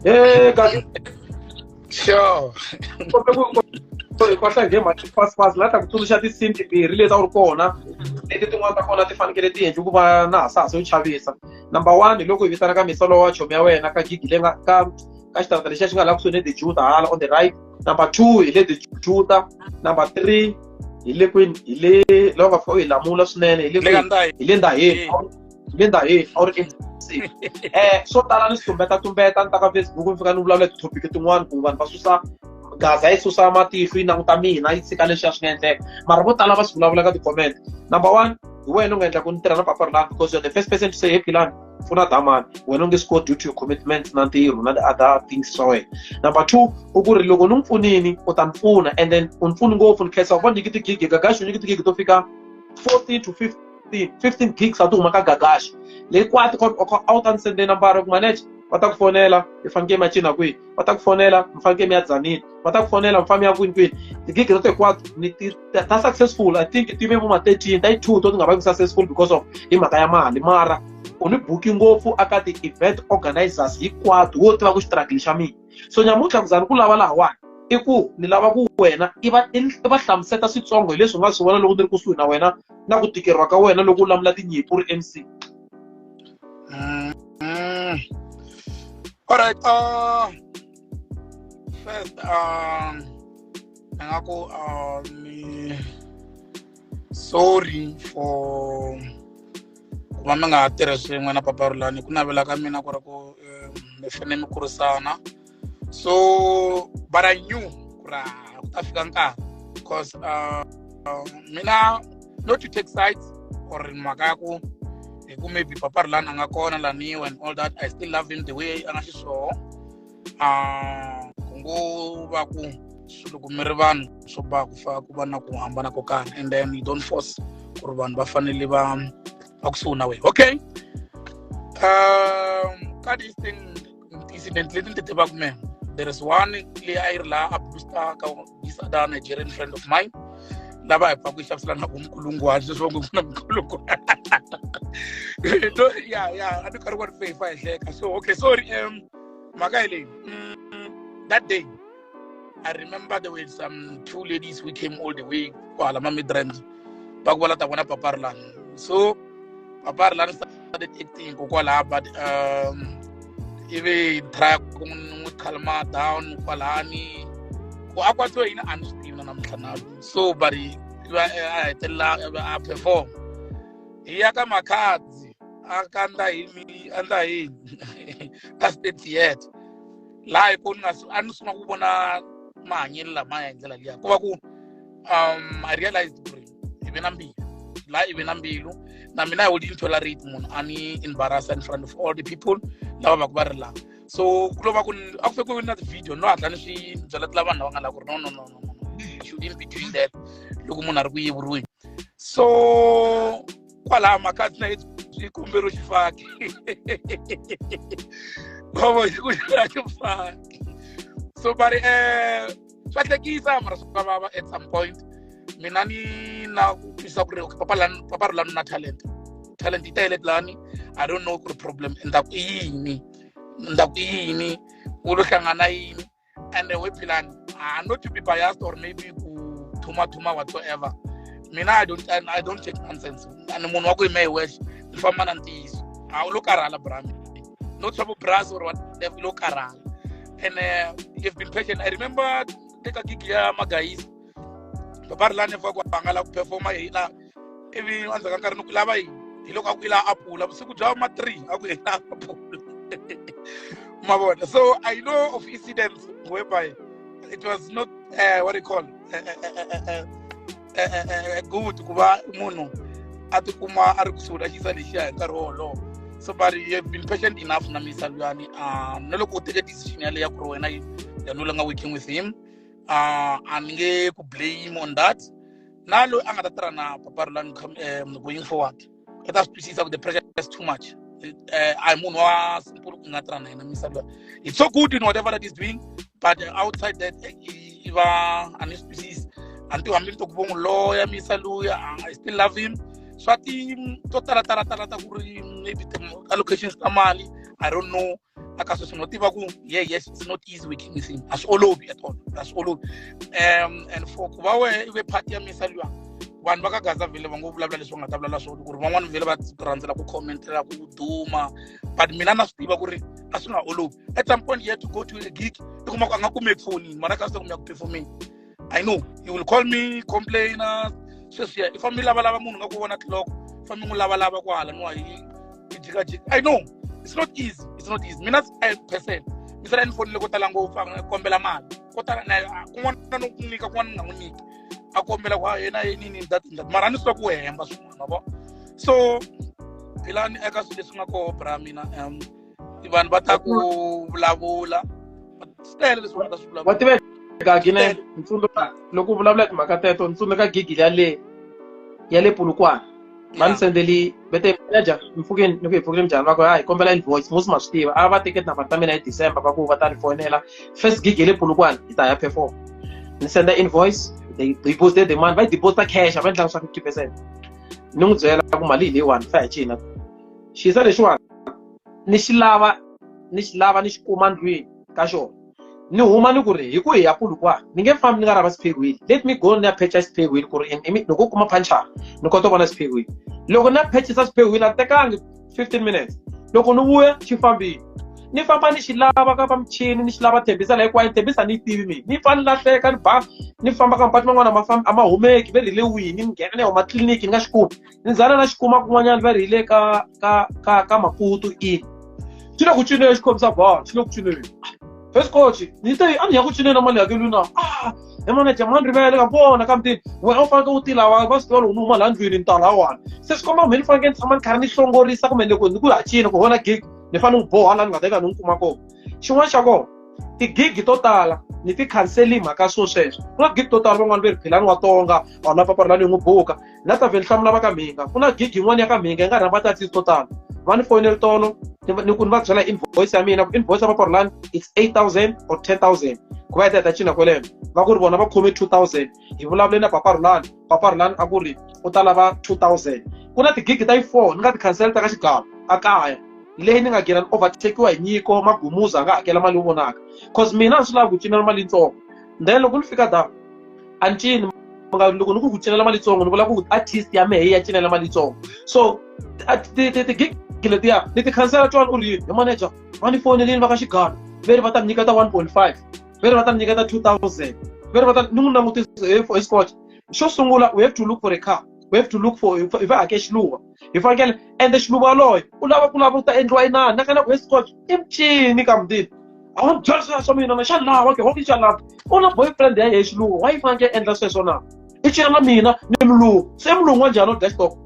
Hey, kahle. Sure. Hi kwahla hi mhaka fast fast la ta ku tsundzuxa tinsimu timbirhi leti a wu ri kona leti tin'wana ta kona ti fanekele ti endli ku va na hasahasa yo chavisa. Number one hi loko hi vitana ka misolo wa chomi ya wena ka gigi leyi nga ka ka xitarata lexiya xi nga laha kusuhi ne the Juta hala on the right. Number two hi le the Juta. Number three hi le kwini hi le laha u nga fika u hi lamula swinene hi le kwini hi le Ndhaheni hi le Ndhaheni a wu ri MC. Swo tala ni swi tumbeta tumbeta ni ta ka Facebook ni fika ni vulavula ti-topic tin'wani ku vanhu va susa gaza yi susa matihlo yi languta mina yi tshika leswiya swi nga endleka mara vo tala va swi vulavula ka ti-comment. Number one hi wena u nga endla ku ni tirha na Papa Rhulani because you're the first person to say, hey Philani, pfuna Damani, wena u nge swi koti due to your commitments na ntirho na the other things swa wena. Number two u ku ri loko ni n'wi pfunini u ta ni pfuna and then u ni pfuni ngopfu ni khensa ku va nyiki tigigi Gagashi u nyiki tigigi to fika 14 to 15 gigs a ti huma ka Gagashi leyikwati a wu ta ni sende nambara ku manager va ta ku fonela i fanekele mi ya cina kwihi, va ta ku fonela mi fanekele mi ya Tzaneen, va ta ku fonela mi fanele mi ya kwini kwini. Tigigi teto hinkwato ni ti ta successful I think ti ve vo ma 13 ta yi two to ti nga va successful because of hi mhaka ya mali mara u ni buki ngopfu aka ti-event organizers hinkwato wo tiva ku xitragili xa mina. So nyamuntlha ku za ni ku lava lahawani i ku ni lava ku wena i va i va hlamuseta switsongo hi leswi u nga swi vona loko ni ri kusuhi na wena na ku tikeriwa ka wena loko u lamula tinyimpi u ri MC. All right. First, ni nga ku ni sorry for ku va mi nga ha tirhi swin'we na Papa Rhulani. Ku navela ka mina ku ri ku mi fanele mi kurisana. So, but I knew ku ri ku ta fika nkarhi because mina not to take sides or mhaka ya ku hi ku maybe Papa Rhulani a nga kona laniwa and all that, I still love him the way a nga xiswona. Ku ngo va ku loko mi ri vanhu swo ba ku fa ku va na ku hambana ko karhi and then you don't force ku ri vanhu va fanele va va kusuhi na wena. Okay, ka this thing incident leti ni ti tivaka mina, there is one leyi a yi ri laha a Blue Star ka this other Nigerian friend of mine lava hi pfa ku yi xaviselana na vumkulungwana sweswi va ngo ku na minkulungwana. No, yeah, a ni karhi wa ri fefa hi hleka. So okay, sorry, mhaka hi leyi. That day I remember there were some two ladies who came all the way kwala ma Midrand va ku va la ta vona Papa Rhulani. So Papa Rhulani started acting kokwalaha, but ivi try ku n'wi calma down kwalani ku a kwatiwe yini a ni swi tivi na namuntlha na. So but a hetelela a perform hi ya ka Makhadzi a ka Ndahini a Ndahini ka State Theatre laha hi ku ni nga a ni sungula ku vona mahanyelo lamaya hi ndlela liya ku va ku I realized ku ri hi ve na mbilu laha i ve na mbilu na mina I wouldn't tolerate munhu a ni embarrass in front of all the people lava va ku va ri laha. So ku lo va ku a ku fe ku na ti-video no hatla ni swi byeletela vanhu lava nga laha ku ri no, no, no, no, no, you shouldn't be doing that loko munhu a ri ku yivuriweni. So kwalaha Makhadzi na i komberiwe xifaki khovo xi ku xifaki. So but swa hlekisa mara swa vava at some point. Mina ni na ku twisisa ku ri okay, Papa Rhulani, Papa Rhulani na talent, talent yi tele lani. I don't know ku ri problem endzhaku i yini, ndzhaku i yini, u lo hlangana yini. And we Philani, not to be biased or maybe ku thuma thuma whatsoever, mina I don't take nonsense. And munhu wa ku yima hi wexe ni famba na ntiyiso. A u lo karhala brami, not swa vubrasi or whatever, u lo karhala. And you've been patient. I remember teka gig ya Magayisa, Papa Rhulani fa ku a nga la ku performa hi la ivi endzhaku ka nkarhi ni ku lava yini hi loko a ku i la apula vusiku bya ma 3 a ku i la apula ma vona. So I know of incidents whereby it was not what do you call good ku va munhu a tikuma a ri kusuhi na xisa lexiya hi nkarhi wolowo. So but you have been patient enough na misa luyani na loko u teke decision yaleyo ya ku ri wena you are no longer working with him, a ni nge ku blame on that. Na loyi a nga ta tirha na Papa Rhulani going forward i ta swi twisisa ku the pressure is too much. A hi munhu wa simple ku nga tirha na yena misa luya. It's so good in whatever that he's doing, but outside that i va a ni swi twisisi. A ni tivi hambi ni to ku vo n'wi loya misa luya. I still love him. Swa ti to tala tala tala ta ku ri maybe allocations ta mali I don't know aka sweswi no tiva ku yeah, yes, it's not easy working with him. A swi olovi at all, a swi olovi. And for ku va wehe i ve part ya misa luya, vanhu va ka Gaza vhele va ngo vulavula leswi va nga ta vulavula swona, ku ri van'wani vhele va rhandzela ku commentela ku duma, but mina na swi tiva ku ri a swi nga olovi. At some point you had to go to a gig, i kuma ku a nga kumeki fonini, mara ka swi ku mi ya ku performeni. I know you will call me, complain sweswiya i fambi lavalava munhu nga ku vona tliloko, fambi n'wi lavalava kwala niwa hi jikajika. I know it's not easy, it's not easy. Mina I person misala ni fonile ko tala ngopfu, a kombela mali ko tala na kun'wana no ku nyika, kun'wana ni nga n'wi nyiki, a kombela ku yena yini that that, mara a ni swi ku hemba swin'wana vo. So philani eka swilo leswi nga koho bra mina, vanhu va ta ku vulavula swi tele leswi va nga ta swi vulavula. Wa tiva Gagi ne ntsundzuka loko u vulavula timhaka teto, ntsundzuka gigi ya le Polokwane. Va ni sendeli vete manager mpfukeni ni ku hi pfukile njhani, va ku hi kombela invoice, musi ma swi tiva a va teke tinambara ta mina hi December, va ku va ta ni fonela first gig ya le Polokwane hi ta ya perform. Ni senda invoice, they deposit the money, va yi deposit cash, a va endlanga swa 50%. Ni n'wi byela ku mali hi leyiwani fa hi cina xisa lexiwani ni xi lava, ni xi lava ni xi kuma ndlwini ka xona. Ni huma ni ku ri hi ku hi ya Polokwane ni nge fambi ni nga rava spare wheel, let me go ni ya purchase spare wheel ku ri loko u kuma puncture ni kota ku vona spare wheel. Loko ni ya purchase spare wheel a tekangi 15 minutes, loko ni vuya xi fambile. Ni famba ni xi lava ka va michini, ni xi lava Tembisa la hinkwayo, Tembisa ni yi tivi mina, ni pfa ni lahleka, ni ba ni famba ka mapatu man'wana a ma humeki, va ri hi le wihi, ni nghena ni ya huma tliliniki ni nga xi kumi, ni zana na xi kuma kun'wanyana va ri hi le ka Maputo in. Xi le ku cineni, xi khomisa bolo, xi le ku cineni. First coach, ni te a ni ya ku cineni na mali hakeli na. He manager, mani rivele ka vona ka mutini. Wena u fanekele u tila wa, va swi tiva loko ni huma laha ndlwini ni ta lahawani. Se swi komba kumbe ni fanekele ni tshama ni karhi ni hlongorisa kumbe loko ni ku ha cina ku vona gig, ni fanele ni boha laha ni nga ta ka ni n'wi kuma kona. Xin'wana xa kona, tigigi to tala ni ti canceli mhaka swo sweswo. Ku na gig to tala van'wani va ri Philani wa Tonga, or na Papa Rhulani n'wi buka. Na ta vhela hlamula va ka Mhinga. Ku na gig yin'wana ya ka Mhinga yi nga rhamba ti-artist to tala. Va ni fonele tolo, ni ku ni va byela invoice ya mina, ku invoice ya Papa Rhulani it's 8,000 or 10,000. Ku va hi ta hi ta cina kwaleno. Va ku ri vona va khome 2,000. Hi vulavule na Papa Rhulani, Papa Rhulani a ku ri u ta lava 2,000. Ku na tigigi ta yi 4 ni nga ti cancel ta ka xigava a kaya. Leyi ni nga gina ni overtakiwa hi nyiko Magumuza a nga hakela mali yo vonaka. Cause mina a swi lavi ku cinela mali yitsongo. Then loko ni fika da a ni cini, loko ni ku ku cinela mali yitsongo ni vula ku artist ya mehe ya cinela mali yitsongo. So tigigi letiya ni ti cancela twani u ri yini? Hi manager va ni fonelini va ka xigalo, ve ri va ta ni nyiketa 1.5, ve ri va ta ni nyiketa 2,000, ve ri va ta ni n'wi langutisa hi scotch. Xo sungula we have to look for a car, we have to look for hi va hake xiluva, hi fanekele ende xiluva loyi u lava ku lava ku ta endliwa inani, na kana ku hi scotch i mincini ka mutini. A wu ni byela sweswo swa mina na xa lava ke, wa xa lava. U na boyfriend ya yena xiluva, wa yi fanekele endla sweswo na? I cina na mina ni mulungu. Se mulungu wa njhani o dya xitoko?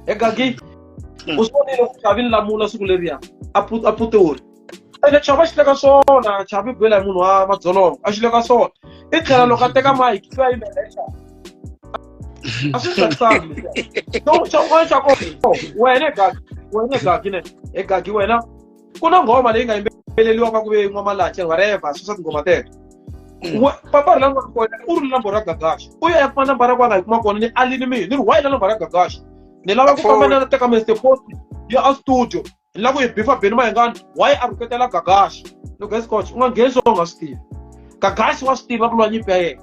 He Gagi, u swi vonile ku Chavi ni lamula siku leriya a Putori. Ene Chavi a xi le ka swona, Chavi bela hi munhu wa madzolonga, a xi le ka swona. I tlhela loko a teka mic, i va yimela hi Chavi. A swi tsakisanga leswiya. So, xin'wana xa kona, wena Gagi, wena Gagi ne, he Gagi wena, ku na nghoma leyi nga yimbeleriwa va ku ve N'wamalache, whatever, swi swa tinghoma teto. Papa Rhulani wa kona, u ri nambara ya Gagashi. U ya kuma nambara ku a nga yi kuma kona, ni alini mina, ni ri why la nambara ya Gagashi? Ni lava ku famba na teka Mister Post ya a studio, ni lava ku yi bifa Benny Mayengani, why a rhuketela Gagashi? Loko hi scotch, u nga ngheni swo u nga swi tivi. Gagashi wa swi tiva ku lwa nyimpi ya yena.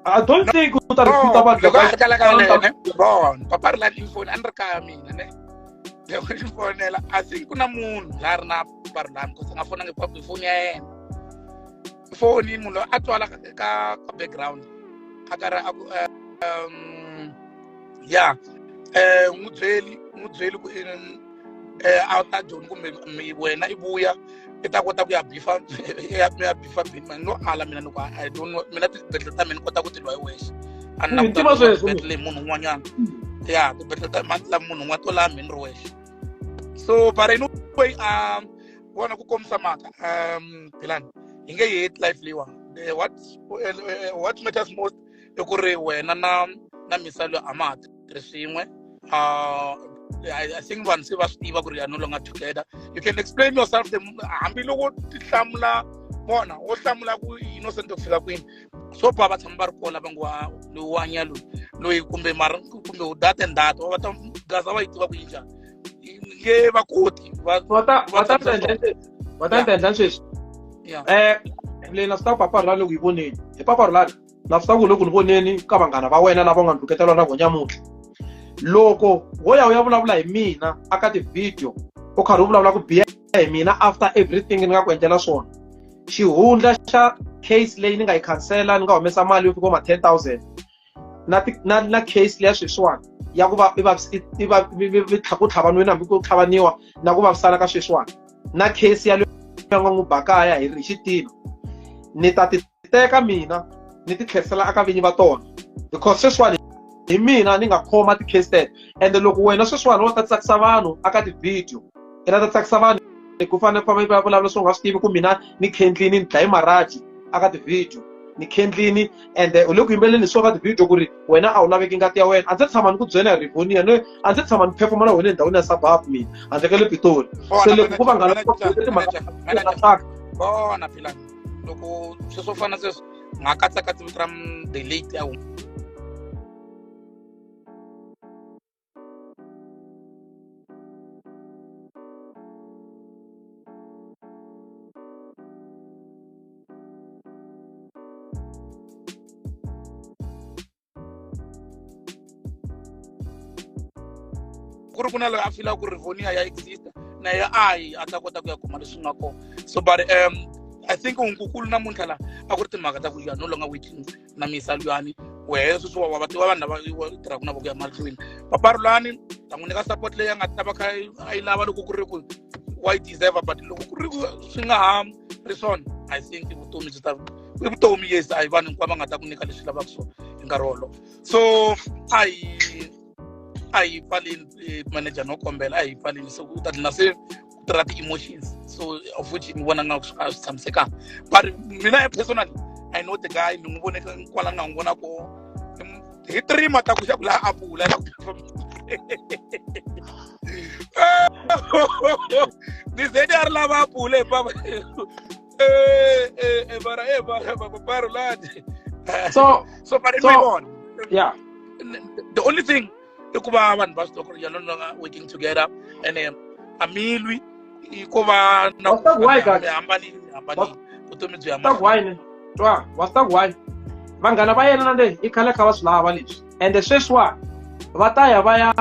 I don't think u ta repeat-a vanhu Loko a Gagashi. ri kala ka yena, bon, Papa Rhulani i foni, a ni ri kaya mina, ne? Loko ni fonela, I think ku na munhu la ri na Papa Rhulani, because a nga fonangi hi foni ya yena. Foni munhu loyi a twala ka background, a karhi a ku, ya, n'wi byeli, n'wi byeli ku a ta Joni kumbe wena i vuya, i ta kota ku ya bifa, ya, ya bifa Benny Mayengani. No ala mina ni ku, I don't know, mina tibedlele ta mina ni kota ku ti lwa hi wexe. A ni na ku Tiva ta sweswo. tibedlele hi munhu un'wanyana. Ya, tibedlele ta mina ti lava munhu un'wana, to lava mina ni ri wexe. So but anyway, vona ku kombisa mhaka, Philani, hi nge yi heti life leyiwani. The what matters most i ku ri wena na Misa loyi a ma ha tirhi swin'we. I think vanhu se va swi tiva ku ri you are no longer together. You can explain yourself the hambi loko ti hlamula vona, wo hlamula ku innocent ku fika kwini. So ba va tshama va ri kona va ngo, loyi wa nya loyi, loyi kumbe mara kumbe that and that, va ta Gaza va yi tiva ku yi njhani. Nge va koti, va Va ta, va va ta tshamisa endla swona. leswi. Va ta ni endla sweswi. Leyi na swi ta ku Papa Rhulani loko yi voneni. Hi Papa Rhulani na swi ta ku loko ni voneni ka vanghana va wena lava nga ndluketela na vona nyamuntlha. Loko wo ya u ya vulavula hi mina aka ti-video u karhi u vulavula ku biha hi mina after everything ni nga ku endlela swona, xihundla xa case leyi ni nga yi khansela ni nga humesa mali yo fika ma 10,000 na case leya sweswiwani ya ku va ku tlhavaniwini hambi ku tlhavaniwa na ku vavisana ka sweswiwani na case ya loyi a nga n'wi bakaya hi ri xitina, ni ta ti teka mina ni ti tlherisela aka vinyi va tona because sweswiwani hi mina ni nga khoma ti-case teto. Ende loko wena sweswiwani wo ta tsakisa vanhu aka ti-video, i la ta tsakisa vanhu ku fanele ku famba va vulavula swo nga swi tivi ku mina ni khendlini ni dlaye maraji aka ti-video, ni khendlini ende u le ku yimbeleleni swo ka ti-video ku ri wena a wu laveki ngati ya wena. A ndzi tshama ni ku byela hi Rivonia, ni a ndzi tshama ni performa na wena endhawini ya suburb mina handle ka le Pitori. Se loko ku vanghana timhaka vona phela loko sweswo fana sweswo nga katsakatsi vito ra the late ya ku ri ku na loyi a fila ku Rivonia ya exist na ye a yi a ta kota ku ya kuma leswi nga kona. So but I think hunkukulu namuntlha la a ku ri timhaka ta ku you are no longer working na misa luyani wehe sweswi wa va tiva vanhu lava tirhaka na voko ya mahlweni. Papa Rhulani ta n'wi nyika support leyi a nga ta va kha a yi lava loko ku ri ku wa yi deserve, but loko ku ri ku swi nga ha ri swona, I think vutomi byi ta i vutomi. Yes, a hi vanhu hinkwavo va nga ta ku nyika leswi lavaka swona hi nkarhi wolowo. So a hi pfaleni manager no kombela a hi pfaleni, so u ta dlina se ku tirha ti-emotions, so of which ni vona nga a swi tshamisekanga. But mina personally I know the guy, ni n'wi vone kwala nga n'wi vona ko hi 3 mataku xa ku laha apula ni ze ni a ri lava apula hi papa mara Papa Rhulani. So but mi vona yeah, the only thing i ku va vanhu va swi tiva ku ri you're no longer working together and a mi lwi i ko va na hambanile vutomi byi hambana. Twa wa swi ta ku why vanghana va yena na le i khale kha va swi lava leswi, ende sweswiwa va ta ya va ya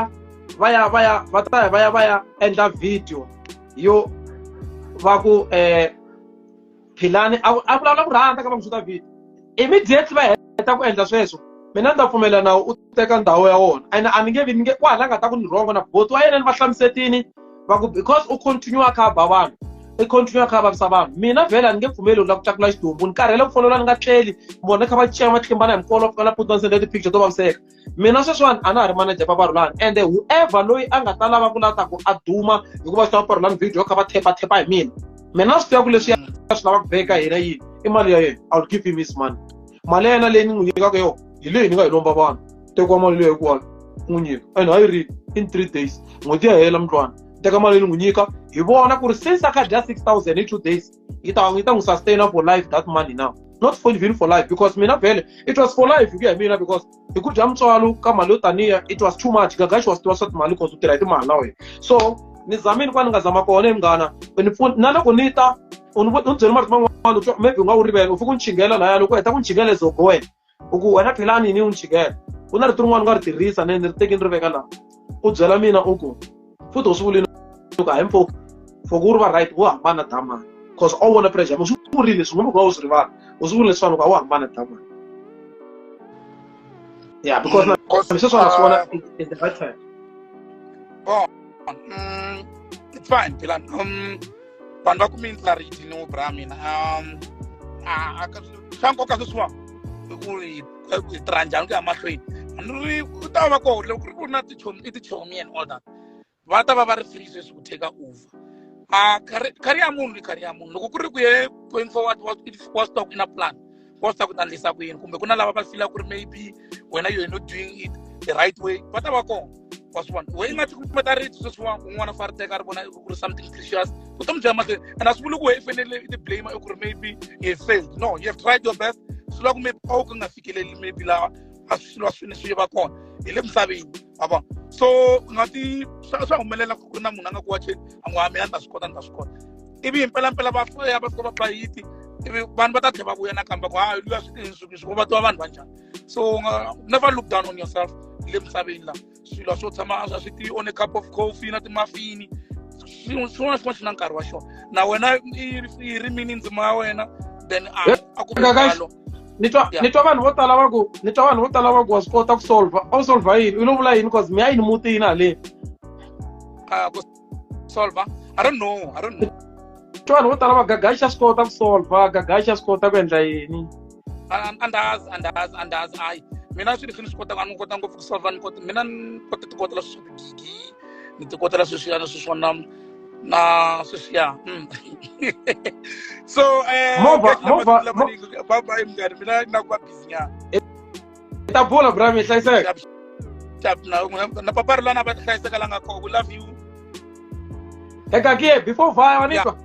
va ya va ya va ta ya va ya va ya endla video yo va ku Philani a vulavula ku rhandza ka va n'wi xuta video immediately va heta ku endla sweswo, mina ni ta pfumela na u teka ndhawu ya wona and a ni nge vi ni nge kwala nga ta ku ni wrong na boti wa yena ni va hlamusetini va ku because u continue a kha a ba vanhu, i continue a kha a vavisa vanhu. Mina vhele a ni nge pfumeli la ku tlakula xidumbu, ni karhele ku fonela ni nga tleli vona kha va cema tlimbana hi mikolo va fika na puti va sendela ti-picture to vaviseka. Mina sweswiwani a na ha ri manager Papa Rhulani, and whoever loyi a nga ta lava ku lava ku a duma hikuva swi Papa Rhulani video kha va thepa thepa hi mina, mina swi tiva ku leswi swi lavaka ku veka hina yini i mali ya yena. I will give him his money. Mali ya yena leyi ni n'wi nyikaka yona hi leyi ni nga yi lomba vanhu, tekiwa mali leyi hinkwayo n'wi nyika and hayi ri in 3 days n'hweti ya hela mntwana teka mali leyi n'wi nyika hi vona ku ri since a kha dya 6,000 in 2 days yi ta n'wi sustain for life that money now, not for even for life because mina vhele it was for life ku ya hi mina because hi ku dya mutswalo ka mali yo taniya it was too much. Gagashi wa swi tiva swa timali because u tirha hi timali na wena. So ni zamini kwani nga zama kona munghana na loko ni ta u ni byele marito man'wana maybe u nga wu rivela u fika u ni chingela laya loko u heta ku ni chingela zogo wena u ku wena Philani ni u ni chingela ku na rito rin'wana u nga ri tirhisa ne ni ri tekini ri veka laha u byela mina u ku futhi u swi vulini ku hayi mfo for ku ri va right wo hambana damani cause a wu vona pressure u swi vurile swin'wana ku va u swi rivala u swi vurile leswiwani ku a wu hambana damani. Yeah, because sweswi wa swi vona in the right time. Oh, it's fine Philani. Vanhu va kume clarity no bra mina swa nkoka sweswiwa i ku hi tirha njhani ku ya mahlweni ni ri ku ta va kona loko ku ri ku na tichomi i tichomi and all that va ta va va ri free sweswi ku take over. Career ya munhu i career ya munhu loko ku ri ku ye going forward wa swi tiva ku i na plan wa swi tiva ku ta endlisa ku yini kumbe ku na lava va fila ku ri maybe wena you are not doing it the right way va ta va kona wa swi vona we i nga tikumeta rito sweswiwa un'wana fa ri teka ri vona ku ri something precious vutomi bya mahlweni and a swi vuli ku we i fanele i ti blame i ku ri maybe you have failed. No, you have tried your best. Swi vula ku maybe a wu ka nga fikeleli maybe laha a swilo swi swi va kona hi le misaveni wa vona. So u nga ti swa humelela ku ri na munhu a nga ku wacheni a n'wi ha mina ni ta swi kota ni ta swi kota. Ivi mpela va ya va fika va bayiti ivi vanhu va ta tlhela va vuya nakambe ku hayi luya swi swi va tiva vanhu va njhani. So never look down on yourself le misaveni la swilo swo tshama a swi tivi on a cup of coffee na timafini swin'wana na xin'wana xi na nkarhi wa xona na wena i rimini ndzima ya wena then a ku talo. Ni twa vanhu vo tala va ku ni twa vanhu vo tala va ku wa swi kota ku solve a wu solve yini u lo vula yini cause mi ya yini mutini haleni ku solve I don't know twa vanhu vo tala va Gagashi swi kota ku solve Gagashi swi kota ku endla yini andazi ayi mina swilo leswi ni swi kotaka a ni kota ngopfu ku solve ni kota mina ni kota ti kotela swilo swa tigigi ni ti kotela sweswiya na sweswiwa na sweswiya so movha bye bye mngani mina na ku va busy nyana ta bula bra mi hlayiseka na papa ri lana va hlayiseka la nga kona we love you eka ke before vaya wanitwa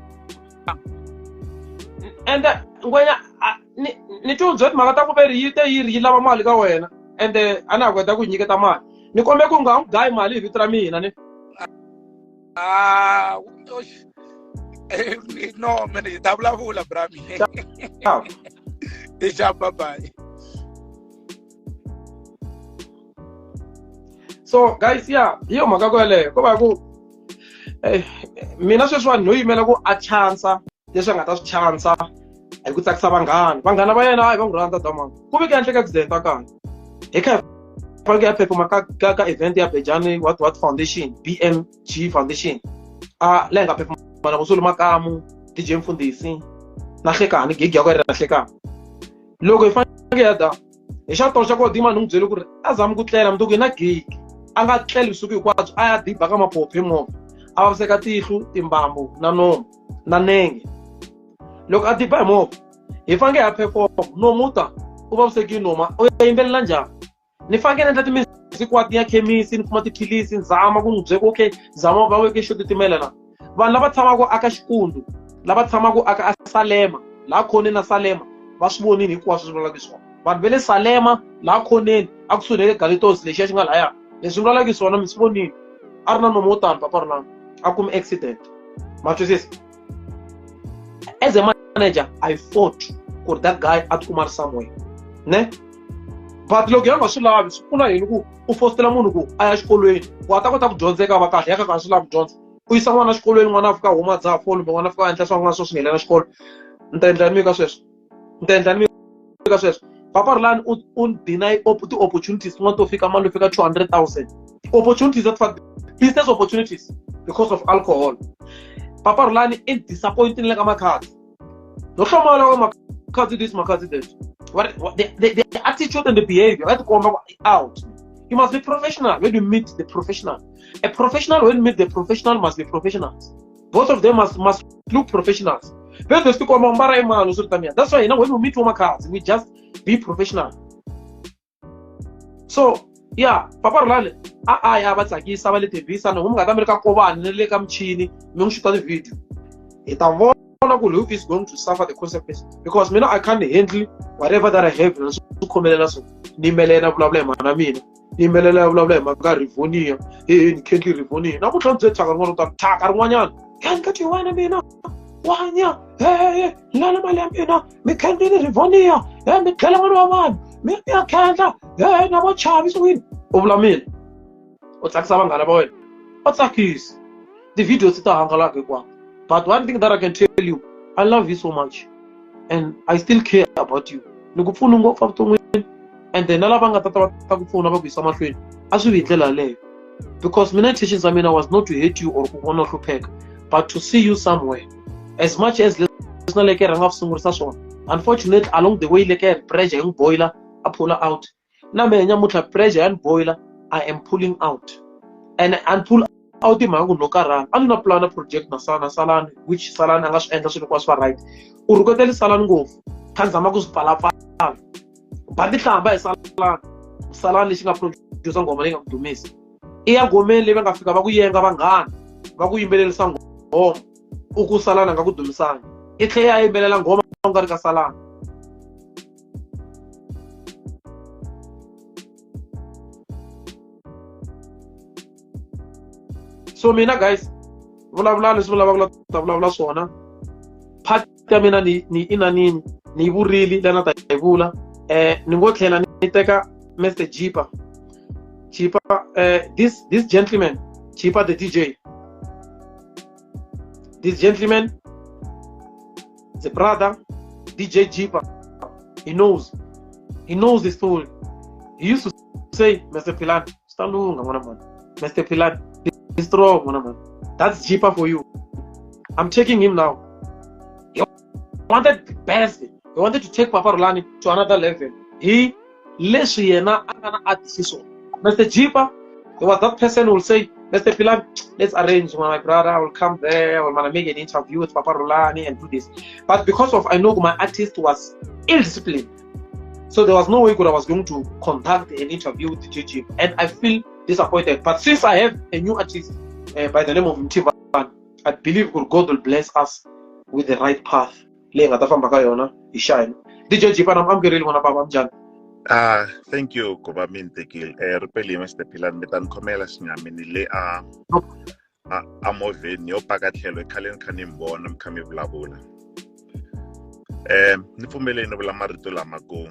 and ngwenya ni tibyela timhaka ta ku ve ri yi te yi ri yi lava mali ka wena ende a na ha kota ku nyiketa mali ni kombe ku nga n'wi gayi mali hi vito ra mina ni no mina hi ta vulavula bra mina bye bye. So guys yeah hi yo mhaka kweleyo ko va ku mina sweswiwani no yimela ku a chansa leswi a nga ta swi chansa hi ku tsakisa vanghana va yena hayi va n'wi rhandza damani ku ve ku endleka accident a kaya hi kha hi fanekele ya performa ka event ya Bejani what Foundation BMG Foundation a leyi nga performa na Musulu Makamu DJ Mfundhisi na Hlekani gig ya ku ri na Hlekani loko hi fanekele ya da hi xa tolo xa ku dima ni n'wi byele ku ri a zami ku tlela mundzuku hi na gig a nga tleli vusiku hinkwabyo a ya diba ka maphophe movha a vaviseka tihlo timbambu na nomu na nenge loko a diba hi movha hi fanekele ya perform nomu ta u vavisekile noma u ya yimbelela njhani ni fanekele endla ti-music wa ya khemisi ni kuma tiphilisi ni zama ku n'wi byela ku okay zama va weke xo titimela la vanhu lava tshamaka aka Xikundu lava tshamaka aka Salema laha khoneni na Salema va swi vonile hinkwaswo swi vulaka swona vanhu va le Salema laha khoneni a kusuhi na le Galitos lexiya xi nga lahaya leswi vulaka swona mi swi vonile a ri na nomu wo tani papa Rhulani a kume accident ma twisisa as a manager I fought ku ri that guy a tikuma ri somewhere ne but loko ya nga swi lavi swi pfuna yini ku u fositela munhu ku a ya xikolweni ku a ta kota ku dyondzeka va kahle ya ka ka swi lavi ku dyondza u yisa n'wana xikolweni n'wana a fika huma dzaha foni kumbe n'wana a fika a endla swa n'wana swo swi nghenela xikolo ni ta endla yini ka sweswo ni ta endla yini ka sweswo papa Rhulani u deny ti-opportunities tin'wana to fika mali yo fika 200,000 opportunities that business opportunities because of alcohol papa Rhulani i disappointing le ka Makhadzi no hlomala ka Makhadzi this Makhadzi that what the attitude and the behavior va tikomba out. You must be professional when you meet the professional. A professional when you meet the professional must be professionals. Both of them must look professionals. That's why you know when we meet Makhadzi, we just be professional. So yeah, papa Rhulani a ya va tsakisa va le Tembisa no mi nga ta mi ri ka Kovani ni le ka michini mi n'wi xuta ti-video hi ta vona ku who is going to suffer the consequences because mina I can't handle whatever that I have na swi khomelela so ni yimelela vulavula hi mhana mina ni yimelela vulavula hi mhaka Rivonia ni khendli Rivonia na ku tlhela bye thyaka rin'wana ta thyaka rin'wanyana yani ka ti wena mina wanya hey lala mali ya mina mi khendlini Rivonia mi dlele n'wana wa vanhu mi ya khendla hey na vo chavi swini u vula mina u tsakisa vanghana va wena u tsakisa ti-videos ti ta hangalaka hinkwako. But one thing that I can tell you, I love you so much and I still care about you. Ni ku pfuna ngopfu evuton'wini and then na lava nga ta va ta ku pfuna va ku yisa mahlweni a swi vi hi ndlela yaleyo because mina intentions ta mina was not to hate you or ku vona u hlupheka but to see you somewhere as much as leswi na Lekere a nga swi sungurisa swona unfortunately along the way Lekere pressure yi n'wi boiler a pull out na mehe nyamuntlha pressure ya ni boiler I am pulling out and and pull out hi mhaka ku no karhala a ni na plan project na sana Salani which Salani a nga swi endla swilo hinkwaswo swa right u rhuketeli Salani ngopfu kha ni zama ku swi pfalapfala ba ti hlamba hi Salani Salani lexi nga producer nghoma leyi nga ku dumisa i ya ngomeni leyi va nga fika va ku yenga vanghana va ku yimbelerisa nghoma u ku Salani a nga ku dumisangi i tlhela ya yimbelela nghoma u nga ri ka Salani. So mina guys vulavula leswi vulavaka la ta vulavula swona Ya mina ni inanini ni yi vurile la na ta yi vula ni ngo tlhela ni teka Mr Jipa. Jipa, this gentleman, Jipa the DJ. This gentleman, the brother, DJ Jipa, he knows. He knows the story. He used to say, Mr. Philani, stalunga, mwana man. Mr. Philani, be strong, mwana man. That's Jipa for you. I'm taking him now. He wanted the best. He wanted to take Papa Rhulani to another level. He, leswi yena a nga na artist swona. Mr. Jipa, there was that person who will say, Mr. Philani, let's arrange, my brother, I will come there, I will make an interview with Papa Rhulani and do this. But because of, I know my artist was ill-disciplined, so there was no way I was going to conduct an interview with DJ Jipa. And I feel disappointed. But since I have a new artist by the name of Mtivan, I believe God will bless us with the right path. Leyi nga ta famba ka yona hi shine. DJ Jipa, na amukerile n'wana baba, njhani? Thank you ku va mi ni tekile. Ripeli Mr. Philani, mi ta ni khomela xinyami ni le a movheni yo paka tlhelo i khale ni kha ni mi vona mi kha mi vulavula. Ni pfumeleni ni vula marito lama ku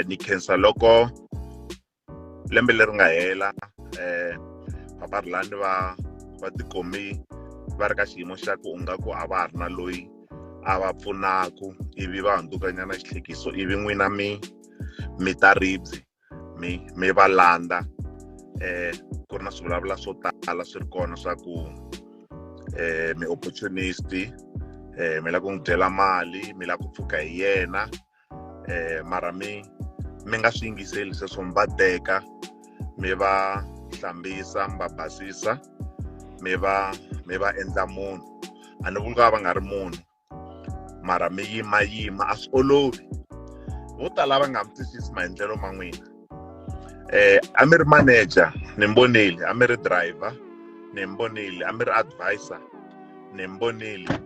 ni khensa loko lembe leri nga hela Papa Rhulani va tikomi va ri ka xiyimo xa ku u nga ku a va ha ri na loyi a va pfunaku ivi va hundzukanyana xihlekiso ivi n'wina mi ta ribye mi va landza ku ri na swivulavula swo tala swi ri kona swa ku mi opportunist mi lava ku n'wi dyela mali mi lava ku pfuka hi yena mara mi nga swi yingiseli sweswo mi va teka mi va hlambisa mi va basisa mi va endla munhu a ni vuli ku va nga ri munhu mara mi yima a swi olovi vo tala va nga mi twisisi maendlelo ma n'wina a mi ri manager ni mi vonile a mi ri driver ni mi vonile a mi ri advisor ni mi vonile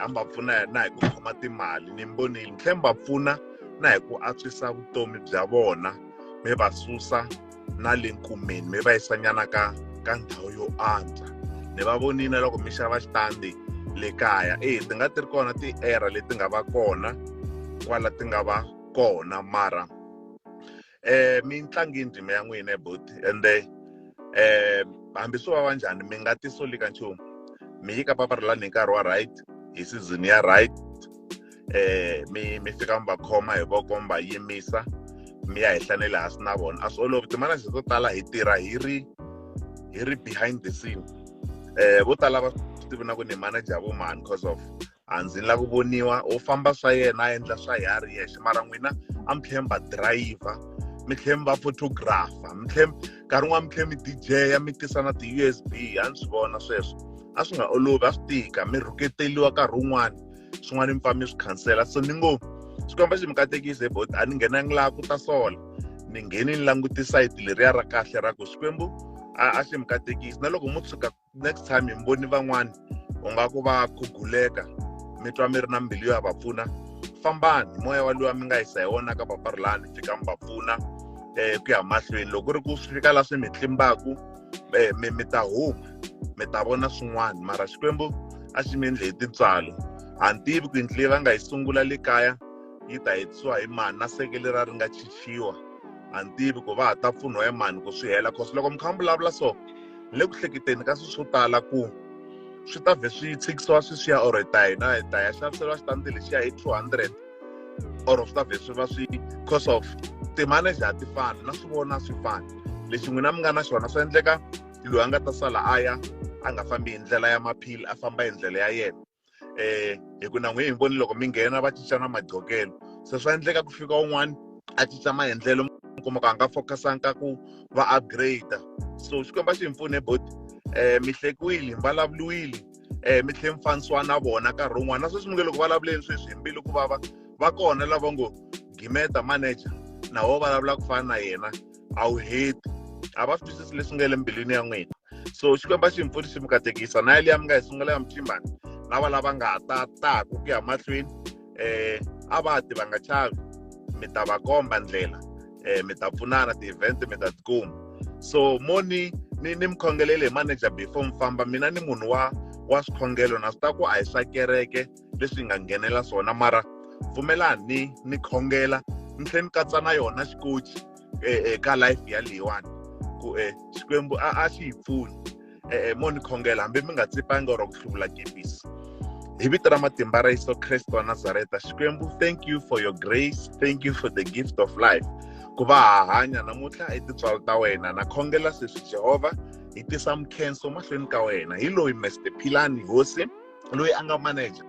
a mi va pfuna na hi ku khoma timali ni mi vonile mi tlhela mi va pfuna na hi ku antswisa vutomi bya vona mi va susa na le nkumeni mi va yisanyana ka ndhawu yo antswa ni va vonile loko mi xava xitandi le kaya ti nga ti ri kona ti-era leti nga va kona kwala ti nga va kona mara mi ntlangi ndzima ya n'wina buti ende hambi swo vava njhani mi nga tisoli ka nchumu mi yi ka Papa Rhulani hi nkarhi wa right hi season ya right mi fika mi va khoma hi voko mi va yimisa mi ya henhla na le hansi na vona a swi olovi timanager to tala hi tirha hi ri behind the scene vo tala va swi tivi na ku ni manager vo mani because of a ndzi la ku voniwa u famba swa yena a endla swa ya ri yexe mara n'wina a mi tlhela mi va driver mi tlhela mi va photographer mi tlhela nkarhi wun'wana mi tlhela mi DJ mi tisa na ti-USB a ni swi vona sweswo a swi nga olovi a swi tika mi rhuketeliwa nkarhi wun'wani swin'wana mi pfa mi swi khansela so ni ngo Xikwembu xi mi katekise bot a ni nghenangi laha ku ta sola ni ngheni ni languti sayiti leriya ra kahle ra ku Xikwembu a xi mi katekisi na loko mo tshuka next time mi voni van'wani u nga ku va khuguleka mi twa mi ri na mbilu ya va pfuna fambani moya wa luwa mi nga yisa hi wona ka Papa Rhulani fika mi va pfuna ku ya mahlweni loko ku ri ku swi fika la swi mi tlimbaku mi ta huma mi ta vona swin'wana mara Xikwembu a xi mi endle hi tintswalo a ni tivi ku yindlu leyi va nga yi sungula le kaya yi ta hetisiwa hi mani na seke leriya ri nga chichiwa a ni tivi ku va ha ta pfuniwa hi mani ku swi hela cause loko mi kha mi vulavula so ni le ku hleketeni ka swilo swo tala ku swi ta vhe swi tshikisiwa swi swiya or hi ta hina hi ta ya xaviseriwa xitandi lexiya hi 200 or swi ta vhe swi va swi cause of ti-manager a ti fani na swi vona swi fani lexi n'wina mi nga na xona swi endleka loyi a nga ta sala a ya a nga fambi hi ndlela ya maphili a famba hi ndlela ya yena hi ku na n'wina hi voni loko mi nghena va cinca na madokelo se swa endleka ku fika un'wana a cinca maendlelo mi kuma ku a nga focusanga ka ku va upgrade so Xikwembu a xi mi pfune boti mi hlekiwile mi vulavuriwile mi tlhela mi fanisiwa na vona nkarhi wun'wana na sweswi mi nge loko vulavuleni sweswi hi mbilu ku vava va kona lava ngo gimeta manager na wo vulavula ku fana na yena a wu heti a va swi twisisi leswi nga le mbilwini ya n'wina so Xikwembu a xi mi pfuni xi mi katekisa na yaliya mi nga yi sungula ya mchimbani na va lava nga ta taku ku ya mahlweni a va ti va nga chavi mi ta va komba ndlela mi ta pfunana ti-event mi ta tikuma so mo ni mi khongelele hi manager before mi famba mina ni munhu wa Wa swikhongelo na swi ta ku a hi swa kereke leswi hi nga nghenela swona, mara pfumelani ni khongela ni tlhela ni katsa na yona xikoci ka life ya leyiwani ku Xikwembu a xi hi pfuni. Mo ni khongela hambi mi nga tsipangi or ku hluvula kepisi. Hi vito ra matimba ra Yesu Kreste wa Nazareta, Xikwembu, thank you for your grace, thank you for the gift of life. Ku va ha hanya namuntlha i tintswalo ta wena. Na khongela sweswi Jehovha, hi tisa mukhenso mahlweni ka wena. Hi loyi Mr Philani Hosi, loyi a nga manager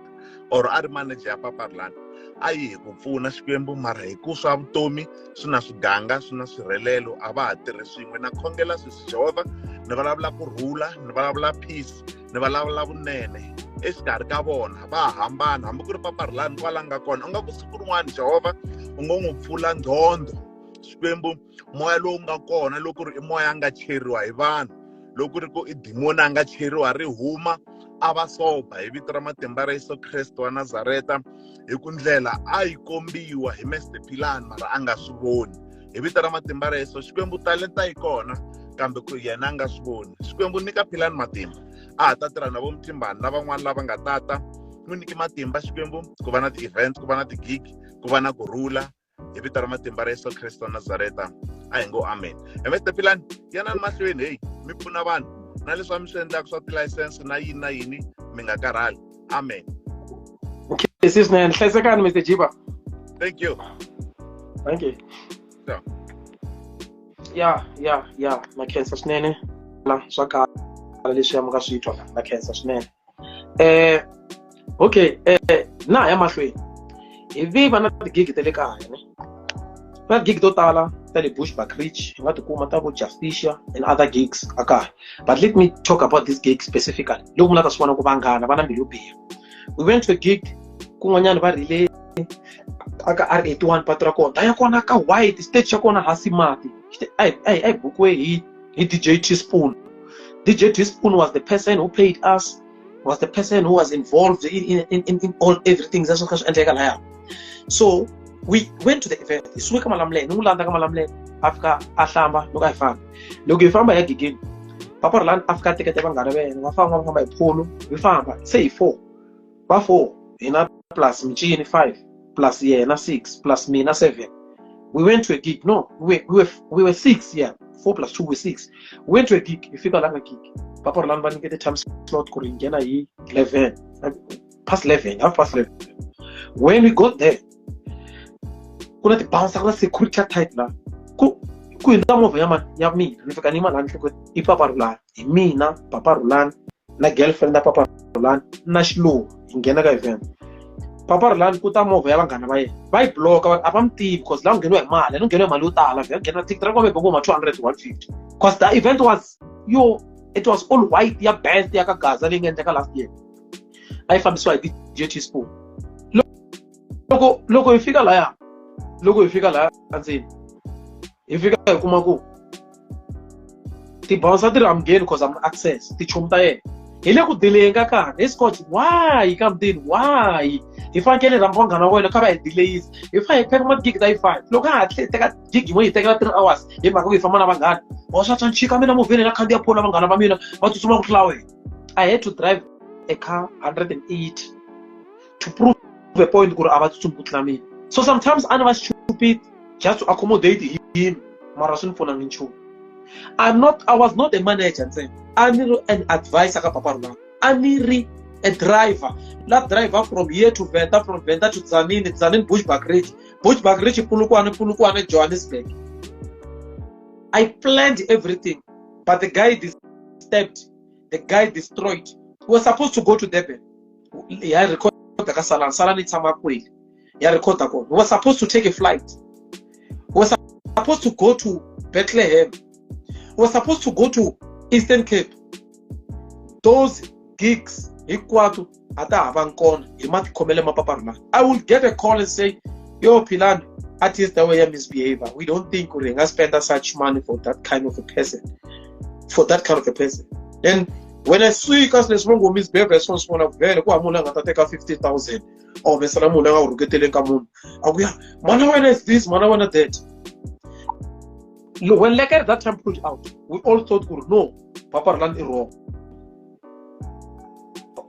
or a ri manager ya Papa Rhulani. A yi hi ku pfuna Xikwembu, mara hi ku swa vutomi swi na swiganga, swi na swirhelelo, a va ha tirhi swin'we. Na khongela sweswi Jehovha, ni vulavula ku rhula, ni vulavula peace, ni vulavula vunene exikarhi ka vona. Va hambana, hambi ku ri Papa Rhulani kwala nga kona, u nga ku siku rin'wana Jehovha u ngo n'wi pfula nqondo. Xikwembu, moya lowu nga kona loko ku ri i moya a nga cheriwa hi vanhu, loko ku ri ku i dimoni a nga cheriwa ri huma, a va soba hi vito ra matimba ra Yesu Kreste wa Nazareta. Hi ku ndlela a yi kombiwa hi Mr Philani mara a nga swi voni. Hi vito ra matimba ra Yesu, Xikwembu talenta yi kona kambe ku yena a nga swi voni. Xikwembu nyika Philani matimba, a ha ta tirha na vo Mthimbani na van'wani lava nga tata. N'wi nyiki matimba Xikwembu, ku va na ti-event, ku va na ti-gig, ku va na kurhula. Hi vito ra matimba ra Yesu Kreste wa Nazareta, a hi ngo amen. He Mr Philani, yanani mahlweni, hey, mi pfuna vanhu na leswi va mi swi endlaka swa tilayisense na yini na yini, mi nga karhali. Amen. Okay, swinene. Hlayisekani Mr Jiba. Thank you. Thank you. Yeah. Yeah, yeah, yeah. Na khensa swinene. La swa kala leswi ya mi nga swi twa, na khensa swinene. Okay, na ya mahlweni. Hi viva na tigigi ta le kaya, ne? Na tigigi to tala ta le Bushbuckridge, hi nga tikuma ta vo Justicia and other gigs a kaya. But let me talk about this gig specifically. Loko munhu a ta swi vona ku vanghana va na mbilu yo biha. We went to a gig kun'wanyana va rile aka R81 patu ra kona. Ya kona ka white stage ya kona hansi mati. A hi bukiwe hi DJ Teaspoon. DJ Teaspoon was the person who paid us, was the person who was involved in all everything that's what endleka laya. So we went to the event. Hi suke ka Malamulele, ni n'wi landza ka Malamulele, a fika a hlamba loko a hi famba. Loko hi famba hi ya gigini, Papa Rhulani a fika a teketa vanghana va yena, va famba va famba hi pholo, hi famba se hi 4. Va 4, hina plus Mchini 5, plus yena 6, plus mina 7. We went to a gig. No, we were 6, yeah. 4 plus 2 were 6. We went to a gig. Hi fika la ka gig. Papa Rhulani va nyikete time slot ku ri hi nghena hi 11. Past 11, half past 11. When we got there, ku na ti-bouncer, ku na security tight la. Ku hundza movha ya ya mina, ni fika ni yima laha nhlokweni, i Papa Rhulani. Hi mina, Papa Rhulani, na girlfriend ya Papa Rhulani, na Xiluva, hi nghena ka event. Papa Rhulani ku ta movha ya vanghana va yena. Va yi block-a, va a va mi tivi because la ku ngheniwa hi mali, ku ngheniwa hi mali yo tala, va nghena thikithi ra kona maybe ku ma 200 to 150. Because the event was, yo, it was all white ya best ya ka Gaza leyi nga endleka last year. A yi fambisiwa hi DJ Teaspoon. Loko hi fika laya, loko hi fika laya endzeni, hi fika hi kuma ku ti-bouncer ti ri amukeli because I'm access tichomi ta yena. Hi le ku delayeng ka karhi. Hi Scott, why ka mutini? Why? Hi fanekele hi rhamba vanghana va wena kha va hi delayisa. Hi fanele hi pheka ma-gig ta yi 5. Loko a hatle hi teka gig yin'we hi tekela 3 hours hi mhaka ku hi famba na vanghana. Wa swa twa chika mina movheni na khandziya phone na vanghana va mina va tsutsuma ku tlula wena. I had to drive a car 180 to prove a point ku ri a va tsutsumi ku tlula mina. So sometimes a ni va stupid just to accommodate him, mara swi ni pfunangi nchumu. I was not a manager ntsena. A ni ri an advisor ka Papa Rhulani. A ni ri a driver. La driver from here to Venda, from Venda to Tzaneen, Tzaneen Bushbuckridge, Bushbuckridge Polokwane, Polokwane Johannesburg. I planned everything, but the guy disturbed, the guy destroyed. We were supposed to go to Durban. Ya record ka Salani, Salani tshama kwele. Ya record kona. We were supposed to take a flight. We were supposed to go to Bethlehem. We were supposed to go to Eastern Cape. Those gigs hinkwato a ta ha va kona hi matikhomelo ma Papa Rhulani. I will get a call and say, yo Philani, artist that way misbehavior. We don't think we can spend such money for that kind of a person. For that kind of a person. Then when I see ka leswi va ngo misbehavior swona swi vona vhele ku ha munhu a nga ta teka 50,000 or vesela munhu a nga wu rhuketeleni ka munhu. A ku ya, mana wena is this, mana wena that. When Lekker that time pulled out, we all thought, no, Papa Rhulani is wrong.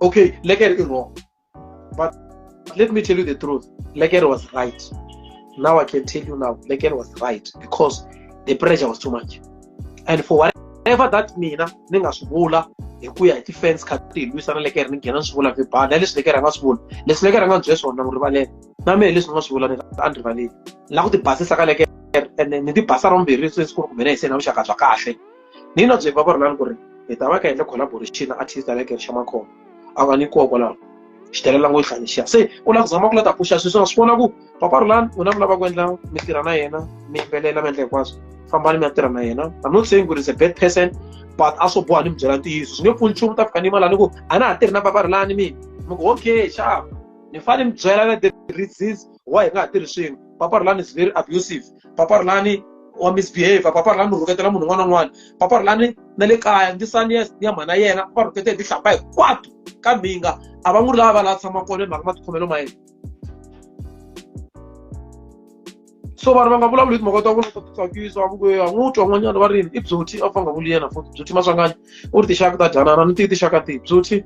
Okay, Lekere is wrong. But let me tell you the truth. Lekere was right. Now I can tell you now, Lekere was right because the pressure was too much. And for whatever that mina ni nga swi vula hi ku ya hi ti-fans kha ti hi lwisana Lekere ni nghena ni swi vula vibana leswi Lekere a nga swi vula leswi Lekere a nga ni byela swona n'wi rivalela na mina leswi ni nga swi vula ni a ni rivaleli la ku ti basisa ka Lekere ene ni ti basa ra vumbirhi sweswi ku ri kumbe na hi se na vuxaka bya kahle ni na byi va Rhulani ku ri hi ta va ka endla collaboration na artist ya Lekere xa Makhombo a va ni koho kwalaho xitelela ngo yi xiya se u lava ku zama ku la ta pfuxa sweswi swi vona ku Papa Rhulani u na mi lava ku endla mi tirha na yena mi yimbelela mi endla hinkwaswo fambani mi ya tirha na yena. I'm not saying ku is a bad person, but a swo boha ni mi byela ntiyiso swi nge pfuni nchumu ta fika ni yima laha ni ku a na ha tirhi na Papa Rhulani mina mi ku okay sharp ni fanele mi byela na the reasons why hi nga ha tirhi swin'we. Papa Rhulani is very abusive. Papa Rhulani wa misbehave. Papa Rhulani u rhuketela munhu un'wana na un'wana. Papa Rhulani na le kaya ndzisani ya mhana yena va rhuketela hi tihlamba hinkwato ka mhinga a va n'wi lava laha tshama kona hi mhaka matikhomelo ma yena. So vanhu va nga vulavuli hi timhaka ta ku ta titsakisa va ku a n'wi twa n'wanyana va rini i Beauty a fa nga vuli yena futhi Beauty Maswanganyi u ri tinxaka ta dyanana ni tivi tinxaka tihi Beauty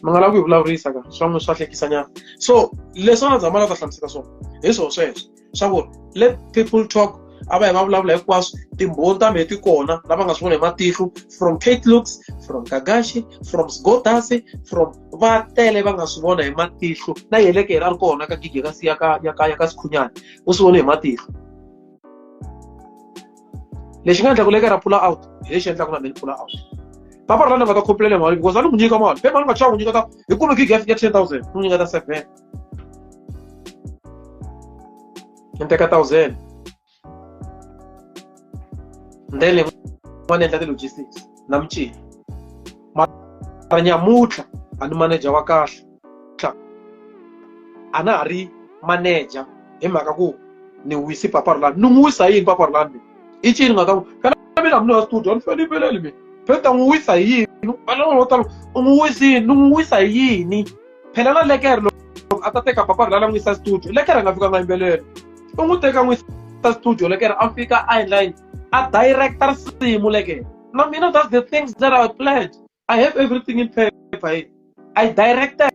mi nga lavi ku hi vulavurisa ka swa n'wi swa hlekisa nyana. So leswi a nga zama la ta hlamusela swona hi swona sweswo swa ku let people talk a va hi va vulavula hinkwaswo timbhoni ta mehe ti kona lava nga swi vona hi matihlo from Kate Looks, from Gagashi, from Sgodasi, from va tele va nga swi vona hi matihlo na yelekela a ri kona ka gigi ya ka ya ka ya ka Sikhunyana u swi vone hi matihlo. Lexi nga endla ku Lekere a pull out hi lexi endlaka na mina ni pull out. Papa Rhulani va ta complain mali because a ni n'wi nyika mali phela mali nga chava ku nyika ta hi kume gigi ya 10,000 ni n'wi nyika ta 7 ni teka 1,000 then n'wana endla ti-logistics na mincino mara nyamuntlha a ni manager wa kahle a na ha ri manager hi mhaka ku ni wisi Papa Rhulani ni n'wi wisa yini Papa Rhulani i cini nga ta n'wi phela mina munhu wa studio a ni fanele yimbeleli mina phela ta n'wi wisa hi yini phela vo tala u n'wi wisi yini ni n'wi wisa hi yini phela na Lekere loko a ta teka Papa Rhulani a n'wi yisa studio Lekere a nga fika nga yimbelela u n'wi teka n'wi yisa studio Lekere a fika a endla yini a director risimu Lekere na mina that's the things that I planned. I have everything in paper. I directed.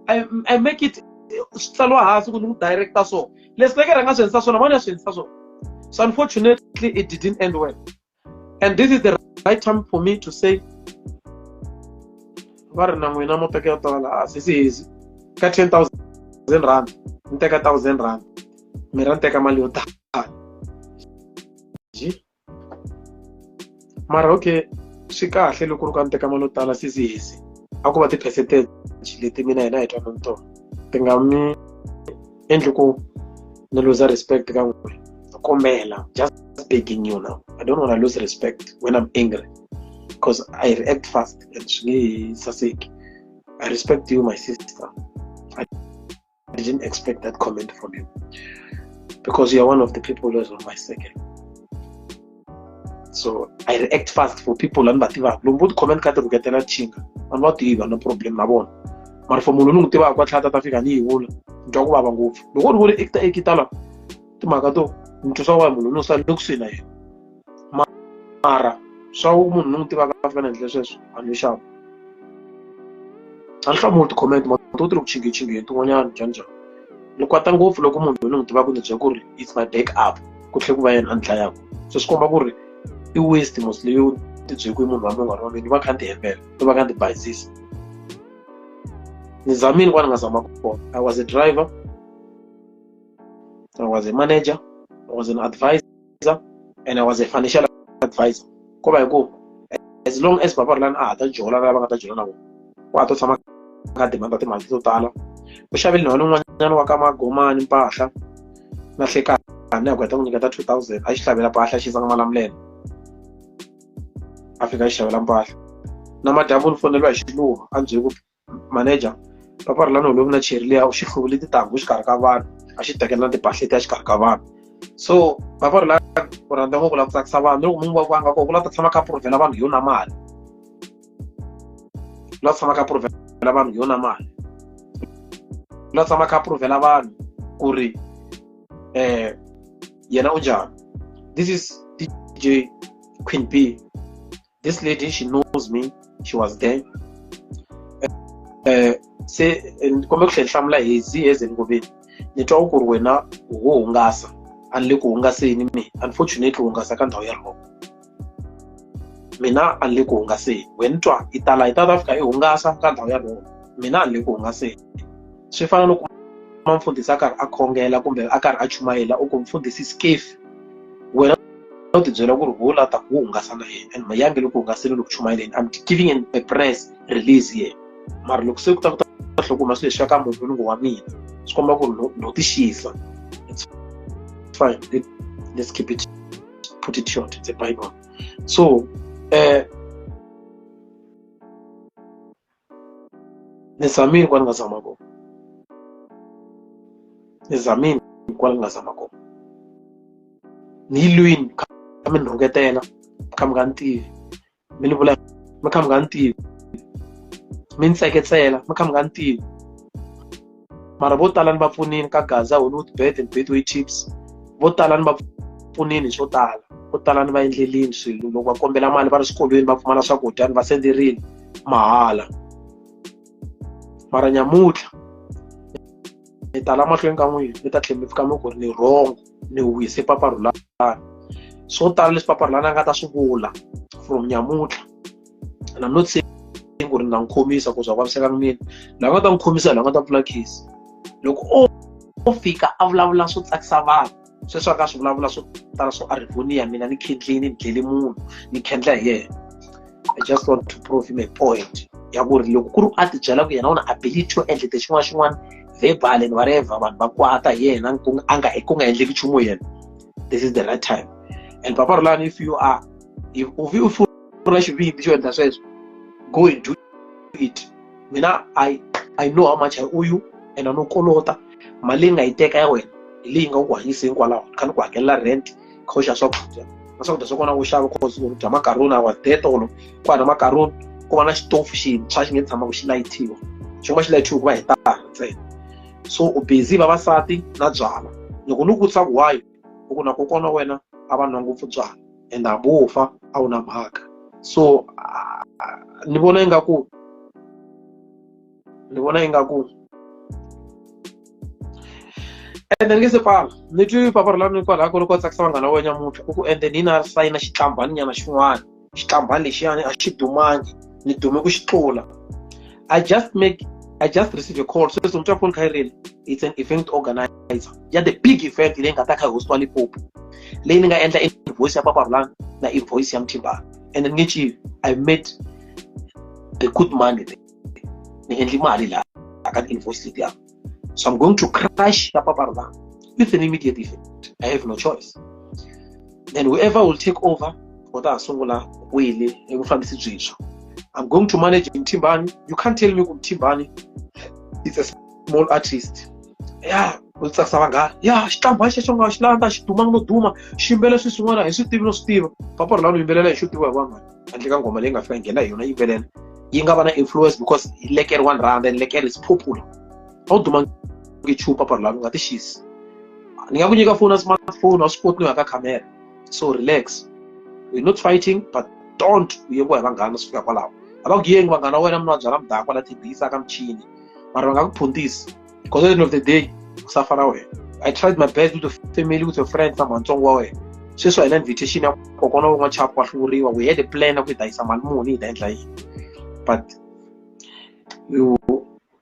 I make it swi tsariwa hansi ku ni n'wi director so leswi Lekere a nga swi endlisa swona mani ya swi endlisa swona. So unfortunately it didn't end well and this is the right time for me to say va ri na n'wina mo teka yo tala a sisi hezi ka 10,000 rand ni teka 1,000 rand mi ra ni teka mali yo tala mara okay swi kahle loko ri ka ni teka mali yo tala sisi hezi a ku va ti-percentage leti mina hina hi twanani tona ti nga mi endli ku ni lose respect ka n'wina kombela just begging you now. I don't want to lose respect when I'm angry because I react fast and swi nge saseki. I respect you, my sister. I didn't expect that comment from you because you are one of the people who is on my circle. So I react fast for people lani va tivaka loko vo ti-comment ka ti rhuketela chinga vanhu va tiva no problem na vona mara for munhu ni n'wi tivaka a tlhela ta fika ni yi vula ni twa ku vava ngopfu loko ni vone ekitala timhaka to ni twa swa ku munhu no sala le kusuhi na yena mara swa ku munhu ni n'wi tivaka a fika na endla sweswo a ni xava a ni hlamuli ti-comment ma to ti ri ku chingechingeni tin'wanyana njhani njhani ni kwata ngopfu loko munhu ni n'wi tivaka ni byela ku ri it's my back up ku tlhela ku va yena a ni dlayaka so swi komba ku ri i waste mos leyo ti byele ku i munhu wa mina u nga ri wa mina ni va kha ni ti hembela ni va kha ni ti bayizisa ni zamile kwala ni nga zama kona. I was a driver, I was a manager, I was an advisor and I was a financial advisor. Ko va hi ku as long as Papa Rhulani a ha ta jola na lava nga ta jola na vona wa ha to tshama ka demand timali to tala u xavile nhwana un'wanyana wa ka Magomani mpahla na hlekani a ku heta ku nyiketa 2000 a xi xavela mpahla xi yisa Malamulele a fika a xi xavela mpahla na madyambu ni foneliwa hi xiluva a ni byele ku manager Papa Rhulani holovi na cheri liya u xi hluvule tintangu exikarhi ka vanhu a xi tekela na timpahla letiya exikarhi ka vanhu so Papa Rhulani u rhandza ngopfu ku lava ku tsakisa vanhu loko munhu va nga kona ku lava ta tshama kha provhela vanhu hi yona mali u lava tshama kha provhela vanhu hi yona mali u lava tshama kha provhela vanhu ku ri yena u njhani. This is DJ Queen B. This lady, she knows me. She was there. Se ni kombe ku tlhela hlamula hi zi ngoveni. Ni twa ku ri wena wo hungasa, a ni le ku hungaseni mina. Unfortunately hungasa ka ndhawu ya wrong. Mina a ni le ku hungaseni. Wena twa i tala hi ta fika i hungasa ka ndhawu ya wrong. Mina a ni le ku hungaseni. Swi fana no kuma mfundhisi a karhi a khongela kumbe a karhi a chumayela, u ku mfundhisi skefi, wena u ti byela ku ri ho la ta ku hungasa na yena, and mayange le ku hungaseni, le ku chumayeleni. I'm giving an a press release here. Mara loko se ku ta ku ta hlokuma swilo leswi ka munhu ni ngo wa mina, swi komba ku ri no ti xisa. It's fine, let's keep it, put it short, it's a Bible. So ni zamile kwala nga zama kona, ni zamile kwala nga zama kona, ni yi lwini, kha mi ni rhuketela, kha mi nga ni tivi, mi ni vula mi kha mi nga ni tivi, mi ni tseketsela mi kha mi nga ni tivi. Mara vo tala ni va pfunile ka Gaza, Hollywood Bet and Betway Chips. Vo tala ni va pfunile swo tala, vo tala ni va endlelini swilo. Loko va kombela mali va ri swikolweni, va pfumala swakudya, ni va senderile mahala. Mara nyamuntlha ni tala mahlweni ka n'wina, mi ta tlhela mi fika mi ku ri ni wrong, ni wise Papa Rhulani. Swo tala leswi Papa Rhulani a nga ta swi vula from nyamuntlha, and I'm not saying ku ri ni ta n'wi khomisa ku swa vaviseka mina. Loyi a nga ta n'wi khomisa, loyi a nga ta pfula case loko o fika a vulavula swo tsakisa vanhu, sweswo a nga swi vulavula swo tala swo a rivonia mina, ni khendlini, ni dlele munhu, ni khendla hi yena. I just want to prove him a point ya ku ri loko ku ri a ti byela ku yena u na ability yo endlete xin'wana na xin'wana verbal and whatever, vanhu va kwata hi yena, ku a nga ku nga endleki nchumu yena, this is the right time. And Papa Rhulani, if you are if if u ri na xivindzi xo endla sweswo, go and do it. Mina I know how much I owe you, and a no kolota mali leyi nga yi teka ya wena hi leyi nga ku hanyiseni kwalaho, kha ni ku hakelela rent, kha u xava swakudya na swakudya swa kona u xava, cause u dya makaroni. A was there tolo ku na makaroni, ku va na xitofu xintshwa xi nge tshamaka xi layitiwa, xi nga xi layitiwa ku va hi tara ntsena. So u busy vavasati na byala. Loko ni ku vutisa ku why, u ku na kokwana wa wena a va nwa ngopfu byala, and hambi wo fa a wu na mhaka. So ni vona ingaku ende ni nge se pfala. Ni twi Papa Rhulani kwalaho ku ri ku tsakisa vanghana va wena nyamuntlha, u ku ende ni na sayina xitlambani nyana xin'wana, xitlambani lexiyani a xi dumangi, ni dume ku xi tlula. I just received a call sweswi, ni twa phone kha yi rila. It's an event organizer ya the big event leyi nga ta kha yi hostiwa Limpopo, leyi ni nga endla invoice ya Papa Rhulani na invoice ya Mthimbani, and ni nge civi. I made the good money there, ni endli mali laha ka ti-invoice letiya. So I'm going to crash ya Papa Rhulani with an immediate effect. I have no choice. Then whoever will take over u ta ha sungula wele hi vufambisi byintshwa. I'm going to manage Mthimbani. You can't tell me ku Mthimbani is a small artist. Ya u tsakisa vanghana ya xitlambani xexo nga xi landza, xi dumangi no duma, xi yimbelela swilo swin'wana hi swi tivi no swi tiva. Papa Rhulani u yimbelela hi xo tiviwa hi vanhu, handle ka nghoma leyi nga fika yi nghena hi yona, yimbelela yi nga va na influence because hi lekere one rand, and lekere is popular. A wu dumangi nchumu, Papa Rhulani, u nga ti xisi. Ni nga ku nyika phone ya smartphone, a swi koti no ya ka khamera. So relax, we're not fighting, but don't u yengiwa hi vanghana. Swi fika kwalaho, a va ku yengi vanghana wa wena, munhu wa byala mudakwa la thembisa ka michini, mara va nga ku phuntisi, because at the end of the day u suffer na wena. I tried my best with your family, with your friends, na matsongo wa wena. Sweswi a hi na invitation ya kokwana wa n'wachapu wa hluvuriwa. We had a plan ya ku hi ta yisa mali muni, hi ta endla yini, but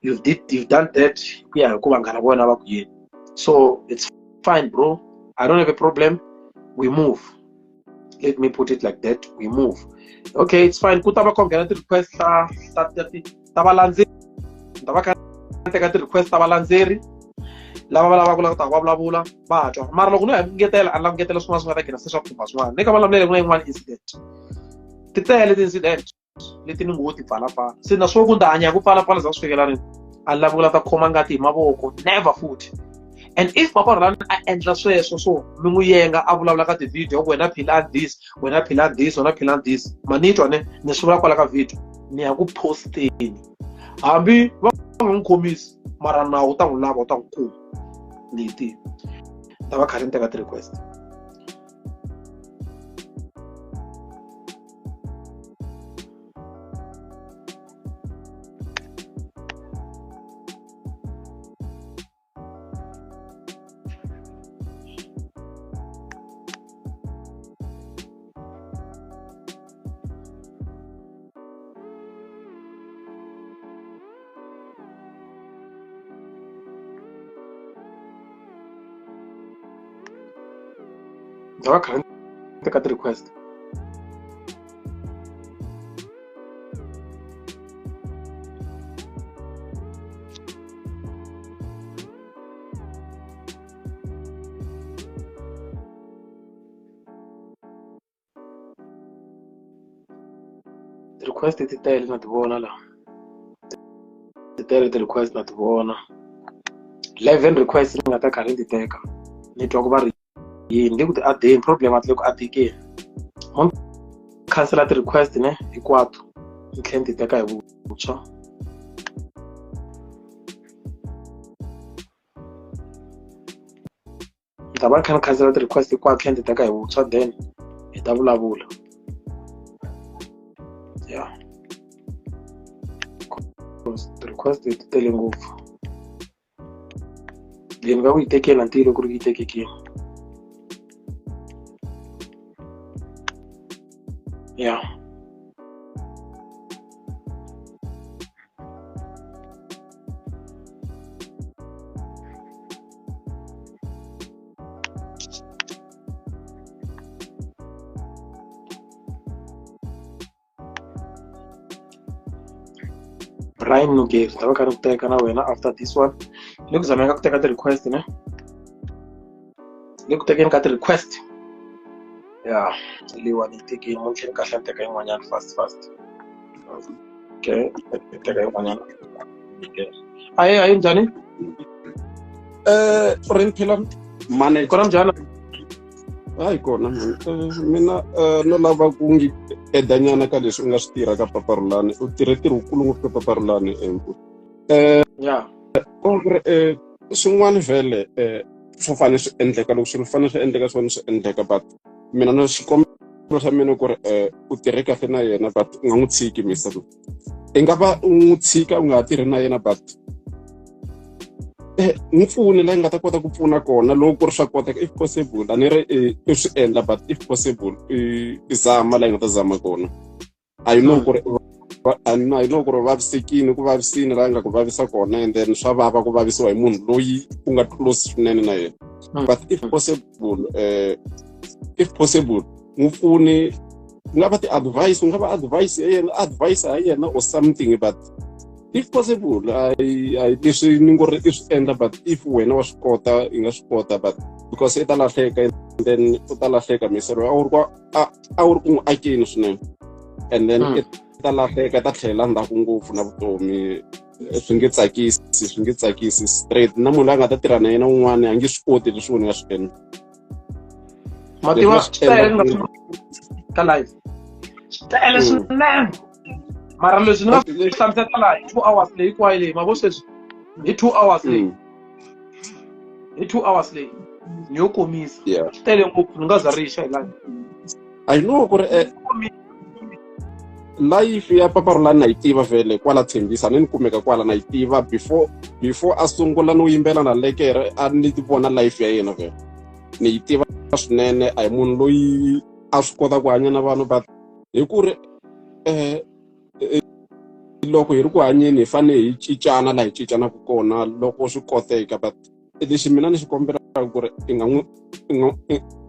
you've done that ku ya hi ku vanghana va wena va ku yini. So it's fine, bro, I don't have a problem. We move, let me put it like that, we move. Okay, it's fine. Ku ta va kho nghena ti-request ta valandzeri, ta va kha teka ti-request ta valandzeri lava va lavaka ku ta va vulavula va twa. Mara loko no ya ngetela, a ni lava ku ngetela swin'wana swi nga ta nghena se swa khumba swin'wana. Ni ka vulavulele ku na yin'wana incident, ti tele ti-incident leti ni ngo ti pfalapfala, se na swo ku ndzi hanya hi ku pfalapfala za swi fikela rini. A ni lavi ku la ta khoma ngati hi mavoko, never futhi. And if Papa Rhulani a endla sweswo, swo mi n'wi yenga, a vulavula ka ti-video ku wena philani this, wena philani this, wena philani this, ma ni twa ne ni swi vula kwala ka video, ni ya ku posteni. Hambi va nga n'wi khomisi, mara nawu wu ta n'wi lava, wu ta n'wi kuma, ni yi tivi. Ni ta va khale ni teka ti-request. Ta va kha teka ti-request. Ti-request ti tele na ti vona laha. Ti tele ti-request na ti vona. 11 request ni nga ta karhi ni ti teka. Ni twa ku va ri yini le ku ti adeni problem a ti le ku adekeni. Mo khansela ti-request ne hinkwato ni tlhela ni ti teka hi vuntshwa. Ni ta va ni kha ni khansela ti-request hinkwato tlhela ni ti teka hi vuntshwa then hi ta vulavula. Yeah. Ti-request ti tele ngopfu. Leyi ni nga ku yi tekeni a ni tivi loko ku ri yi tekekini. Yeah. Brian Nugeri, ta va kha ni ku teka na wena after this one. Ni ku zameka ku teka ti-request ne? Ni ku tekeni ka ti-request. Yeah, leyiwani yi tekeni mo ni tlhela ni kahle ni teka yin'wanyana fast fast. Okay, ni teka yin'wanyana. Okay. Aye, aye njhani? Ri phila manager. Kona njhani? Hayi kona mina no lava ku ngi edanyana ka leswi u nga swi tirha ka Papa Rhulani. U tirhe ntirho wukulu ngopfu ka Papa Rhulani Yeah. Ku ri swin'wana vhele swo fanele swi endleka loko swilo fanele swi endleka swi fanele swi endleka but mina no xikombelo xa mina ku ri u tirhe kahle na yena but u nga n'wi tshiki Mister. I nga va u n'wi tshika u nga ha tirhi na yena but n'wi pfuni la yi nga ta kota ku pfuna kona loko ku ri swa koteka if possible a ni ri i swi endla but if possible i zama la yi nga ta zama kona. I know ku ri I know ku ri vavisekile ku vavisini la nga ku vavisa kona and then swa vava ku vavisiwa hi munhu loyi u nga close swinene na yena but if possible if possible n'wi pfuni ku nga va ti-advice ku nga va advice ya yena advice ya yena or something but if possible I leswi ni ngo ri i swi endla but if wena wa swi kota i nga swi kota but because i ta lahleka and then u ta lahleka miselo a wu ri a wu ri ku n'wi akeni swinene and then i ta lahleka i ta tlhelela ndzhaku ngopfu na vutomi swi nge tsakisi swi nge tsakisi straight na munhu loyi a nga ta tirha na yena un'wana a nge swi koti leswi wena nga swi endla. Mativa swi tele ka live swi tele swinene mara leswi ni nga swi hlamusela laha hi 2 hours leyi hinkwayo leyi ma vo sweswi hi 2 hours leyi hi 2 hours leyi ni yo komisa swi tele ngopfu ni nga za rixa hi live. I know ku ri life ya Papa Rhulani na yi tiva vhele kwala Tembisa ni kumeka kwala na yi tiva before a sungula no yimbela na lekere a ni ti vona life ya yena vhele ni yi tiva swinene a hi munhu loyi a swi kota ku hanya na vanhu but hi ku ri loko hi ri ku hanyeni hi fanele hi cincana laha hi cincanaka kona loko swi koteka but lexi mina ni xi kombelaka ku ri i nga n'wi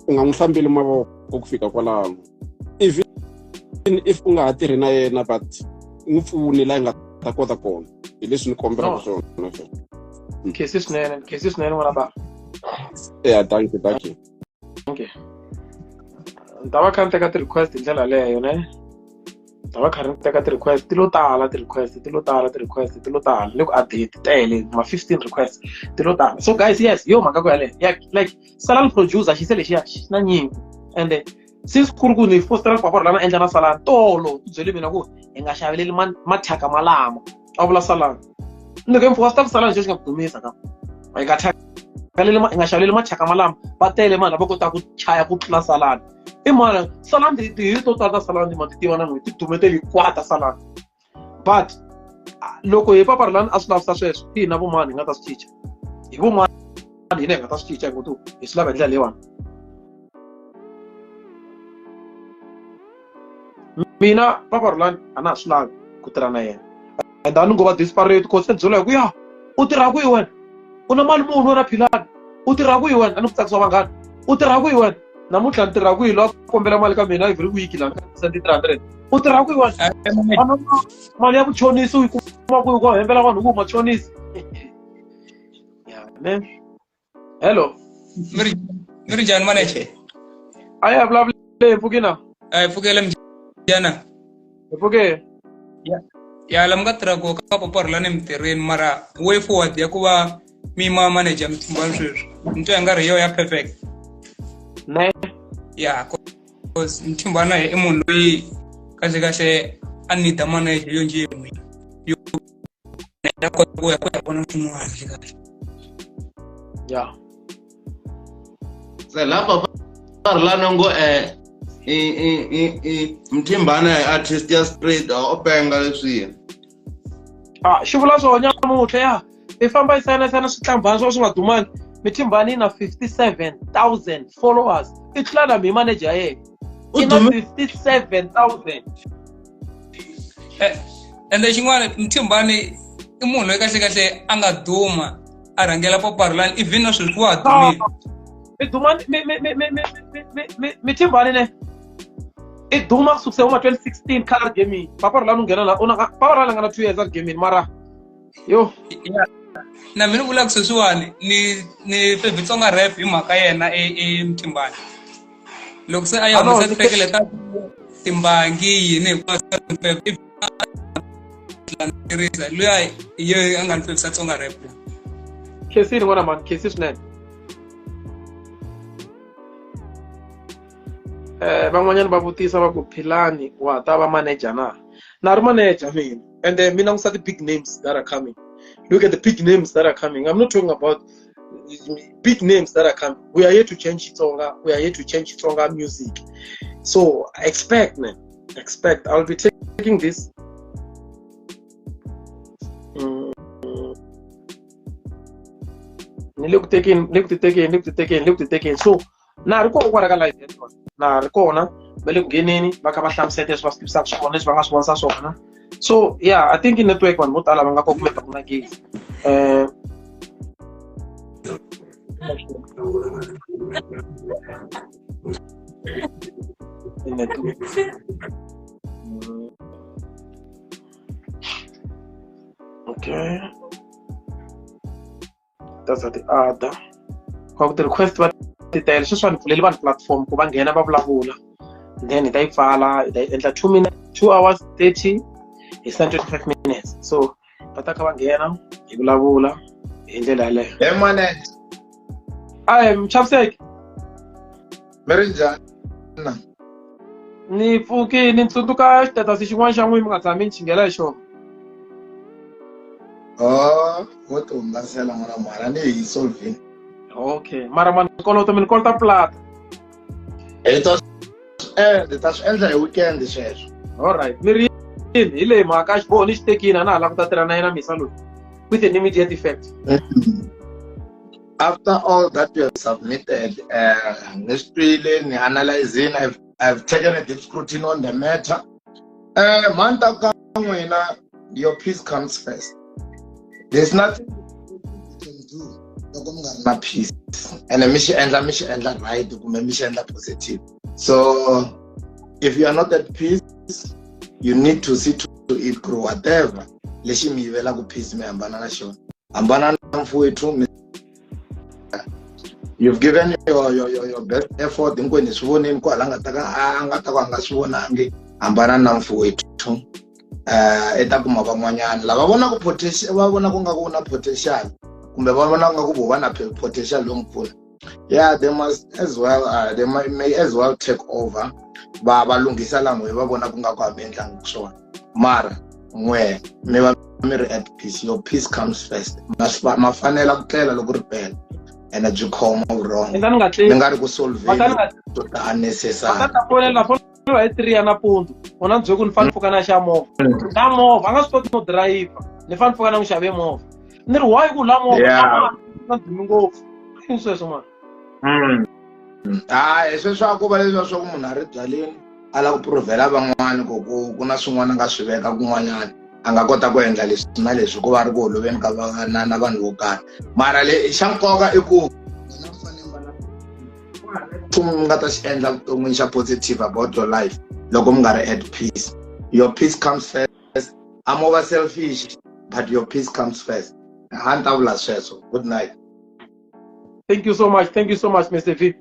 u nga n'wi hlambeli mavoko ku fika kwalano even if u nga ha tirhi na yena but n'wi pfuni laha yi nga ta kota kona hi leswi ni kombelaka swona. Khensi swinene, khensi swinene n'wana ba. Yeah, thank you, thank you. Okay. Ni ta va kha ni teka ti-request hi ndlela yaleyo ne. Ta va kha ni teka ti-request ti lo tala ti-request ti lo tala ti-request ti lo tala le ku adeni ti tele ma 15 requests ti lo tala. So guys, yes, yo mhaka ku yaleyo. Yeah, like Salani producer xi se lexiya xi na nyiko and since ku ri ku ni fostela Papa Rhulani endla na Salani tolo u byele mina ku hi nga xaveleli mathyaka malama a vula Salani. Ni ku mfo wa Salani xi nga ku dumisa ka. Hi nga thyaka hi nga xaveleli mathyaka malama va tele mani lava kotaka ku chaya ku tlula Salani. I mani Salani ti to tala ta Salani ma ti tiva na n'wina ti dumetele hinkwato ta Salani. But loko hi Papa Rhulani a swi lavisa sweswo i hina vomani hi nga ta swi cinca. Hi vomani hina hi nga ta swi cinca hi ku hi swi lava hi ndlela leyiwani. Mina Papa Rhulani a na ha swi lavi ku tirha na yena. And a ni ngo va desperate cause se byela hi ku ya u tirha kwihi wena? U na mali muni wena Philani? U tirha kwihi wena? A ni ku tsakisiwa vanghana. U tirha kwihi wena? Namuntlha ni tirha kwihi loyi a kombela mali ka mina every week la send 300. U tirha kwihi wa mali ya vuchonisi u yi kuma kwihi ku hembela vanhu ku machonisi? Yeah, man. Hello. Mi ri njhani manager? A ya vulavule hi pfuki na? A hi pfukele mjana. Hi pfuke. Ya la mi nga tirha ko ka Papa Rhulani emitirhweni mara way forward ya ku va mi ma manager Mthimbani sweswi ni twa nga ri yo ya perfect. Ne. Ya, cause Mthimbani i munhu loyi kahle kahle a need manager yo njhe n'wina. Yo ya kota ku ya ku ya vona swin'wana kahle kahle. Ya. Se la Papa Rhulani ngo i Mthimbani artist ya street o penga leswiya. Ah, xi vula swona nyamuntlha ya. I famba yi sayina sayina switlambana swo swi nga dumangi. Mthimbani yi na 57,000 followers. I tlula na mi manager ya yena. I na 57,000. Ende xin'wana Mthimbani i munhu loyi kahle kahle a nga duma a rhangela Papa Rhulani even na sweswi wa ha dumile. I duma Mthimbani ne i duma ku sukisela ma 2016 color gaming. Papa Rhulani u nghena la una Papa Rhulani a nga na 2 years a gaming mara yo. Na mina vula ku sweswiwani ni favorite Tsonga rap hi mhaka yena e Mthimbani. Loko se a ya humesa titekele ta timbangi yini hinkwaswo luya hi a nga ni fevisa Tsonga rap. Khensini n'wana mani, khensi swinene. Van'wanyana va vutisa va ku Philani wa ta va manager na? Na ri manager mina. And then mina ngisa the big names that are coming. Look at the big names that are coming. I'm not talking about big names that are coming. We are here to change Xitsonga. We are here to change Xitsonga music. So expect, man. Expect. I'll be taking this. Look taking, look taking, look taking, look taking. So na ri kona kwala ka live na ri kona va le ku ngheneni va kha va hlamusela leswi va swi tivisaka swona leswi va nga swi vonisa swona. So yeah, I think network vanhu vo tala va nga kumeka ku na gezi. Network. Okay. That's the other. Kwa ku request va ti tele sweswi va ni pfuleli vanhu platform ku va nghena va vulavula. Then hi ta yi pfala, hi ta yi endla 2 minutes, 2 hours 30 hi 25 minutes. So va ta kha va nghena hi vulavula hi ndlela yaleyo. Hey manager. Ai Mchaviseki. Mi ri njhani? Ni pfukile ni tsundzuka xitatasi xin'wana xa n'wina mi nga tshami ni xinghela hi xona. Oh, wo ti hungasela n'wana mara ni hi solving. Okay, mara mani kolota mi ni kolota plata. Hi ta swi ta swi endla hi weekend sweswo. All right, mi ri yini hi leyi mhaka xiboho ni xi tekile a na ha lava ku ta tirha na yena Misa loyi with an immediate effect. After all that you have submitted, ni swi twile ni analyzing, I've taken a deep scrutiny on the matter. Mani ta ka n'wina, your peace comes first. There's nothing you can do loko mi nga ri na peace. And mi xi endla right kumbe mi xi endla positive. So if you are not at peace, you need to see to it grow whatever lexi mi yivelaka peace mi hambana na xona. Hambana na mfowethu. You've given your best effort hinkwenu hi swi vonini ku hala nga ta ka a nga ta ku a nga swi vonangi. Hambana na mfowethu. I ta kuma van'wanyana lava vonaka potential, va vona ku nga ku na potential kumbe va vona nga ku vo va na potential yo n'wi pfuna. Yeah, they must as well, they may as well take over. Va va lunghisa la n'we va vona ku nga ku a mi endlangi swona. Mara n'we mi va mi ri at peace. Your peace comes first. Ma fanela ku tlela loko ri pela. And byi khoma vurhongo. Mi nga ri ku solveni to ta unnecessary. Va ta fonela fonela hi 3 ya nampundzu. Wona ni byele ku ni fanele pfuka na xa movha. Na movha a nga swi koti no driver. Ni fanele pfuka na n'wi xave movha. Ni ri why ku la movha? Na dumi ngopfu. I sweswo mani. Hayi sweswo a ku va leswiya swa ku munhu a ri byaleni a lava ku provhela van'wani ku na swin'wana a nga swi veka kun'wanyana a nga kota ku endla leswi na leswi ku va ri ku holoveni ka na na vanhu vo karhi. Mara le xa nkoka i ku nchumu mi nga ta xi endla vuton'wini xa positive about your life loko mi nga ri at peace. Your peace comes first. I'm over selfish, but your peace comes first. A ni ta vula sweswo. Good night. Thank you so much. Thank you so much, Mr. V.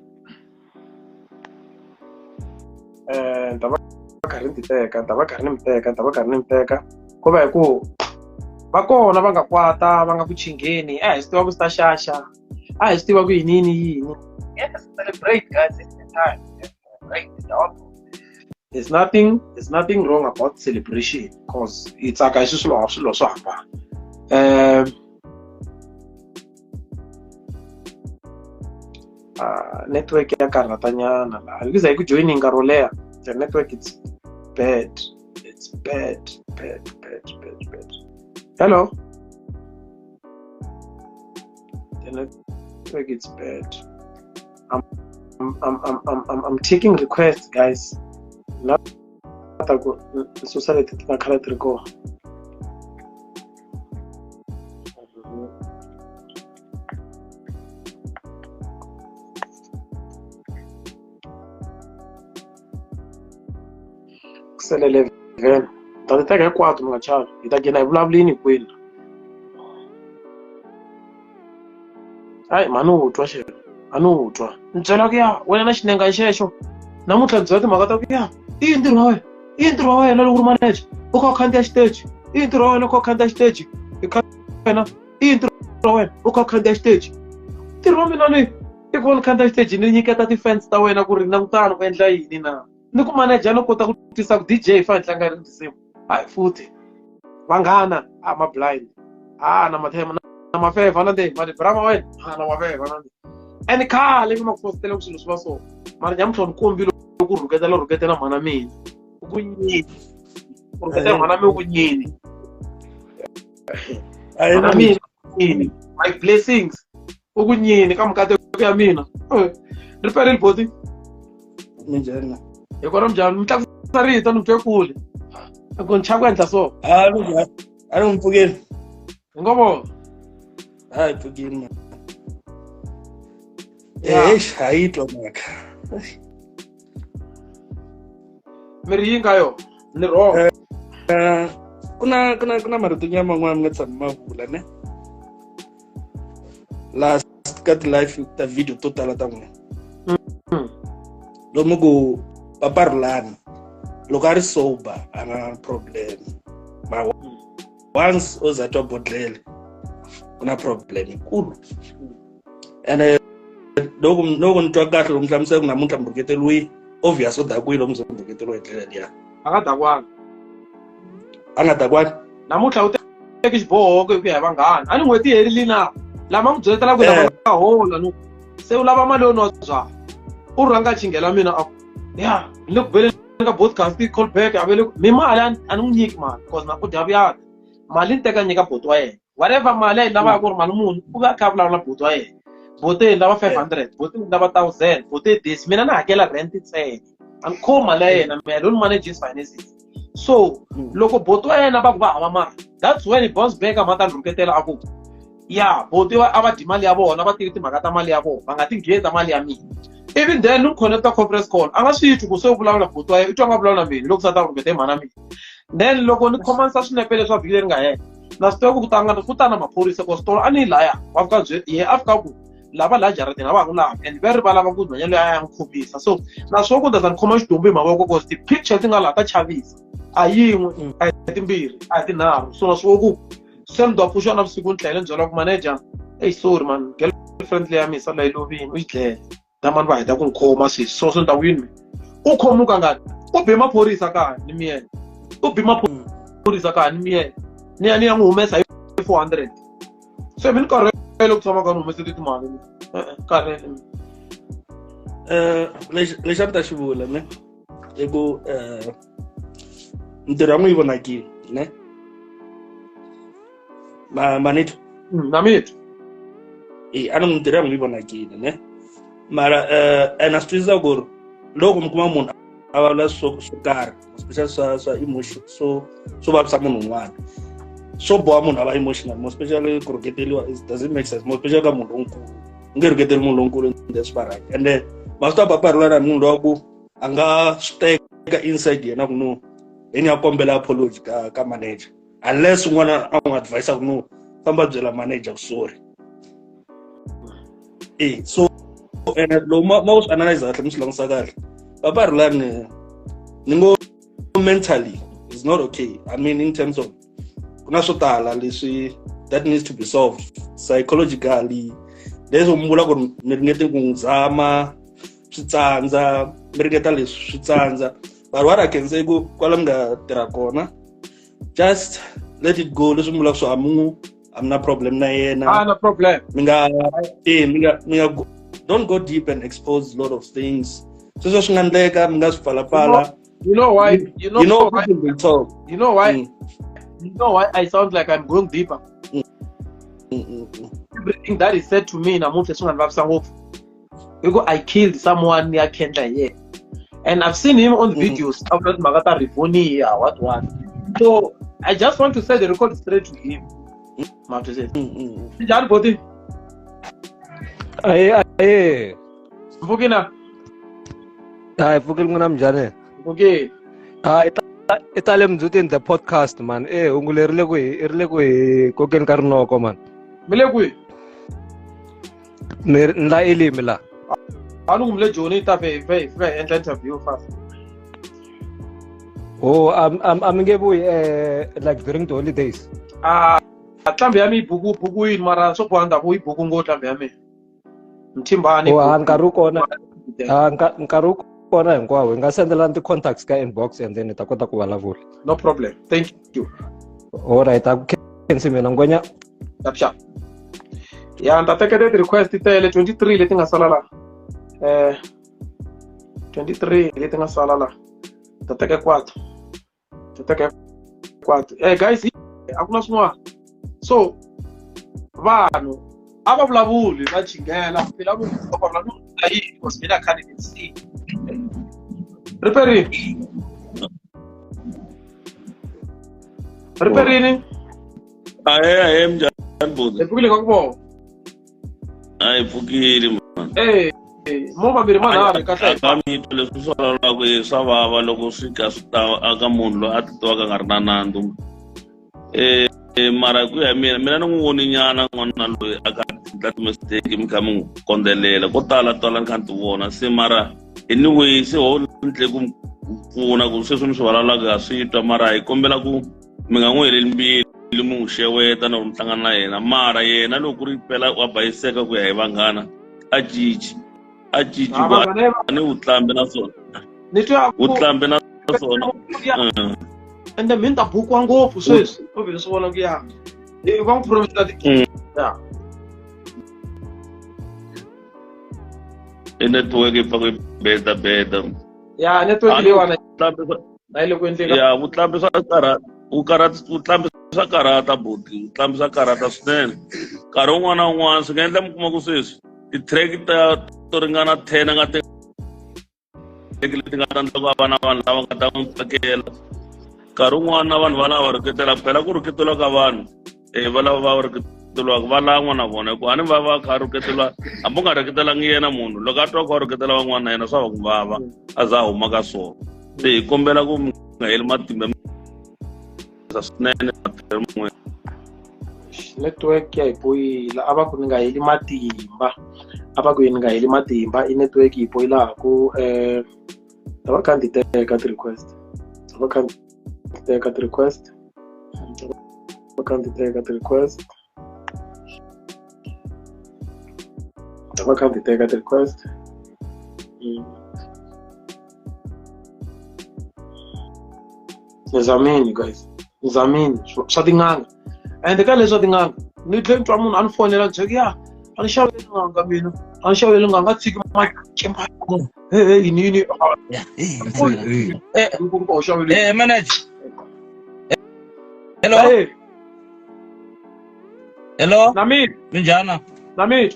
Ta va karhi ni teka, ta va karhi ni mi teka, ta va karhi ni mi teka. Ko va hi ku va kona va nga kwata, va nga ku chingheni, a hi swi tiva ku swi ta xaxa, a hi swi tiva ku yini yini yini. Yes, celebrate guys, it's the time. Celebrate. There's nothing wrong about celebration because it's like I just swilo swo hambana. Network ya karhatanyana laha loko za hi ku joining nkarhi wo leha, the network it's bad, it's bad, bad, bad, bad, bad. Hello, the network it's bad. I'm taking requests, guys. La ta ku susa leti ti nga khala ti ri kona. Sele 11 ta ti teka hinkwato mi nga chavi, hi ta gina hi vulavulini hinkwenu. Hayi mhani u twa xelo, a ni u twa ni byela ku ya wena na xinenga xexo namuntlha ni byela timhaka ta ku ya i yini ntirho wa wena, i yini ntirho wa wena loko u ri manager u kha u khandziya xiteji, i yini ntirho wa wena u kha u khandziya xiteji, wena i yini ntirho wa wena u kha u khandziya xiteji. Ntirho wa mina ni i ku va ni khandziya xiteji ni nyiketa ti-fans ta wena ku ri langutana ku endla yini na ni ku manager no kota ku twisa ku DJ hi fanele tlanga risimu. Hayi futhi vanghana a ma blind, a na mathema na mafeva na ndzeni mani brama wena a na mafeva na ndzeni. And khale mi ma fositela ku swilo swi va so, mara nyamuntlha ni kombile ku rhuketela rhuketela mhana mina ku nyini, ku rhuketela mhana mina ku nyini, mhana mina nyini, my blessings u ku nyini ka mikateko ya mina. Ri perile boti. Minjhani? Hi kona minjhani? Mi tlakusa rito ni twe kule. Ku ni chava ku endla so. A ni n'wi pfukeli. Hi ngo vona. A hi pfukeli man. Eish, ha yi twa mhaka. Mi ri yi nga yo? Ni wrong. Ku na marito nyana man'wana mi nga tshami ma vula ne? Last ka ti-live ta video to tala ta n'wina. Lomu ku Papa Rhulani loko a ri sober a nga problem, ma once o za twa bodlele ku na problem yikulu. Ene loko ni twa kahle loko mi hlamusela ku namuntlha murhuketeliwi obvious u dakwile loko mi ze murhuketeliwa hi ndlela liya. A nga dakwanga. A nga dakwanga? Namuntlha u teke xiboho ku ya hi vanghana. A ni n'hweti yi herile na lama n'wi byeletela ku lava nga hola no se u lava mali yo nwa byala. U rhanga chinghela mina a ku ya ni le ku beleni ka podcast call back a vele mi mali a ni n'wi nyiki mali because na u dya vuyana. Mali ni teka nyika boti wa yena. Whatever mali a yi lavaka ku ri mali muni u va a kha a vulavula boti wa yena. Boti yi lava 500, boti yi lava 1000, boti yi this. Mina ni hakela rent ntsena. A ni khomi mali ya yena, mina I don't manage his finances. So loko boti wa yena va ku va hava mali, that's when he bounce back a mata ni rhuketela a ku ya boti a va dyi mali ya vona, va tivi timhaka ta mali ya vona, va nga ti ngheni ta mali ya mina. Even then ni connecta conference call a nga swi twi ku se u vulavula boti wa yena, u twa nga vulavula na mina loko se a ta rhuketa hi mhana mina. Then loko ni khomanisa swinepe leswa vhiki leri nga hela, na swi tiva ku ku ta na maphorisa ku switolo a ni yi laya, wa fika bye ye a fika ku lava laha jaratini a va ha n'wi lavi and va ri va lava ku nhwanyana loyi a ya n'wi khomisa. So na swo ku ta ni khoma xidumbu hi mavoko cause ti-picture ti nga laha ta chavisa, a yin'we a hi timbirhi a hi tinharhu. So na swo ku se ni ta pfuxa navusiku ni tlhela ni byela ku manager, hey sorry man, girlfriend leyi ya mina sala yi lovile, u yi dlele. Damani va heta ku ni khoma sweswi, so swi ni ta ku yini mina? U khomuka ngani? U be maphorisa kaya ni miyele. U be maphorisa kaya ni miyele. Ni ya ni ya n'wi humesa hi 400. Se mi ni karhele ku tshama ka ni humese timali mina. Karhele mina. Lexi a ni ta xi vula ne i ku ntirho ya n'wi yi vonakile ne? Manito? Na mina. A ni ntirho ya n'wi yi vonakile ne? Mara ene a swi twisisa ku ri loko mi kuma munhu a vulavula swo karhi, especially swa emotion, swo vavisa munhu un'wana, swo boha munhu a va emotional, more especially ku rhuketeliwa, it doesn't make sense, more especially ka munhu lonkulu. U nge rhuketeli munhu lonkulu and then swi va right. And then Ma swi tiva Papa Rhulani munhu lowa ku a nga swi teka inside yena ku no hi ni ya kombela apology ka manager unless un'wana a n'wi advise ku no famba byela manager ku sorry. So ene loko ma u swi analyze kahle mi swi langutisa kahle Papa Rhulani ni ngo mentally is not okay. I mean in terms of ku na swo tala leswi that needs to be solved psychologically. Leswi mi vula ku ri mi ringete ku n'wi zama swi tsandza, mi ringeta leswi swi tsandza, but what I can say ku kwala mi nga tirha kona just let it go. Leswi mi vulaka swo a mi n'wi a mi na problem na yena. A na problem. Mi nga mi nga mi nga don't go deep and expose a lot of things. Sweswo swi nga endleka mi nga swi pfalapfala. You know why? You know why? People talk. You know why? You know why I sound like I'm going deeper? Everything that is said to me namuntlha swi nga ni vavisa ngopfu. Because I killed someone near Kendra here. And I've seen him on videos. I've got Rivonia, what. So I just want to say the record straight to him. Njani boti? Aye. Mvukina. Hayi, pfukile n'wina minjhani? Okay. Hayi, i tale Mdzhuti in the podcast man. Hungu leri le ku hi ri le ku hi kokeni ka rinoko man. Mi le kwihi? Ni la Elimi la. A ni ku mi le Joni ta fe fe fe endla interview fast. Oh, I'm mi nge vuyi like during the holidays. Ah, nqambi ya mi buku yini mara swo boha ndhavuko yi buku ngo nqambi ya mina. Mthimbani. Oh, nkarhi wu kona. Nkarhi wu kona hinkwawo. Hi nga sendelana ti-contacts ka inbox and then hi ta kota ku vulavula. No problem. Thank you. All right, a ku khensi mina ngwenya. Tapxa. Ya ni ta teka ti-request tele 23 leti nga sala la. 23 leti nga sala la. Ta teka 4. Ta teka 4. Guys, a ku na swin'wana. So vanhu a va vulavuli va chingela phela va vulavula yini because mina I can't even see. Riperini. Riperini. Aye mjani bhuti. Epfukile ka ku vona. Ayi pfukile man. Mo vambirhi manharhu kahle. Ka mitwa leswi swi vulavulaka swa vava loko swi ka swi ta aka munhu loyi a titwaka a nga ri na nandzu. Mara ku ya mina ni n'wi voni nyana n'wana loyi a ka endla ti-mistake mi kha mi n'wi kondzelela ko tala tala ni kha ni ti vona se mara anyway se ho ndle ku pfuna ku sweswi mi swi vulavulaka ha swi twa mara hi kombela ku mi nga n'wi heleli mbilu mi n'wi xeweta na ku mi hlangana na yena mara yena loko ku ri phela wa bayiseka ku ya hi vanghana a cinci ku ni vutlambi na swona vutlambi na swona ende mi ni ta bukiwa ngopfu sweswi u vhele swi vona ku ya va n'wi promisela ti ya i network yi pfa yi beda beda ya network leyiwani na yi le ku endleni ya vutlambi swa karhata vutlambi swa karhata buti vutlambi swa karhata swinene nkarhi wun'wana na wun'wana swi nga endla mi kuma ku sweswi ti-track ta to ringana 10 a nga leti nga ta endla ku va na vanhu lava nga ta n'wi tsakela nkarhi wun'wana na vanhu va lava rhuketela phela ku rhuketeliwa ka vanhu va lava va rhuketeliwaka va lan'wa na vona hikuva a ni va va kha rhuketeliwa hambi u nga rhuketelangi yena munhu loko a twa ku a rhuketela van'wana na yena swa va ku vava a za a huma ka swona se hi kombela ku mi nga heli matimba swinene man'we network ya hi poyila a va ku ni nga heli matimba a va ku ni nga heli matimba i network yi poyilaku ta va kha ndzi teka ti-request ta va kha ndzi teka ti-request ta va kha ndzi teka ti-request ta va kha ndzi teka ti-request nizamini guys nizamini swa tin'anga ende ka leswi swa tin'anga ni tlhe ni twa munhu a ni fonela ni byela ya a ni xaveli n'anga mina a ni xaveli n'anga a tshiki macimba yini yini manager hello hello namini minjhani namini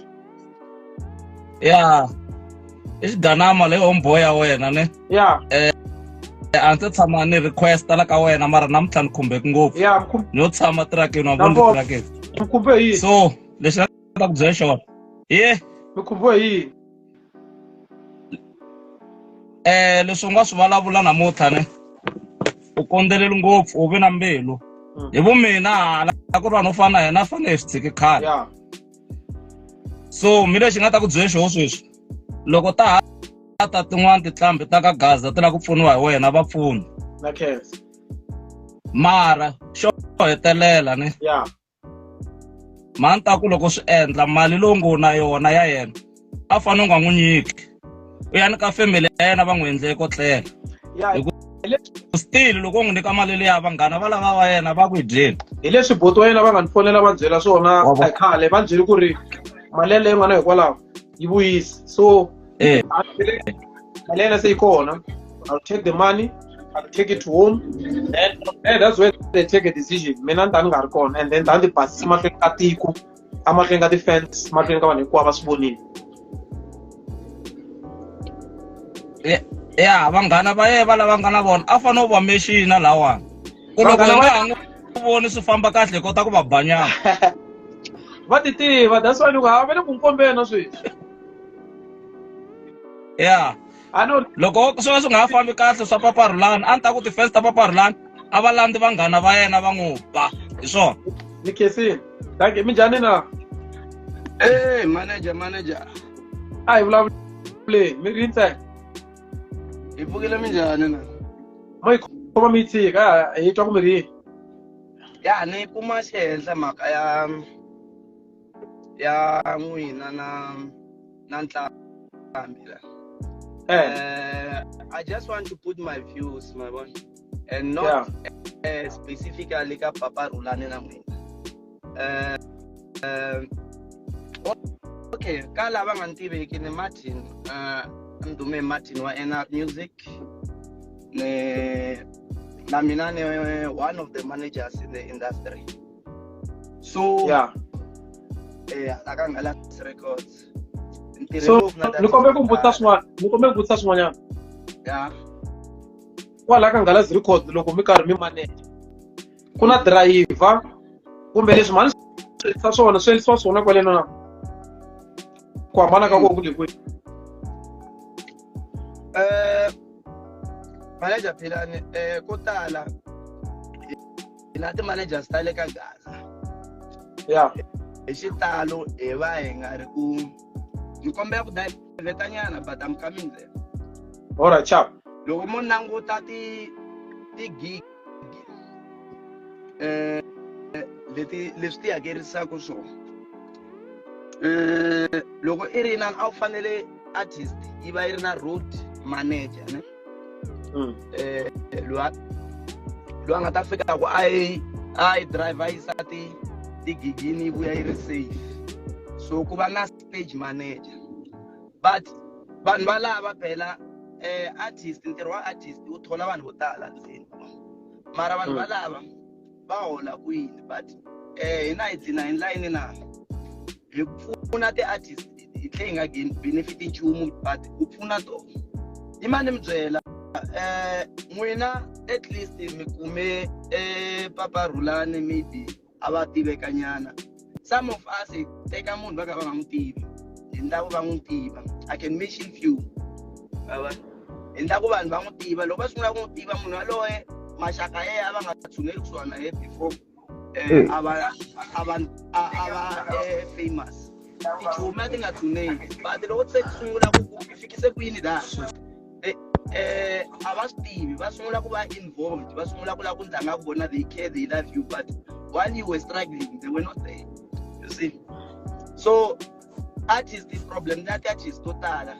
ya i xiganama leyi homeboy ya wena ne ya a ndzi tshama ni request la ka wena mara namuntlha ni khumbeki ngopfu ni yo tshama tirakeni wa vona tirakeni mi khumbe yini so lexi nga ta ku byela xona ye mi khumbe yini Leswi u nga swi vulavula namuntlha ne u kondzeleli ngopfu u vi na mbilu. Hi vumina hala ku ri vanhu vo fana na yena a fanele hi swi tshiki khale. So mi lexi nga ta ku byela xoho sweswi loko ta ha ta tin'wana tinqambi ta ka Gaza ti lava ku pfuniwa hi wena va pfuni. Mara xo hetelela ne mhani ta ku loko swi endla mali lowu ngo na yona ya yena a fanele u nga n'wi nyiki u ya ni ka family ya yena va n'wi endle ko tlela still loko u n'wi nyika mali liya vanghana va lava va yena va ku yi dyeni. Hi leswi buti wa yena va nga ni fonela va byela swona khale va byele ku ri mali yaleyo n'wana hikwalaho yi vuyisi so mali yena se yi kona. I'll take the money, I'll take it home, and that's where they take a decision. Mina ni ta ni nga ri kona and then ta ni basisa mahlweni ka tiko, emahlweni ka ti-fans, mahlweni ka vanhu hinkwavo va swi vonile. Ya vanghana va yena va lava nga na vona a fanele u va mexina lawani ku loko hi nga ha n'wi voni swi famba kahle hi kota ku va banyana. Va ti tiva, that's why loko ha va le ku n'wi kombeni na sweswi. Ya loko swi va swi nga ha fambi kahle swa Papa Rhulani a ni ta ku ti-fans ta Papa Rhulani a va landzi vanghana va yena va n'wi ba hi swona. Ni khensile. Dankie, minjhani na? Hey, manager, manager. A hi vulavuleni, mi ri ntsena. Hi pfukile minjhani na? Mo yi khoma mi yi tshika, hi twa ku mi ri yini? Ya ni kuma xihenhla mhaka ya n'wina na ntlhambi la. I just want to put my views, my boy, and not specifically ka Papa Rhulani na n'wina. Okay, ka lava nga ni tiveki ni Martin, ni dume Martin wa NR Music. Ni na mina ni one of the managers in the industry. So la ka Ngalazi Records. So ni kombe ku vutisa swin'wana, ni kombe ku vutisa swin'wanyana. Kwala ka Ngalazi Records loko mi karhi mi manage ku na driver kumbe leswi mhani swi endlisa swona swi endlisiwa swona kwaleno na ku hambana ka kona ku le kwihi? Manager Philani, ko tala hi na ti-managers ta le ka Gaza. Hi xitalo hi va hi nga ri ku ni kombela ku divertanyana but I'm coming there. All right, ciao. Loko mo languta ti-gig leti leswi ti hakerisaka swona, loko i ri inani a wu fanele artist yi va yi ri na road manager ne? Loyi a nga ta fika ku a yi drive a yisa tigigini yi vuya yi ri safe. So ku va na stage manager, but vanhu va lava phela artist, ntirho wa artist wu thola vanhu vo tala ndzeni, mara vanhu va lava va hola kwini? But hina hi dzina hi ndlela yini na hi pfuna ti-artist hi tlhe hi nga gain benefit nchumu, but ku pfuna tona. I ma ni mi byela, n'wina at least mi kume Papa Rhulani maybe a va tivekanyana. Some of us hi teka munhu va ka va nga n'wi tivi, hi ndla ku va n'wi tiva. I can mention few. Hi ndla ku vanhu va n'wi tiva, loko va sungula ku n'wi tiva munhu yaloye maxaka ya yena va nga tshuneli kusuhana na yena before a va famous. Tichumu a ti nga tshuneli, but loko se ti sungula ku fikise ku yini la a va swi tivi, va sungula ku va involved, va sungula ku lava ku ndlanga ku vona they care, they love you, but while you were struggling they were not there, you see. So artist problem na ti-artist to tala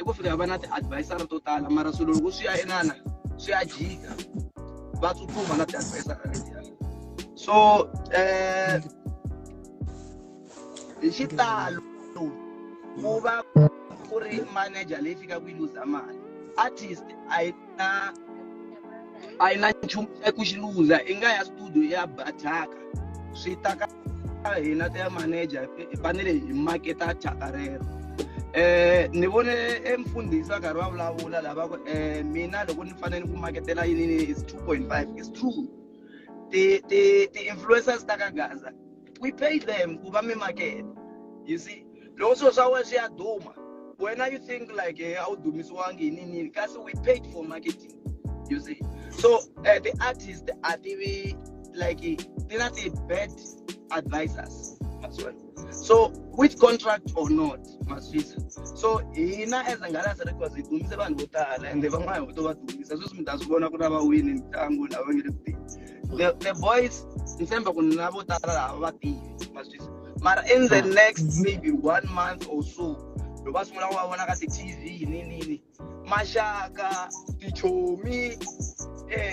i ku fika va na ti-advisor to tala, mara swilo loko swi ya inana swi ya jika va tsutsuma na ti-advisor letiya. So hi xitalo ku va ku ri manager leyi fikaka yi luza mali, artist a yi na nchumu ku xi luza, i nga ya studio ya ba thyaka, swi ta ka hina ta manager hi fanele hi maketa thyaka rero. Ni vone emfundhisi va karhi va vulavula lava ku mina loko ni fanele ku maketela yini is 2.5. It's true. Ti-influencers ta ka Gaza we pay them ku va mi maketa, you see. Loko swilo swa wena swi ya duma When you think like a wu dumisiwangi nini kasi we paid for marketing, you see. So the artists a tivi like ti na ti bad advisors as well. So with contract or not, maswisa. So hina as Ngalazi Records hi dumise vanhu vo tala and van'wana to va dumisa sweswi mi ta swi vona ku na va wini ntlangu lava nge le ku tini. The boys ni tshemba ku na vo tala lava va tivi maswisa. Mara in the next maybe 1 month or so loko va sungula ku va vona ka ti-TV nini maxaka tichomi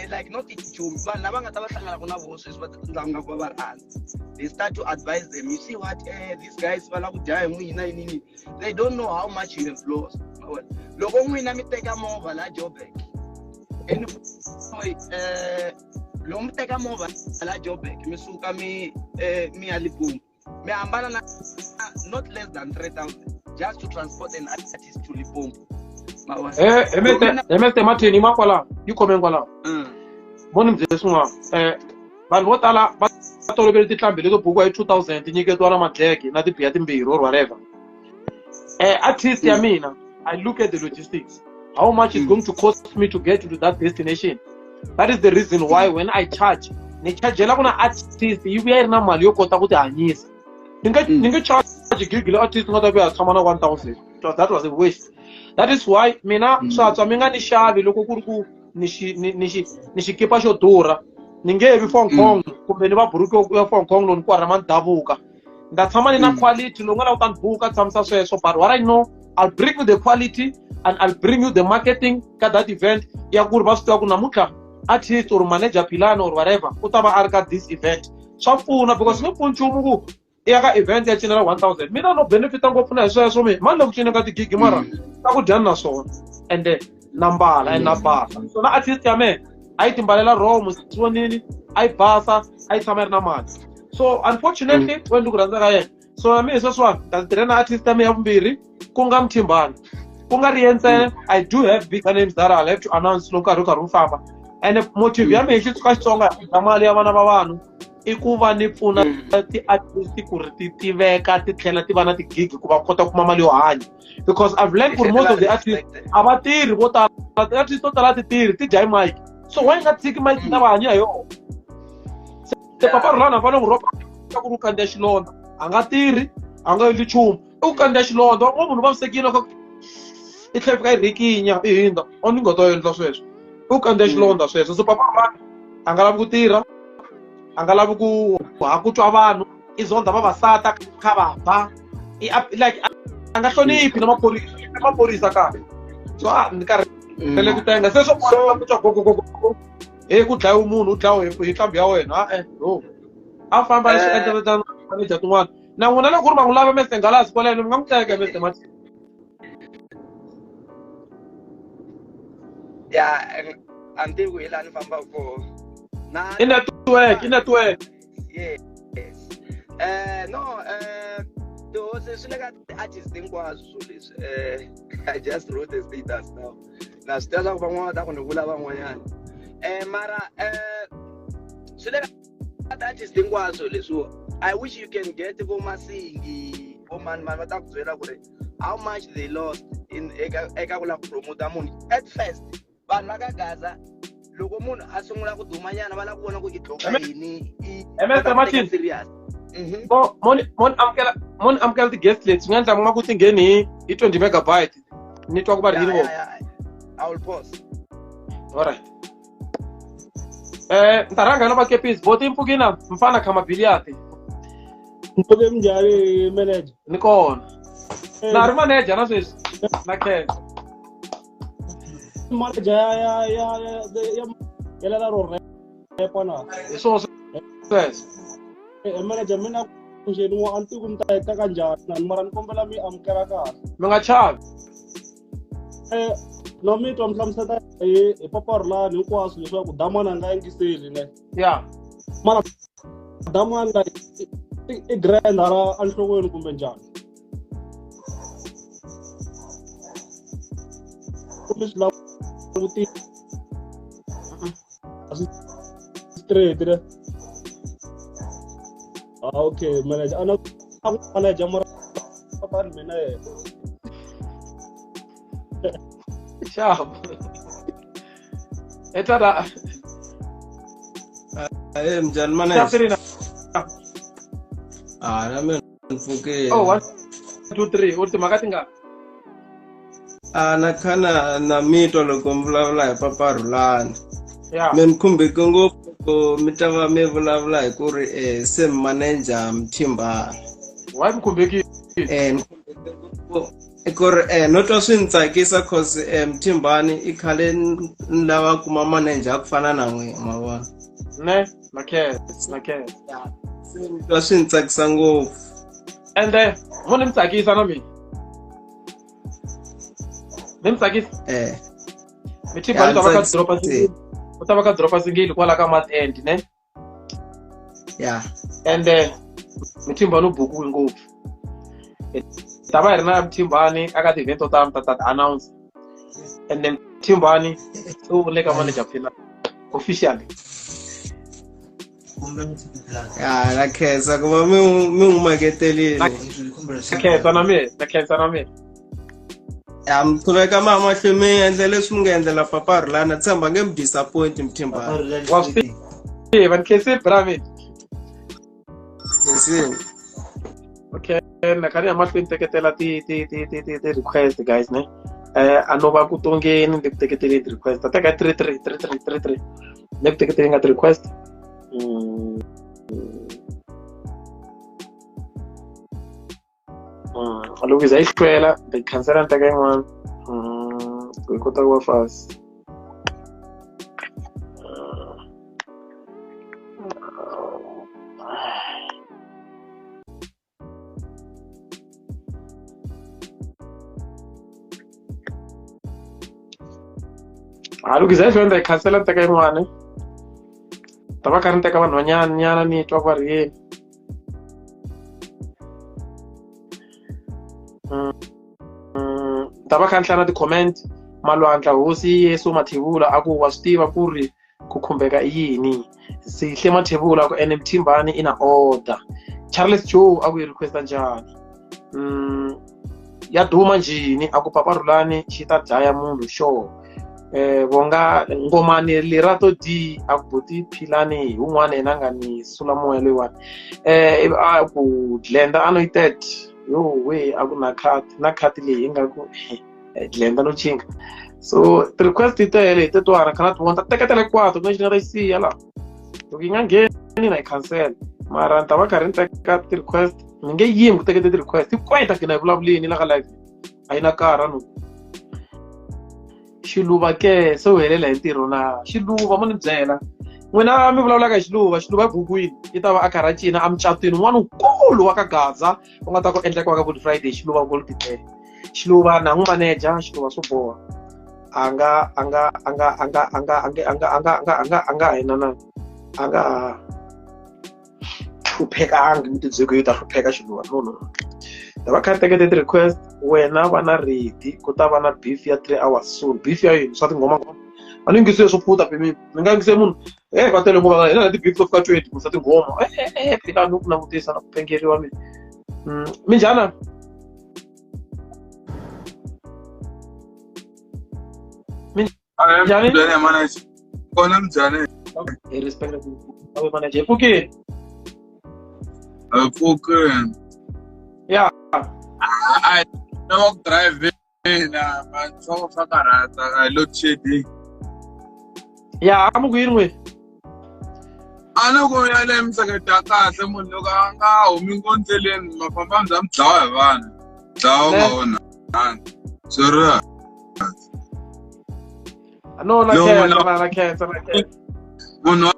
like not tichomi vanhu lava nga ta va hlanganaka na vona sweswi va tlanga ku va va rhandza. They start to advise them, you see what these guys va lava ku dya hi n'wina yinini. They don't know how much you have lost. Loko n'wina mi teka movha la Joburg, anyway loko mi teka movha la Joburg mi suka mi ya Limpopo mi hambana na not less than 3,000 just to transport an artist to Limpopo. Mr. Martin, ima kwala, yi khome kwala. Voni mi byele swin'wana. Vanhu vo tala va tolovele tinhlambi leto bukiwa hi 2000 ti nyiketiwa na madleke na tibiya timbirhi or whatever. Artist ya mina, I look at the logistics. How much is going to cost me to get to that destination? That is the reason why when I charge, ni chargela ku na artist yi vuya yi ri na mali yo kota ku ti hanyisa. Ni nge charge gig le artist nga ta vuya tshama na 1000. That was a waste. That is why mina swatswa mi nga ni xavi loko ku ri ku ni xikipa xo durha. Ni nge vi Hong Kong kumbe ni va buruku ya Hong Kong loni kwara ma ndavuka. Nga tshama ni na quality loko nga lava ku ta ni buka tshamisa sweswo, but what I know, I'll bring you the quality and I'll bring you the marketing ka that event ya ku ri va swi tiva ku namuntlha artist or manager Philani or whatever u ta va a ri ka this event. Swa pfuna because swi nge pfuni nchumu ku i ya ka event ya cinela 1000. Mina no benefita ngopfu na hi sweswo mi mani loko cina ka tigigi mara ta ku dyani na swona and na mbala and na basa. So na artist ya mehe a yi timbalela romo sivonini a yi basa a yi tshama yi ri na mali. So unfortunately when ku rhandza ka yena, so na mina sweswiwani ta tirha na artist ya mina ya vumbirhi ku nga Mthimbani, ku nga ri yena ntsena. I do have bigger names that I'll have to announce loko nkarhi wu karhi wu famba. And motive ya mina hi Xitsonga Xitsonga hi mali ya vana va vanhu i ku va ni pfuna ti-artist ku ri ti tiveka ti tlhela ti va na tigigi ku va kota ku kuma mali yo hanya. Because I've learned for most of the artists a va tirhi vo tala, ti-artist to tala ti tirhi ti dya hi mic. So why nga tshiki mic na va hanya hi yona? Se Papa Rhulani a fanele ku rhoba ku ri u kandziya xilondza, a nga tirhi, a nga endli nchumu, i ku kandziya xilondza. Wa munhu vavisekile loko i tlhela fika i rhikinya i hindza, a ni nga ta endla sweswo, i ku kandziya xilondza sweswo. So Papa Rhulani a nga lavi ku tirha, a nga lavi ku ha ku twa vanhu, i zonda vavasati a kha va ba, like a nga hloniphi na maphorisa, i maphorisa kahle. So a ni karhi le ku tenga se swo kona ku twa gogogogo he ku dlayiwe munhu u dlayiwe hi nqambi ya wena. No a famba swi endla manager tin'wana na n'wina loko ku ri va n'wi lava Mr Ngalazi kwaleno mi nga n'wi teka Mr Martin. Ya a ni tivi ku hi laha ni fambaka kona na i network, i network. Yes. No tihosi swi le ka ti-artist hinkwaswo leswi. I just wrote a status now. Na swi tiva swa ku van'wana va ta ku ni vula van'wanyana. Mara swi le ka ti-artist hinkwaswo leswiwa. I wish you can get vo Masingi, vo mani mani va ta ku byela ku ri how much they lost in eka ku lava ku promota munhu. At first vanhu va ka Gaza loko munhu a sungula ku dumanyana va lava ku vona ku i dloka yini, i Mr Martin. serious. Mo ni amukela ti-guest leti swi nga endla ma ku ti ngheni hi 20 megabyte ni twa ku va ri yini vona. I will pause. Alright. Ni ta rhanga na vakepisi boti mpfukina mfana khama billiard. Mpfuke minjhani manager? Ni kona. Na ri manager na sweswi na khensa. Manager ya ya ya ya ya la ro repa na. Hi swona sweswo. Manager mina njhani wa a ni tivi ku mi ta yi teka njhani mara ni kombela mi amukela kahle. Mi nga chavi. No mi twa mi hlamusela hi Papa Rhulani hinkwaswo leswaku Damani a nga yingiseli ne. Ya. Mara Damani like i grand hala enhlokweni kumbe njhani? Kumbe swi languti a swi straight ne. Ah okay manager ana manager mara papa mina yena. Sharp. Etata. Eh mjani manager. Sharp Ah, na mina mpfukile. Oh, 1 2 3 u timhaka tingani? Ah, na khana na mitwa loko mi vulavula hi Papa Rhulani. Yeah. Mi ni khumbeke ngopfu loko mi ta va mi vulavula hi ku ri se manager Mthimbani. Why mi khumbekile? Ni khumbeke ngopfu i ku ri no twa swi ni tsakisa cause Mthimbani i khale ni lava kuma manager ku fana na n'wina ma vona. Ne, na khensa, na khensa. Se ni twa swi ni tsakisa ngopfu. Ende mo ni mi tsakisa na mina. Ni mi tsakisa? Eh. Mthimbani u ta va ka dropa single. U ta va ka dropa single kwala ka month end, ne? Yeah. Ende Mthimbani u bukiwe ngopfu. Ta va hi ri na Mthimbani aka ti-event to tala ta announce. And then Mthimbani se u le ka manager phela officially. Ya, na khensa ku va mi n'wi maketelile. Na khensa na mina, na khensa na mina. Ya, mi qhuveka ma mahlweni mi endla leswi mi nga endlela Papa Rhulani, na tshemba nge mi disappoint Mthimbani. Wa swi tiva, ni khensi bra mina. Khensini. Okay, na kha ni ya mahlweni teketela ti ti ti ti ti ti request guys ne. A no va ku tongeni ni ku teketeleni ti request. Ta teka 3 3 3 3 3 3. Ni ku teketeleni nga ti request. Loko za yi hlwela ni khansela ni teka yin'wana ku yi kota ku va fast. Loko za yi hlwela ni ta yi khansela ni teka yin'wana. Ta va kha ni teka vanhwanyana nyana ni twa ku va ri yini. Ta va kha ni hlaya na ti-comment. Malwandla hosi Yesu Mathebula a ku wa swi tiva ku ri ku khumbeka i yini. Sihle Mathebula ku ene Mthimbani i na order. Charles Joe a ku yi requesta njhani? Ya duma njhini a ku Papa Rhulani xi ta dlaya munhu sure. Vonga Ngomani Lerato D a ku buti Philani hi wun'wana yena a nga ni sula moya loyiwani. A ku Glenda anointed yo we a ku na cut na cut leyi nga ku Glenda no chinga. So ti-request ti tele hi tetwana kha na ti vona ta teketela hinkwato ku na xi nga ta xi siya laha. Loko yi nga ngheni na yi cancel. Mara ni ta va karhi ni teka ti-request ni nge yimi ku teketa ti-request hinkwayo ta gina hi vulavuleni la ka live a yi na karha no. Xiluva ke se u helela hi ntirho na Xiluva mo ni byela n'wina mi vulavulaka hi Xiluva Xiluva bukwini yi ta va a karhi a cina emucatwini wun'wana wukulu wa ka Gaza u nga ta ku endleka ka Good Friday Xiluva Gold Day. Xiluva na n'wi manager Xiluva swo boha a nga a nga a nga a nga a nga a nga a nga a nga a nga a nga a nga hina na a nga hluphekangi mi tibyeke yi ta hlupheka Xiluva no no. Ta va kha tekete ti-request wena va na ready ku ta va na beef ya 3 hours soon. Beef ya yini swa tinghoma ngoma a ni yingise swo phuta pimini ni nga yingise munhu va tele ngoma hina na ti-beef to fika 20 ku swa tinghoma phela ni ku langutisa na ku pengeriwa mina. Minjhana? Minjhani? Kona minjhani? Hi respect awe manager. Hi pfukile? Hi pfukile. Yeah. I no drive na man swa swa karhata I load shedding. Yeah, a mu ku yini n'we? A ni ku ya le miehleketo ya kahle munhu loko a nga humi ngo ndleleni mafamba mi dlawa hi vanhu. Dlawa u nga onhanga. Swi ri No, na khensa, na khensa, na khensa. Munhu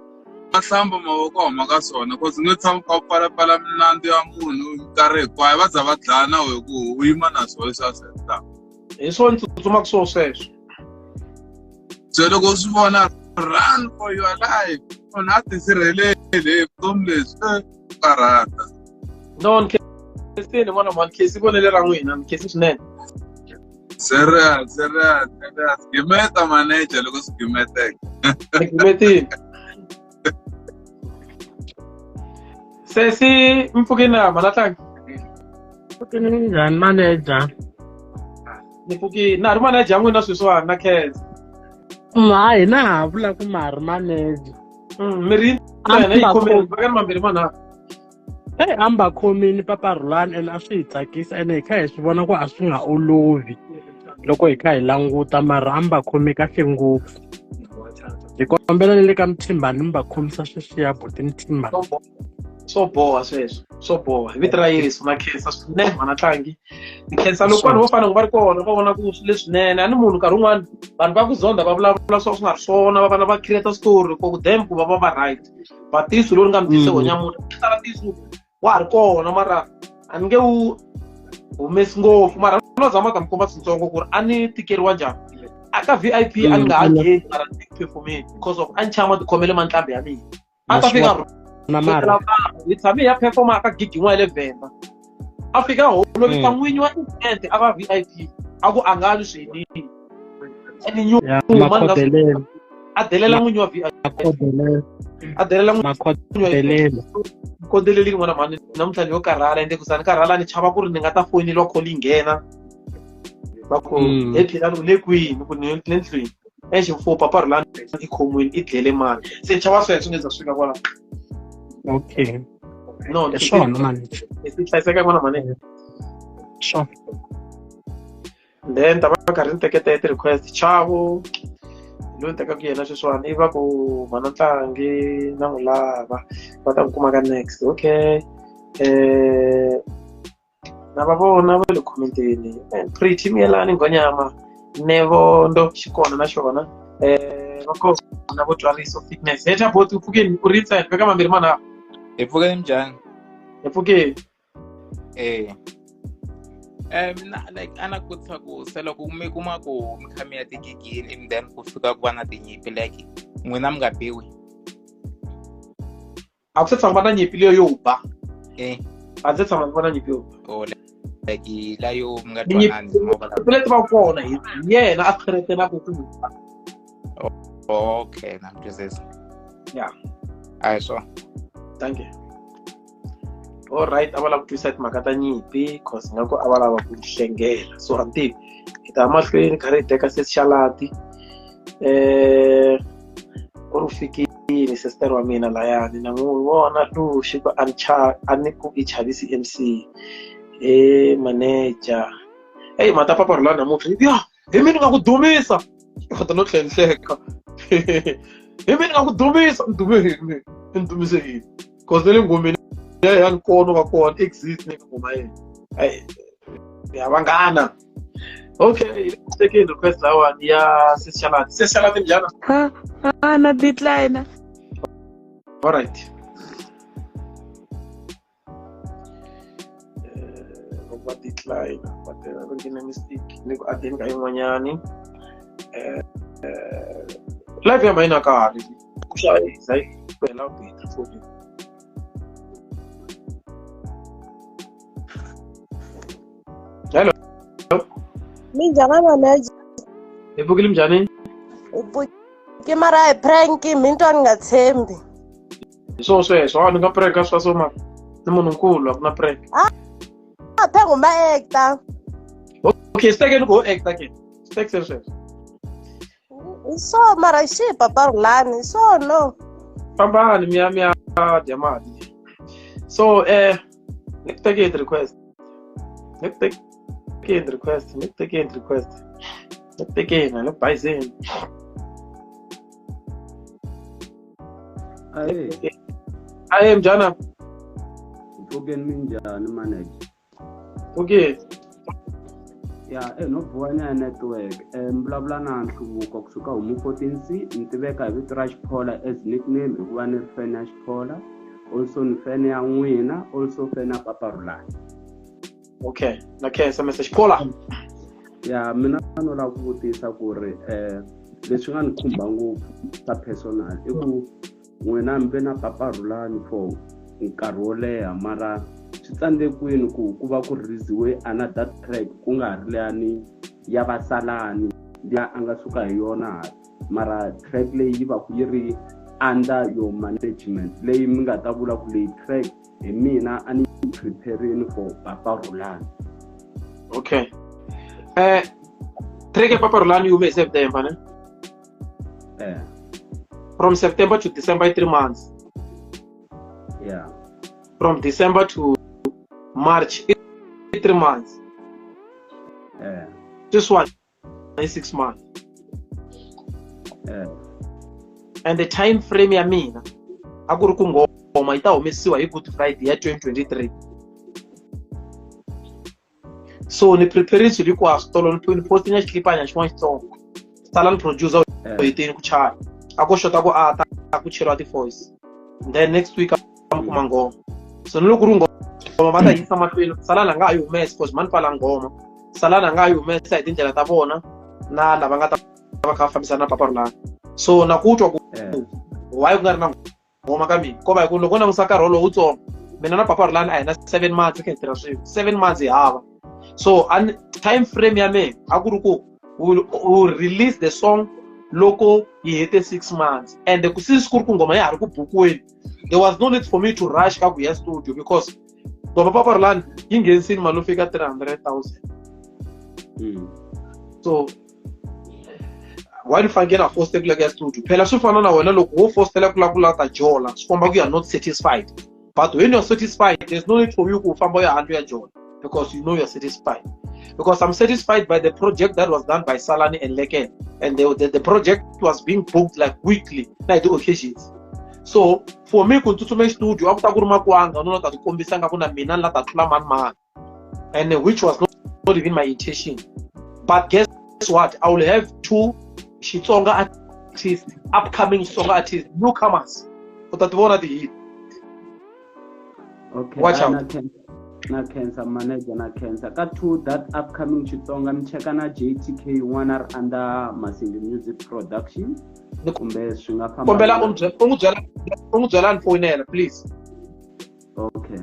a hlamba mavoko a huma ka swona cause nge tshami kha u pfalapfala minandzu ya munhu minkarhi hinkwayo va za va dlaya na wehe ku u yima na swona leswi a swi endlaka. Hi swona ni tsutsumaka swona sweswo. Se loko u swi vona run for your life munhu a tisirheleli hi vutomi lebyi karhata. No, ni khensini n'wana mhani, khensi vonelo ra n'wina, ni khensi swinene. Serious, serious, serious. Gimeta manager loko swi gimeteka. Ni gimetile. Sesi mpfukeni na mhana tlangi. Pfukeni njhani manager? Ni pfukile na ha ri manager ya n'wina sweswiwani na khensa. Hayi na ha vula ku ma ha ri manager. Mi ri yena yi khomile vakani mambirhi manharhu. Hey, a mi va khomini Papa Rhulani ene a swi hi tsakisa ene hi kha hi swi vona ku a swi nga olovi loko hi kha hi languta mara a mi va khomi kahle ngopfu. Hi kombela ni le ka Mthimbani mi va khomisa sweswiya buti Mthimbani. Swo boha sweswo, swo boha. Hi vito ra Yesu na khensa swinene mhana Tlangi. Ni khensa loko vanhu vo fana va ri kona va vona ku swi leswinene. A ni munhu nkarhi wun'wani vanhu va ku zonda va vulavula swa swi nga ri swona va vana va create story ku them ku va va va right. But tisu lowu ni nga mi tise wona nyamuntlha, ku tala tisu wa ha ri kona mara a ni nge wu humesi ngopfu mara no zama ta mi komba switsongo ku ri a ni tikeriwa njhani. A ka VIP a ni nga ha ngheni mara ni performeni because of a ni chava tikhomele mantlhambi ya mina. A ta fika na mara hi tshame hi ya performa ka gig yin'wana ya le Venda. A fika holovisa n'winyi wa event a va VIP a ku a nga lwi swiyinini. And nyuma a delela n'winyi wa VIP. A delela n'winyi makhodelelo. Khodeleli n'wana mhani namuntlha ni yo karhala ende ku za ni karhala ni chava ku ri ni nga ta foyineliwa call yi nghena. Va ku he phela u le kwini ku ni le ndlwini. Exi mfumo Papa Rhulani i khomiwile i dlele mali. Se ni chava sweswo nge za swi fika kwalaho. Okay. No, Hi swona manager. Hlayiseka n'wana mhani. Sure. Then ta va karhi ni teketa ti-request Chavo loyi ni tekaka yena sweswiwani i va ku mhana Tlangi na n'wi lava va ta n'wi kuma ka next. Okay. Na va vona va le commenteni. Pretty Miyelani Nghonyama Nevondo xikona na xona. Va kona vo Twariso Fitness. He Thaboti u pfukile u ri inside veka mambirhi manharhu. Hi pfukile njhani? Hi pfukile. Mina like a na ku vutisa ku se loko mi kuma ku mi kha mi ya tigigini and then ku fika ku va na tinyimpi like n'wina mi nga biwi? A ku se tshama va na nyimpi leyo yo ba. A se tshama va na nyimpi yo ba. Oh, like la yo mi nga Tinyimpi twanani mo va la- leti va kona hi yena a threatenaka ku ba. Okay, na twisisa. Yeah. A hi swona. Thank you. All right, a va lava ku twisisa timhaka ta nyimpi cause nga ku a va lava ku hlengela. So a ni tivi. Hi ta ya mahlweni karhi hi teka sesi Xalati. Ku ri u fikile sister wa mina layani na n'wi vona luxi ku a ni cha a ni ku i chavisi MC. Manager. Hey, mata Papa Rhulani namuntlha. Ya, hi mina nga ku dumisa. Kota no tlhela ni hleka. Hi mina nga ku dumisa. Ni dume hi mina. Ni dumise yini? Cause le ngomeni ya ni kona va kona exist ni ngoma yena. Hey, ya vanghana. Okay, second request lawani ya Sesi Xalati. Sesi Xalati njhani? Ha, ha, na decline. All right. Va decline, va tela va nghena mistake ni ku adeni ka yin'wanyani. Live ya mina ka ha ri ku xavisa yi hela betri foni. Hello. Minjhani manager? Hi pfukile minjhani? Hi pfuke mara hi prank mi twa ni nga tshembi. Hi swona sweswo, a ni nga prank swa so mara ni munhu nkulu a ku na prank. Ah, prank u ma actor. Okay, swi tekeni ku ho actor ke. Swi tekiseni sweswo. Hi swona mara xi Papa Rhulani, hi swona no. Fambani mi ya mi ya dya mali. So ni ku tekeni request. Ni ku tekeni request, ni ku tekeni request. Ni ku tekeni, ni ku bayizeni. Aye. Aye, mjana. Pfukeni minjhani manager? Okay. Ya, no buwa na network. Mi vulavula na Nhluvuko kusuka Homu 14C, ni tiveka hi vito ra Xiphola as nickname hikuva ni ri fan ya Xiphola. Also ni fan ya n'wina, also fan ya Papa Rhulani. Okay, na khensa Mr. Xiphola. Ya, mina no lava ku vutisa ku ri leswi nga ni khumba ngopfu swa personal i ku n'wina mi ve na Papa Rhulani for nkarhi wo leha mara swi tsandze kwini ku ku va ku release-iwe another track ku nga ha ri leyani ya Vasalani liya a nga suka hi yona mara track leyi yi va ku yi ri under your management leyi mi nga ta vula ku leyi track hi mina a ni preparing for Papa Rhulani. Okay. Track ya Papa Rhulani yi hume hi September ne? Eh. From September to December i 3 months. Yeah. From December to March i 3 months. Eh. This one i 6 months. Eh. And the time frame ya mina a ku ri ku ngoma yi ta humesiwa hi Good Friday ya 2023. So ni prepare swilo hinkwaswo tolo ni post na xilipanya xin'wana xitsongo. Sala ni producer hetini ku chaya. A ku xota ku a ta ku cheriwa ti-voice. Then next week a mi kuma ngoma. So ni loko ku ri ngoma va ta yisa mahlweni Salani a nga ha yi humesi because mani pfala ngoma. Salani a nga ha yi humesa hi tindlela ta vona na lava nga ta va kha va fambisana na Papa Rhulani. So na ku twa ku why ku nga ri na ngoma ka mina ko va hi ku loko u langusa nkarhi wolowo wutsongo mina na Papa Rhulani a hi na 7 months kha hi tirha swin'we 7 months hi hava. So time frame ya mina a ku ri ku we release the song loko yi hete 6 months and since ku ri ku ngoma ya ha ri ku bukiweni there was no need for me to rush ka ku ya studio because ngoma Papa Rhulani yi nghenisini mali yo fika 300,000. So why ni fanekele na fostela ku lava ku ya studio? Phela swi fana na wena loko wo fostela ku lava ku lava ta jola swi komba ku you are not satisfied. But when you are satisfied, there's no need for you ku famba u ya handle ya jola because you know you are satisfied. Because I'm satisfied by the project that was done by Salani and Leken, and the project was being booked like weekly, like the occasions. So for me, ku tsutsuma studio, a ku ta ku ri makwanga, no ta tikombisa nga ku na mina ni la ta tlula mani mani, and which was not even my intention. But guess what? I will have 2 Xitsonga artists, upcoming Xitsonga artists, newcomers. U ta ti vona ti hit. Okay. Watch out. Na khensa manager, na khensa. Ka 2 that upcoming Xitsonga mi cheka na JTK one are under Masindi Music Production. Kumbe swi nga famba. Kombela u n'wi byela ni foyinela please. Okay.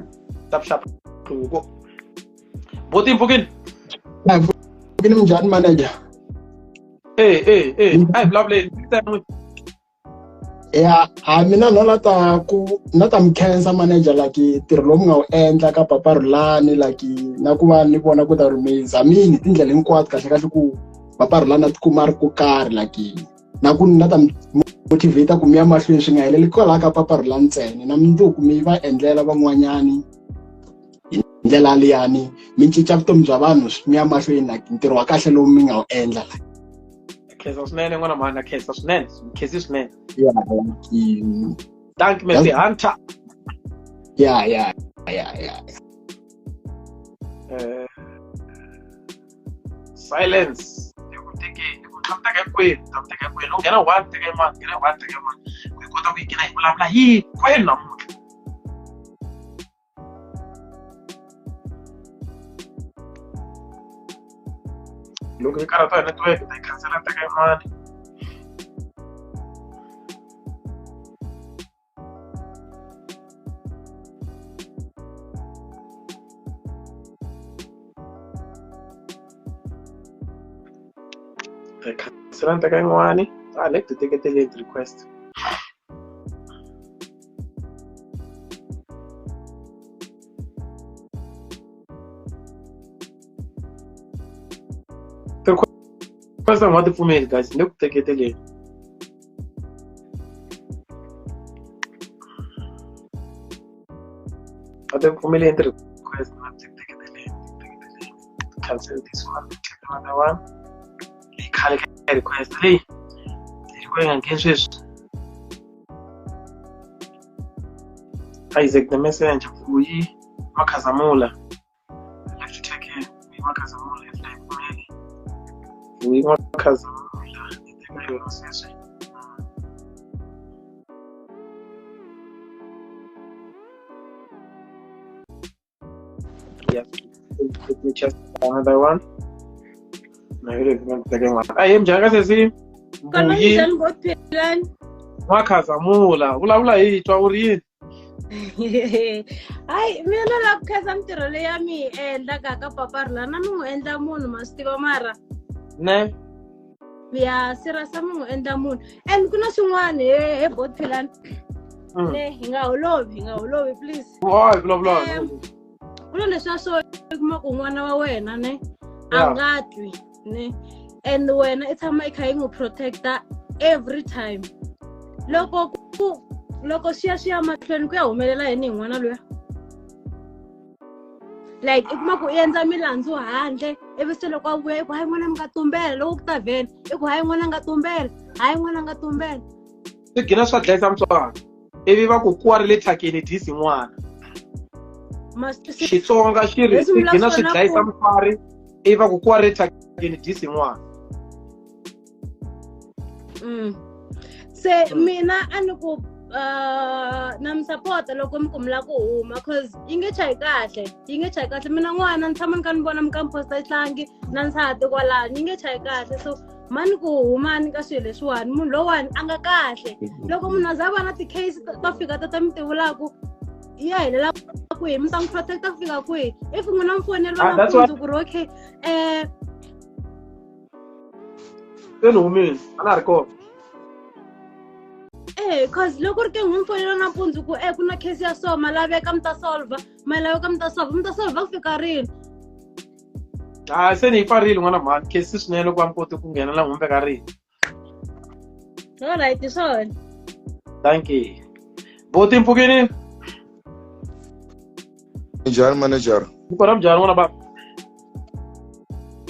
Tap sharp. Go. Boti mpfukini. Mpfukini minjhani manager? Eh. Ai vulavuleni. Ya, a mina no la ta ku na ta mi khensa manager like ntirho lowu mi nga wu endla ka Papa Rhulani like na ku va ni vona ku ta ri mi zamini tindlela hinkwato kahle kahle ku Papa Rhulani a tikuma a ri ko karhi like na ku na ta mi motivate ku mi ya mahlweni swi nga heleli kwalaho ka Papa Rhulani ntsena na mundzuku mi va endlela van'wanyani hi ndlela liyani mi cinca vutomi bya vanhu mi ya mahlweni like ntirho wa kahle lowu mi nga wu endla like. Khensa swinene n'wana mhani, khensa swinene, khensi swinene. Yeah, thank you, Mr. Hunter. Yeah. Silence. Nghena one teka yin'wana, nghena one teka yin'wana. Ku hi kota ku yi nghena hi vulavula hinkwenu namuntlha. Loko yi karhata hi network hi ta yi khansela teka yin'wana. Hi khansela teka yin'wani. I like to take a late request. Request nga ti pfumeli guys, ni ku teketeleni. A ti pfumeleni ti request na ti teketeleni, teketeleni. Cancel this one, check another one. Leyi khale ka request leyi. Leyi ku nga ngheni sweswi. Isaac the Messenger, Vuyi Makhazamula. I have to take care. Vuyi Makhazamula, if like pfumeli. Vuyi Makhazamula, ni teka yona sweswi. Yeah. Let me just another one. Na yule teka yin'wana. Ayi njhani ka sesi? Kona njhani Botphelani? Makhazamula, vulavula hi twa u ri yini? Hayi, mina na lava ku khensa mintirho leyi ya mi yi endlaka ka Papa Rhulani na mi n'wi endla munhu ma swi tiva mara. Ne. Ya sirasa mi n'wi endla munhu. And ku na swin'wana he Botphelani. Ne, hi nga holovi please. Hayi, vulavula. Ku na leswiya swo u kuma ku n'wana wa wena ne a nga twi ne. And wena i tshama i kha yi n'wi protecta every time. Loko ku loko swi ya swi ya mahlweni ku ya humelela yini hi n'wana luya? Like i kuma ku i endla milandzu handle ivi se loko a vuya i ku hayi n'wana mi nga tumbela, loko ku ta vhele i ku hayi n'wana nga tumbela, hayi n'wana nga tumbela. Swi gina swa dlayisa mutswari ivi va ku kuwa ri le thyakeni dyisi n'wana. Xitsonga xi ri swi gina swi dlayisa mutswari ivi va ku kuwa ri le thyakeni dyisi n'wana. Se mina a ni ku na mi sapota loko mi ku mi lava ku huma, cause yi nge chayi kahle, yi nge chayi kahle. Mina n'wana ni tshama ni kha ni vona mi ka mi posta xihlangi na nsati kwalano, yi nge chayi kahle. So mani ku humani ka swilo leswiwani, munhu lowani a nga kahle. Loko munhu a za a va na ti-case to fika ta mi ti vulaku, ya helela kwihi? Mi ta n'wi protecta ku fika kwihi? If n'wina mi foneli va nampundzu ku ri okay se ni humile, a na ha ri kona. Cause loko ri ke n'wi fonela nampundzu ku ku na case ya so, ma laveka mi ta solver, ma laveka mi ta solver, mi ta solver ku fika rini? Ha, se ni yi pfarile n'wana mhani, case swinene loko va mi koti ku nghena la n'wi veka rini. All right, swona. Thank you. Boti mpfukini? Njhani manager? Ni kona njhani n'wana baba?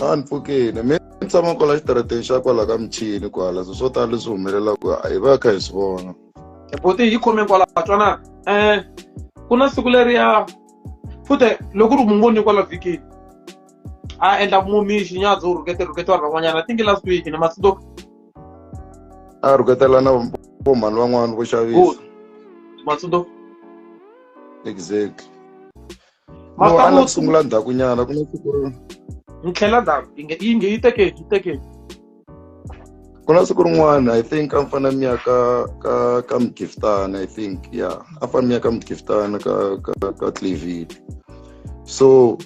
A ni pfukini. Mina ni tshama kwala xitarateni xa kwala ka michini kwala, so swo tala leswi humelelaka hi va kha hi swi vona. Boti yi khome kwala twana. Ku na siku leriya futhi loko ri mungoni kwala vhikini a endla mumixi nyadzo u rhukete rhukete vanhu van'wanyana. I think last week ni masiku a rhuketela na vomhani van'wana vo xavisa. Good. Masiku. Exactly. No, a na ku sungula ndzhakunyana ku na siku ri ni tlhela ndzhaku yi nge yi teke yi teke. Ku na siku rin'wana I think a ni fanele ni ya ka ka ka Mgiftana, I think yeah, a fanele ni ya ka Mgiftana ka ka ka Clayville. So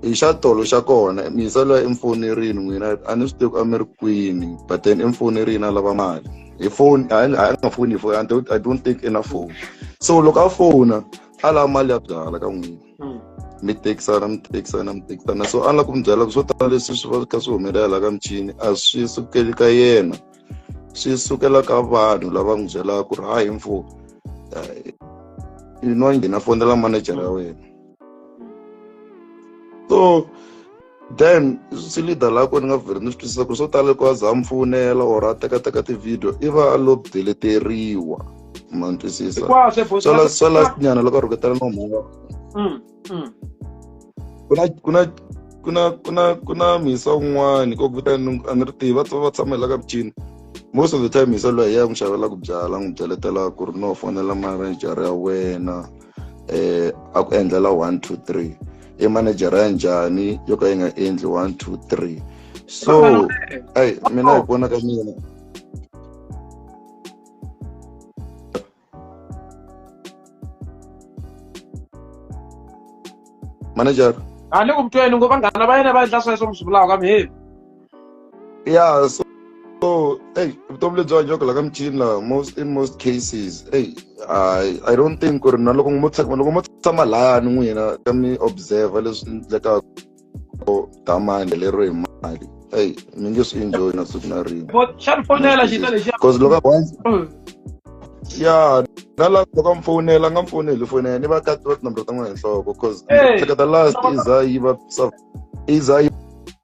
hi xa tolo xa kona miyisa luya i mfonerini n'wina, a ni swi tivi ku a mi ri kwini, but then i mfonerini a lava mali hi phone, a nga foni hi phone, I don't think i na phone. So loko a fona a lava mali ya byala ka n'wina, mi tekisana mi tekisana mi tekisana. So a ni lava ku mi byela ku swo tala leswi swi va swi kha swi humelela ka michini a swi sukeli ka yena, swi sukela ka vanhu lava n'wi byelaka ku ri hayi mfo, i nwa nghena fonela manager ya wena. So then swi leader la ko ni nga vheli ni swi twisisa ku swo tala loko a za a mi fonela or a tekateka ti-video i va a lo deleteriwa, ma ni twisisa. Swa last nyana loko a rhuketela na mhaka ku na ku na ku na ku na mhisa un'wani ko ku vitana a ni ri tivi, va va tshama la ka michini most of the time. Mhisa loyi hi ya n'wi xavela ku byala, n'wi byeletela ku ri no fonela manager ya wena, a ku endlela 1 2 3, i manager ya njhani yo ka yi nga endli 1 2 3. So ai mina hi vona ka mina manager a ni ku mutweni ngo vanghana va yena va endla sweswo mi swi vulaka ka miheli. Yeah, so hey, vutomi lebyi hanyaka la ka michini la most in most cases, hey, I don't think ku ri na loko mo tshama, loko mo tshama lahayani n'wina ka mi observe leswi endlekaka damani lero hi mali, hey, mi nge swi enjoy na siku na rin'we. But xa ni fonela xita lexiya. Because loko once ya na la loko a mi fonela, a nga mi foneli fonela ni va ka tiva tinomboro ta n'wina hi nhloko, cause hleketa last i za yi va i za yi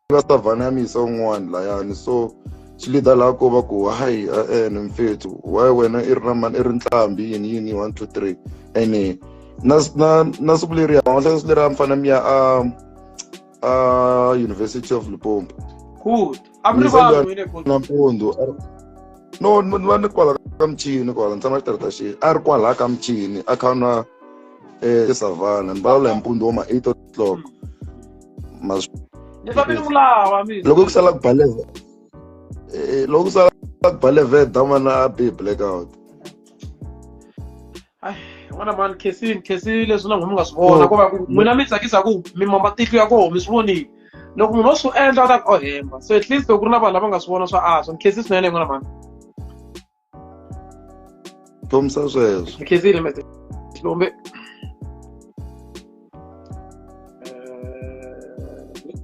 va savana ya miyisa un'wana layani. So swi leader laha ko va ku hayi ni mfethu why wena i ri na mani i ri ntlhambi yini yini 1 2 3. Ene na na na siku leriya va hleketa siku leriya mi fanele mi ya a University of Limpopo. Good. A mi ri vanhu n'wina good. Nampundzu no ni va ni kwala ka michini kwala ni tshama xitarata xi a ri kwala ka michini a kha nwa esavana, ni vulavula hi mpundzu wa ma 8 o'clock. Ni va mi vulawa mina. Loko ku sala ku ba eleven, loko ku sala ku ba 11 damana a be blackout. Ai, n'wana mani khesini khesi leswi na n'wina mi nga swi vona, ko va ku n'wina mi tsakisa ku mi mamba tihlo ya koho mi swi vonile. Loko munhu o swi endla u ta ku o hemba. So at least loko ku ri na vanhu lava nga swi vona swa antswa, ni khesi swinene n'wana mani. Thomisa sweswo. Ni khesile Mister Xilombe.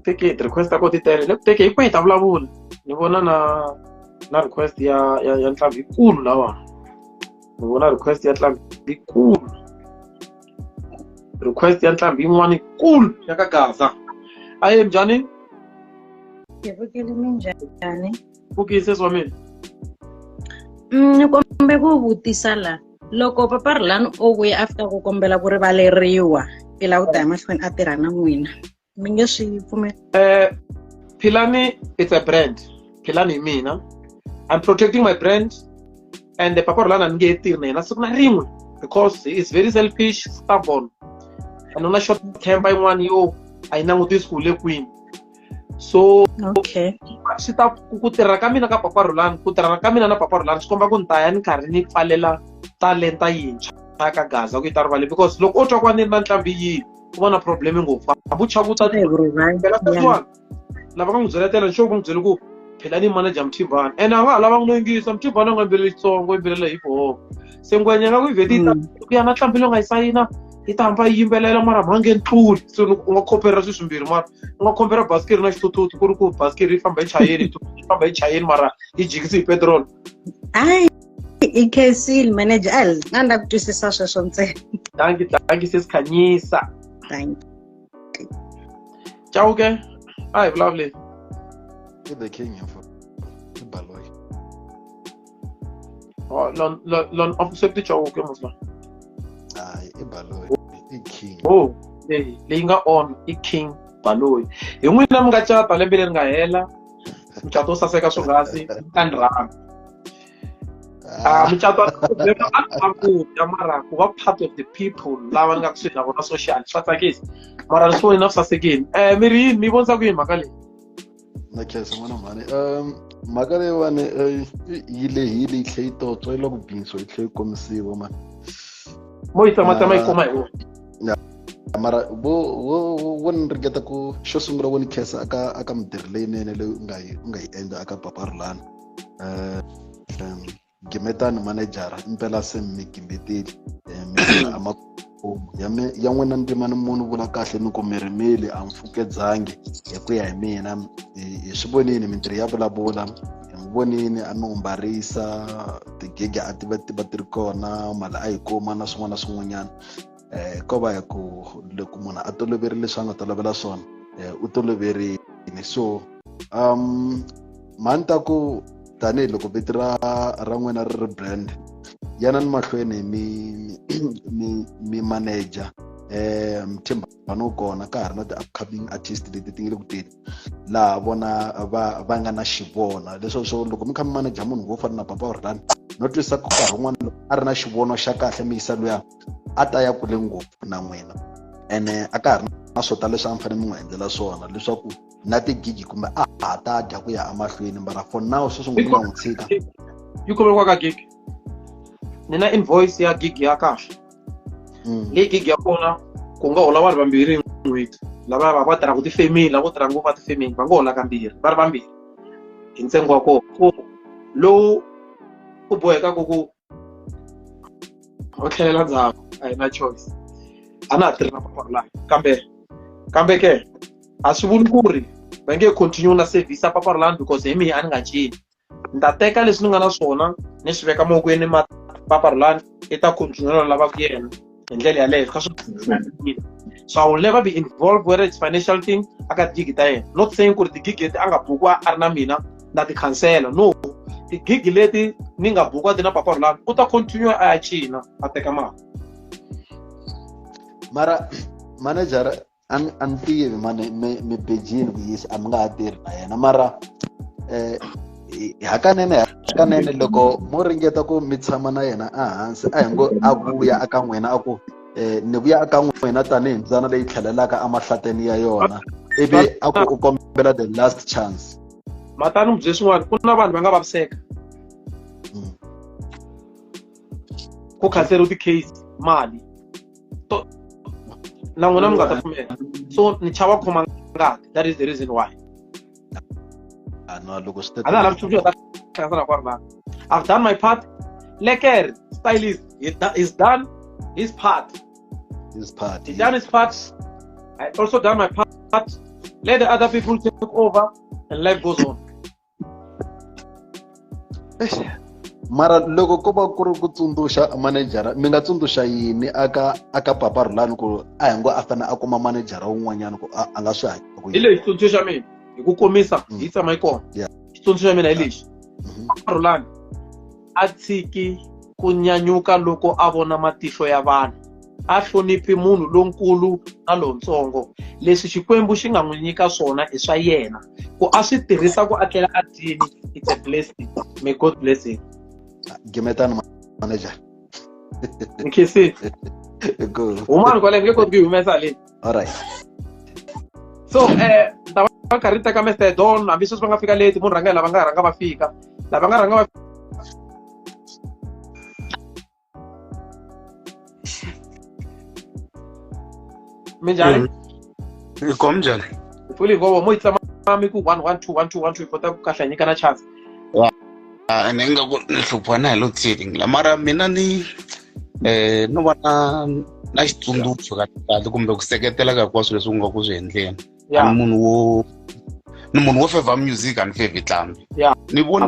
Teke ti-request ta ko ti tele, le ku teke hinkwenu hi ta vulavula. Ni vona na request ya ntlhambi yikulu lawa. Ni vona request ya ntlhambi yikulu. Request ya ntlhambi yin'wana yikulu ya ka Gaza. Aye njhani? Ngivukile minjhani? Vukise swa mina. Ni kombe ku vutisa la loko Papa Rhulani o vuya after ku kombela ku rivaleriwa i lava ku ta ya mahlweni a tirha na n'wina mi nge swi pfumeli? Philani, it's a brand. Philani hi mina. I'm protecting my brand and the Papa Rhulani a ni nge he tirhi na yena siku na rin'we because he is very selfish, stubborn and u na short temper yin'wana yo a yi langutisi ku u le kwini. So okay. Swi ta ku tirha ka mina ka Papa Rhulani, ku tirhana ka mina na Papa Rhulani swi komba ku ni ta ya ni karhi ni pfalela talenta yintshwa ka Gaza ku yi ta rivale because loko o twa ku a ni ri na ntlhambi yihi ku va na problem ngopfu hambi u chava u ta phela sweswiwani lava nga n'wi byeletela ni sure ku n'wi byele ku phela ni manager Mthimbani and a nga ha lavanga no yingisa Mthimbani a nga yimbeleli Xitsonga u yimbelela hip hop se ngwenya nga ku yi vheti yi ta ku ya na ntlhambi leyi nga yi sayina yi ta hamba yi yimbelela mara mhange ntluli so u nga khompera swilo swimbirhi mara u nga khompera basikiri na xithuthuthu ku ri ku basikiri yi famba yi chayeni yi famba yi chayeni mara yi jikisi hi petrol. Hayi i khensile manager a a ni la ku twisisa sweswo ntsena. Dankie, dankie sis Khanyisa. Thank you. Chauke, a hi vulavuleni. I the king mfo. I Baloyi. Oh, lon lon lon officer Chauke mos la. Hayi i Baloyi, i king. Oh, leyi leyi nga on i King Baloyi. Hi n'wina mi nga cata lembe leri nga hela. Mucato wo saseka swonghasi ka ni rhanga. Mucato a ku dya mara ku va part of the people lava ni nga kusuhi na vona social swa tsakisa. Mara ni swi voni na swi sasekile. Mi ri yini mi vonisa ku yini mhaka leyi? Na khensa n'wana mhani. Mhaka leyiwani yi lehile yi tlhe yi totswa yi lava ku bingisiwa yi tlhe yi komisiwa mani. Mo yi tsamatsama yi koma hi wona. Ya, mara vo ni ringeta ku xo sungula vo ni khensa aka mintirho leyinene leyi u nga yi endla aka Papa Rhulani. Gimetani manager impela se mi gimetile. Mi a makumu ya me, ya n'wina ndzima ni munhu vula kahle ni ku mi rimile a mi pfukedzangi hi ku ya hi mina. Hi swi vonile mintirho ya vulavula, hi n'wi vonile a mi n'wi mbarisa tigigi a ti va ti va ti ri kona mali a yi kuma na swin'wana na swin'wanyana. Ko va hi ku loko munhu a toloverile leswi a nga tolovela swona, u toloverile. So mhani ta ku tanihiloko vito ra n'wina ri ri brand, yanani mahlweni mi manager Mthimbani wu kona ka ha ri na ti-upcoming artist leti ti nga le ku teni laha vona va nga na xivona leswo swo loko mi kha mi manager munhu wo fana na Papa Rhulani no twisisa ku nkarhi wun'wana loko a ri na xivono xa kahle mi yisa luya a ta ya kule ngopfu na n'wina ene a ka ha ri na swo tala leswi a mi fanele mi n'wi endlela swona leswaku na tigigi kumbe a ha ta dya ku ya emahlweni mara for now sweswi n'wina mi nga n'wi tshika. Yi kumeriwa ka gig ni na invoice ya gig ya kahle. Leyi gig ya kona ku nga hola vanhu vambirhi hi n'hweti lava va tirhaka tifemeni lava vo tirha ngopfu a tifemeni va nga hola kambirhi va ri vambirhi hi ntsengo wa kona. So lowu u bohekaka ku u tlhelela ndzhaku a hi na choice a na ha tirhi na Papa Rhulani kambe ke a swi vuli ku ri va nge continue na service ya Papa Rhulani because hi mina a ni nga cini. Ni ta teka leswi ni nga na swona ni swi veka mavokweni ma Papa Rhulani i ta continue na lavaka yena hi ndlela yaleyo kha swi. So I will never be involved whether it's financial thing aka tigigi ta yena. Not saying ku ri tigigi leti a nga bukiwa a ri na mina na ti khansela. No, tigigi leti ni nga bukiwa ti na Papa Rhulani u ta continue a ya cina a teka mali. Mara manager a ni tivi mani mi bejini ku yisa a mi nga ha tirhi na yena mara hakanene loko mo ringeta ku mi tshama na yena ehansi a hi ngo a vuya aka n'wina a ku ni vuya aka n'wina tanihi mbyana leyi tlhelelaka emahlateni ya yona ivi a ku u kombela the last chance. Matani mi bye swin'wana ku na vanhu va nga vaviseka ku khanseriwa ti-case mali to na n'wina mi nga ta pfumela so ni chava khoma ngati that is the reason why. No, loko swi A na ha lavi nchumu xo ta hlanganisa na kwari. I've done my part. Lekker stylist he's done his part. His part. He done his part. I also done my part. Let the other people take over and life goes on. Mara loko ko va ku ri ku tsundzuxa manejara mi nga tsundzuxa yini aka Papa Rhulani ku a hi ngo a fanele a kuma manejara wun'wanyana ku a nga swi hanya ku hi lexi xitsundzuxo xa mina hi ku komisa hi tshama yi kona xitsundzuxo xa mina hi lexi Papa Rhulani a tshiki ku nyanyuka loko a vona matihlo ya vanhu a hloniphi munhu lonkulu na lontsongo leswi Xikwembu xi nga n'wi nyika swona i swa yena ku a swi tirhisa ku a tlela a dyini it's a blessing may God bless him. Gimetani manager. Nkisi. Humani kwale nge koti ku yi humesa le. All right. So ta va karhi teka Mr Don hambi sweswi va nga fika late munhu rhanga lava nga rhanga va fika lava nga rhanga va Minjhani? Hi kona minjhani? Pfuli vovo mo yi tsama mi ku 1 1 2 1 2 1 2 kota ku kahle nyika na chance. Ene ingaku ni hluphiwa na hi load shedding la mara mina ni no va na xitsundzuxo kahle kumbe ku seketela ka hinkwaswo leswi u nga ku swi endleni. Ni munhu wo favor music a ni favor tlambi. Ni vona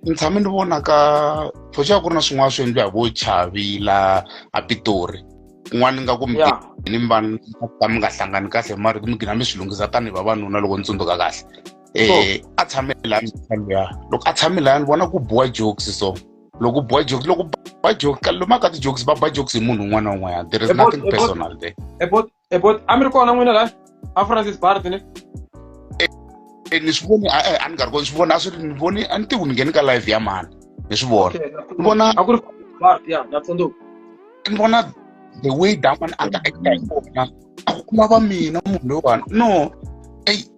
ni tshame ni vona ka for sure ku ri na swin'wana swi endliwa hi vo Chavila a Pitori kun'wana nga ku ni vanhu ka mi nga hlangani kahle mara mi gina mi swi lunghisa tanihi vavanuna loko ni tsundzuka kahle a tshame lani luya loko a tshame lani ni vona ku biwa jokes so loko biwa jokes loko ba jokes lomu ka ti-jokes va ba jokes hi munhu un'wana na un'wanyana there is nothing personal there. About a mi ri kona n'wina la a Francis Bart ne ni swi voni a ni nga ri kona swi vona a swi ri ni voni a ni tivi ni ngheni ka live ya mani ni swi vona ni vona a ku ri Bart ya na tsundzuka ni vona the way that one a nga acta hi kona a ku lava mina munhu loyiwani no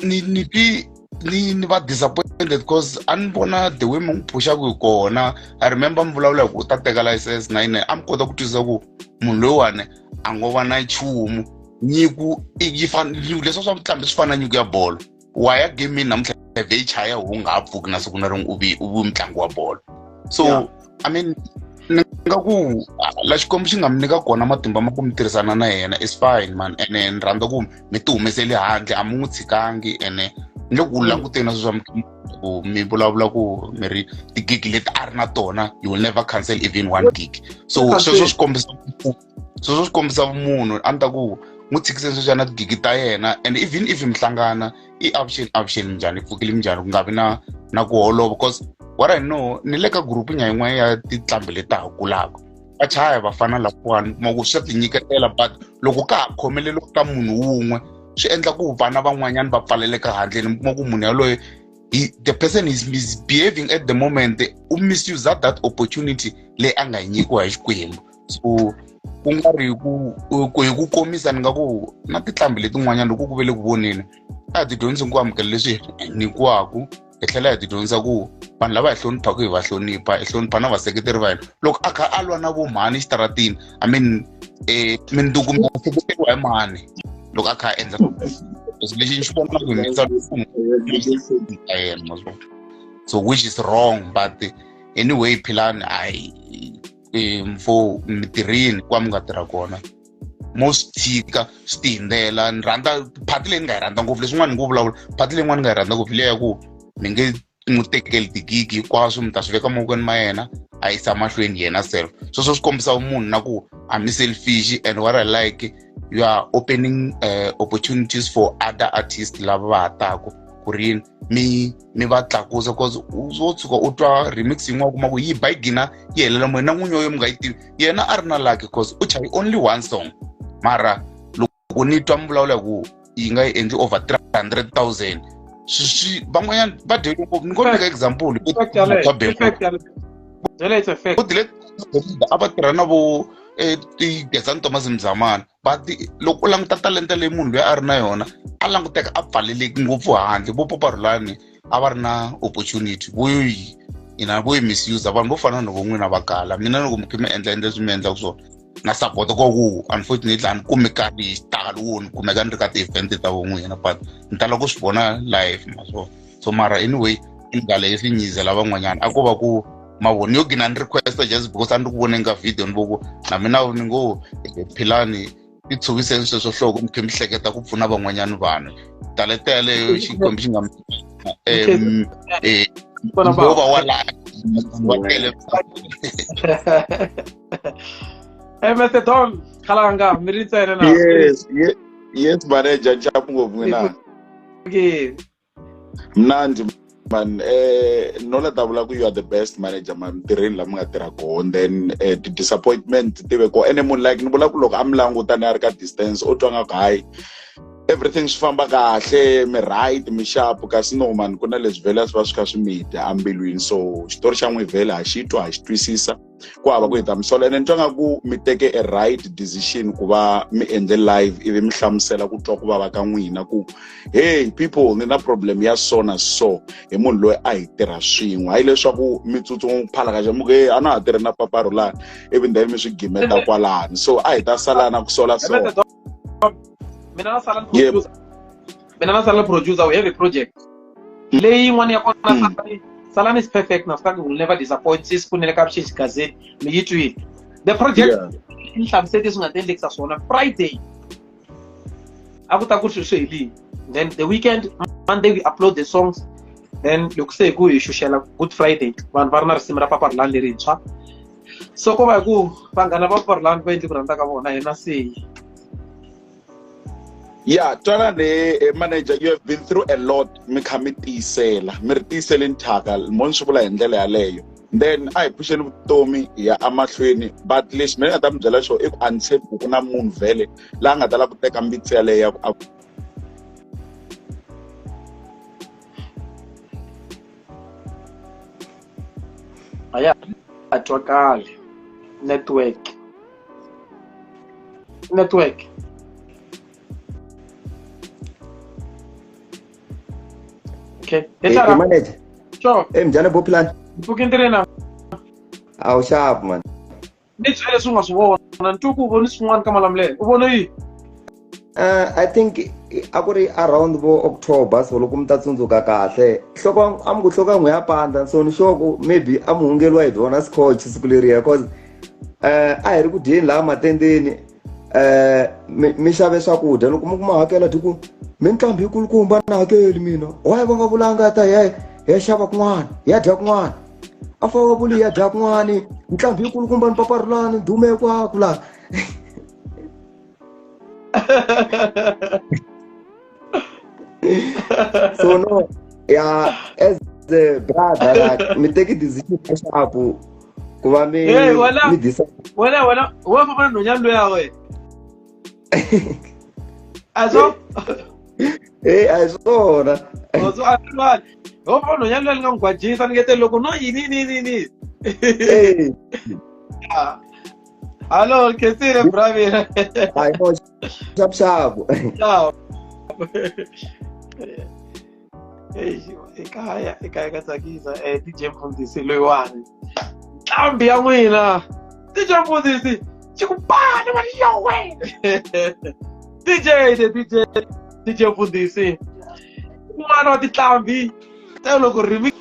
ni twi ni va disappointed because a ni vona the way mi n'wi phuxaka hi kona. I remember mi vulavula hi ku u ta teka license na yini a mi kota ku twisisa ku munhu loyiwani a ngo va na nchumu nyiko yi fana leswi swa mutlambi swi fana na nyiko ya bolo wa ya gamini namuntlha vhe yi chaya wu nga ha pfuki na siku na rin'we u vi mutlangi wa bolo so I mean ni nga ku la Xikwembu xi nga mi nyika kona matimba ma ku mi tirhisana na yena is fine man ene ni rhandza ku mi ti humeseli handle a mi n'wi tshikangi ene ni le ku languteni na swilo swa ku mi vulavula ku mi ri tigigi leti a ri na tona you will never cancel even one gig so sweswo swi kombisa sweswo swi kombisa munhu a ni ta ku n'wi tshikiseni sweswiya na tigigi ta yena and even if mi hlangana i avuxeni minjhani pfukile minjhani ku nga vi na ku holova because what I know ni le ka group nya yin'wana ya titlambi leti ta ha kulaka va chaya vafana lakuwani kuma ku swa tinyiketela but loko ka ha khomelelo ka munhu wun'we swi endla ku vana van'wanyana va pfaleleka handle ni kuma ku munhu yaloye the person is misbehaving at the moment u misuse that opportunity leyi a nga yi nyikiwa hi Xikwembu so ku nga ri ku hi ku komisa ni nga ku na titlambi letin'wanyana loko ku ve le ku voneni a hi ti dyondzisi ku amukela leswi hi nyikiwaku hi tlhela hi ti dyondzisa ku vanhu lava hi hloniphaka hi va hlonipha hi hlonipha na vaseketeri va hina loko a kha a lwa na vo mhani xitaratini I mean minduku mi nga seketeriwa hi mhani loko a kha a endla lexi ni xi vonaka hi yena so which is wrong but anyway Philani hayi mfo mi tirhini kwa mi nga tirha kona mo swi tshika swi ti hundzela ni rhandza phati leyi ni nga yi rhandza ngopfu leswin'wana ni ngo vulavula phati leyin'wana ni nga yi rhandza ngopfu leyi ya ku mi nge n'wi tekeli tigigi hinkwaswo mi ta swi veka mavokweni ma yena a yisa mahlweni yena self sweswo swi kombisa munhu na ku a mi selfish and what I like you are opening opportunities for other artists lava va ha taku ku ri yini mi va tlakusa cause wo tshuka u twa remix yin'wana kuma ku yi ba yi gina yi helela moyeni na n'winyi yo mi nga yi tivi yena a ri na lucky cause u chaye only one song mara loko ni twa mi vulavula ku yi nga yi endli over 300,000 swi van'wanyana va dyele ngopfu ni ngo nyika example a va tirha na vo Gezani Thomas Mzamana but loko u languta talenta leyi munhu loyi a ri na yona a languteka a pfaleleki ngopfu handle vo Papa Rhulani a va ri na opportunity vo yi ina vo yi misuse vanhu vo fana na vo n'wina va kala mina loko mi kha mi endla leswi mi endlaka swona na support ko ku unfortunately a ni kumi nkarhi hi xitalo wo ni kumeka ni ri ka ti-event ta vo n'wina but ni tala ku swi vona live maswona so mara anyway i ndlela yo swi nyizela van'wanyana a ko va ku mavoni yo gina ni request just because a ni ri ku voneni ka video ni vo ku na mina ni ngo Philani ti tshuviseni sweswo nhloko mi kha mi hleketa ku pfuna van'wanyana vanhu talenta yaleyo Xikwembu xi nga Yo va wa la va tele. Mr. Don Khalanga mi ri ntsena na. Yes, yes, yes manager nxapu ngopfu n'wina. Okay. Mnandi man, no la ta vula ku you are the best manager man tirheni la mi nga tirha kona, then ti disappointment ti ve kona ene munhu like ni vula ku loko a mi languta ni a ri ka distance u twa nga ku hayi everything swi famba kahle mi right mi sharp, kasi no man ku na leswi vhele a swi va swi kha swi mi dya embilwini, so xitori xa n'wi vhele ha xi twa ha xi twisisa ku hava ku hi ta mi sola ene ni twa nga ku mi teke a right decision ku va mi endle live ivi mi hlamusela ku twa ku vava ka n'wina ku hey people ni na problem ya so na so hi munhu loyi a hi tirha swin'we, hayi leswaku mi tsutsuma ku phala ka mi ku hey a na ha tirhi na Papa Rhulani ivi then mi swi gimeta kwalano, so a hi ta sala na ku sola so. Mina na sala producer, mina na sala producer, we have a project leyi yin'wana ya kona Salani is perfect na Salani will never disappoint. Sis kunele ka Mshexi Gazette mi yi twile the project ni hlamusete swi nga ta endlekisa swona Friday a ku ta ku swi helile, then the weekend Monday we upload the songs, then loko se hi ku hi xuxela Good Friday vanhu va ri na risimu ra Papa Rhulani lerintshwa, so ko va hi ku vanghana va Papa Rhulani va endle ku rhandza ka vona hina se. Yeah, twana le manager, you have been through a lot mi kha mi tiyisela mi ri tiyiseleni thyaka mo ni swi vula hi ndlela yaleyo, then a hi pfuxeni vutomi hi ya emahlweni, but lexi mina ni nga ta mi byela xona i ku a ni tshembi ku ku na munhu vhele laha nga ta lava ku teka mbitsi yaleyo ya ku a a ya a twakali network network. Okay. Hey, manager. Sure. Hey, mjana bo plan. Pfukendirena. Awu sharp man. Ni byele swi nga swi vona, ni twa ku u vone swin'wana ka Malamulele. U vone yini? I think a ku ri around vo October, so loko mi ta tsundzuka kahle nhloko a mi ku nhloko ya n'wi ya pandza, so ni sure ku maybe a mi hungeriwa hi byona scotch siku leriya, cause a hi ri ku dyeni laha matendeni, mi xave swakudya loko mi kuma hakela ti ku mi ntlhambi yi kulukumba na hakeli mina, why va nga vulanga ta hi ya xava kun'wana ya dya kun'wana, a fa va vuli ya dya kun'wana ntlhambi yi kulukumba ni Papa Rhulani dume hinkwako laha. So no, yeah, as a brother like mi take decision ya sharp ku va mi mi decide. Wena wena wa famba na nhwanyana luya we. A swo Eh a hi swona. O so a swi ho famba na nhwanyana luya ni nga n'wi gwajisa ni ngete loko no yini ni ni ni. Eh. Hello, Khensile bra mina. Hayi no, xap xap. Ciao. Ekaya ekaya ka tsakisa DJ Mfundhisi loyiwani. Nqambi ya n'wina. DJ Mfundhisi xi ku bani mali ya wena. DJ the DJ DJ Mfundhisi. Un'wana wa tinqambi ta loko remix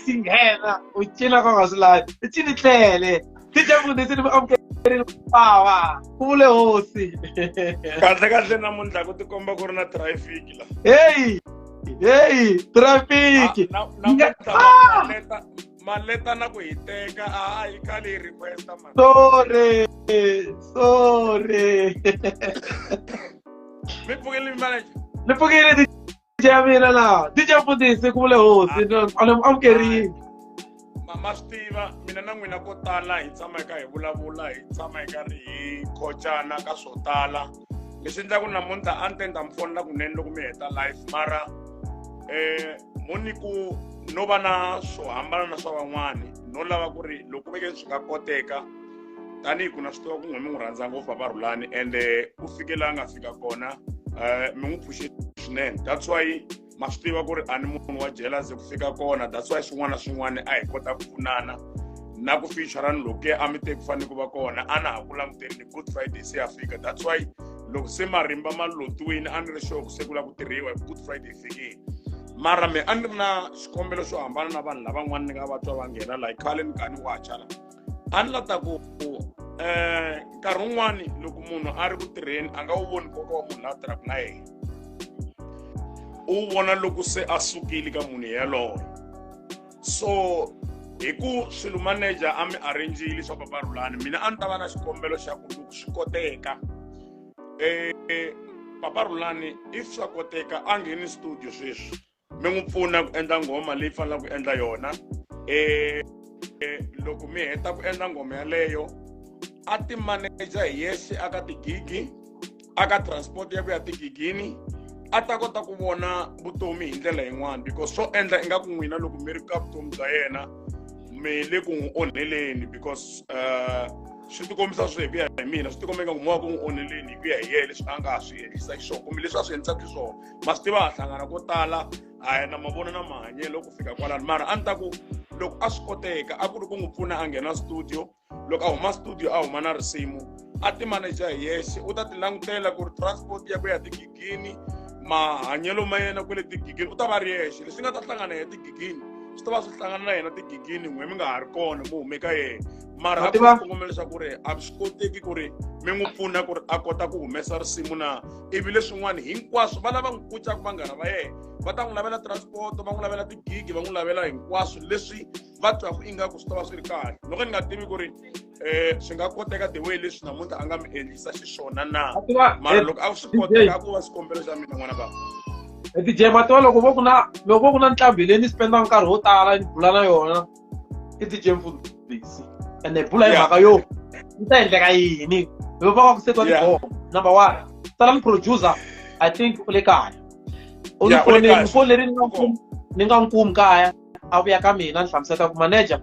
yi nghena u cina ka nga swi lavi. I cini tlhele. DJ Mfundhisi ni amukerile power. Ku vule hosi. Kahle kahle namuntlha ku tikomba ku ri na traffic la. Hey! Hey, traffic. Namuntlha maleta na ku hiteka a yi khale yi requesta man. Sorry. Sorry. Mi pfukile manager. Ni pfukile DJ ya mina la. DJ Mfundhisi ku vule hosi. Amukerile. Ma swi tiva mina na n'wina ko tala hi tshama hi ka hi vulavula hi tshama hi karhi hi khocana ka swo tala leswi endlaku namuntlha a ni te ni ta mi fonela kunene loko mi heta life mara mo ni ku no va na swo hambana na swa van'wani no lava ku ri loko veke swi nga koteka tanihi ku na swi tiva ku n'we mi n'wi rhandza ngopfu Papa Rhulani ende u fike laha nga fika kona mi n'wi phuxe swinene, that's why ma swi tiva ku ri a ni munhu wa jealousy ku fika kona, that's why swin'wana na swin'wana a hi kota ku pfunana na ku featurani lokuya a mi te ku fanele ku va kona a na ha ku languteni ni Good Friday se ya fika, that's why loko se marimba ma lotiwini a ni ri sure ku se ku lava ku tirhiwa hi Good Friday fikile, mara me a ni ri na xikombelo xo hambana na vanhu lavan'wana ni nga va twa va nghena laha khale ni ka ni wacha la a ni la ta ku nkarhi wun'wani loko munhu a ri ku tirheni a nga wu voni nkoka wa munhu la tirhaka na yena, u vona loko se a sukile ka munhu yaloye. So hi ku swilo manager a mi arrange-ile swa Papa Rhulani, mina a ni ta va na xikombelo xa ku loko swi koteka Papa Rhulani if swa koteka a ngheni studio sweswi mi n'wi pfuna ku endla nghoma leyi fanelaka ku endla yona. Loko mi heta ku endla nghoma yaleyo a ti manager hi yexe aka tigigi aka transport ya ku ya tigigini, a ta kota ku vona vutomi hi ndlela yin'wana, because swo endla ingaku n'wina loko mi ri ka vutomi bya yena mi le ku n'wi onheleni, because swi tikombisa swi hi ku ya hi mina, swi tikomba ingaku mo ku n'wi onheleni hi ku ya hi yena leswi a nga swi endlisa xiswona kumbe leswi a swi endlisaka xiswona. Ma swi tiva ha hlangana ko tala, a hi na mavona na mahanyelo ku fika kwalano, mara a ni ta ku loko a swi koteka a ku ri ku n'wi pfuna a nghena studio, loko a huma studio a huma na risimu a ti manager hi yexe, u ta ti langutela ku ri transport ya ku ya tigigini, mahanyelo ma yena kwele tigigini u ta va ri yexe, leswi nga ta hlangana ya tigigini swi ta va swi hlangana na yena tigigini, n'we mi nga ha ri kona mu hume ka yena. Mara a ku xikongomelo xa ku ri a swi koteki ku ri mi n'wi pfuna ku ri a kota ku humesa risimu na, ivi leswin'wana hinkwaswo va lava n'wi kucaka vanghana va yena va ta n'wi lavela transport, va n'wi lavela tigigi, va n'wi lavela hinkwaswo leswi va twaku ingaku swi ta va swi ri kahle. Loko ni nga tivi ku ri swi nga koteka the way leswi namuntlha a nga mi endlisa xiswona na, mara loko a swi koteka a ku va xikombelo xa mina n'wana baba. DJ Matiwa, loko vo ku na loko ku na nqambi leyi ni spendaka nkarhi wo tala ni bula na yona i DJ Mfundhisi, ene hi bula hi mhaka yo yi ta endleka yini loko va ku setiwa tibomo. Number 1, tala ni producer, I think u le kaya, u ni foneli foni leri ni nga n'wi kumi kaya, a vuya ka mina ni hlamusela ku manager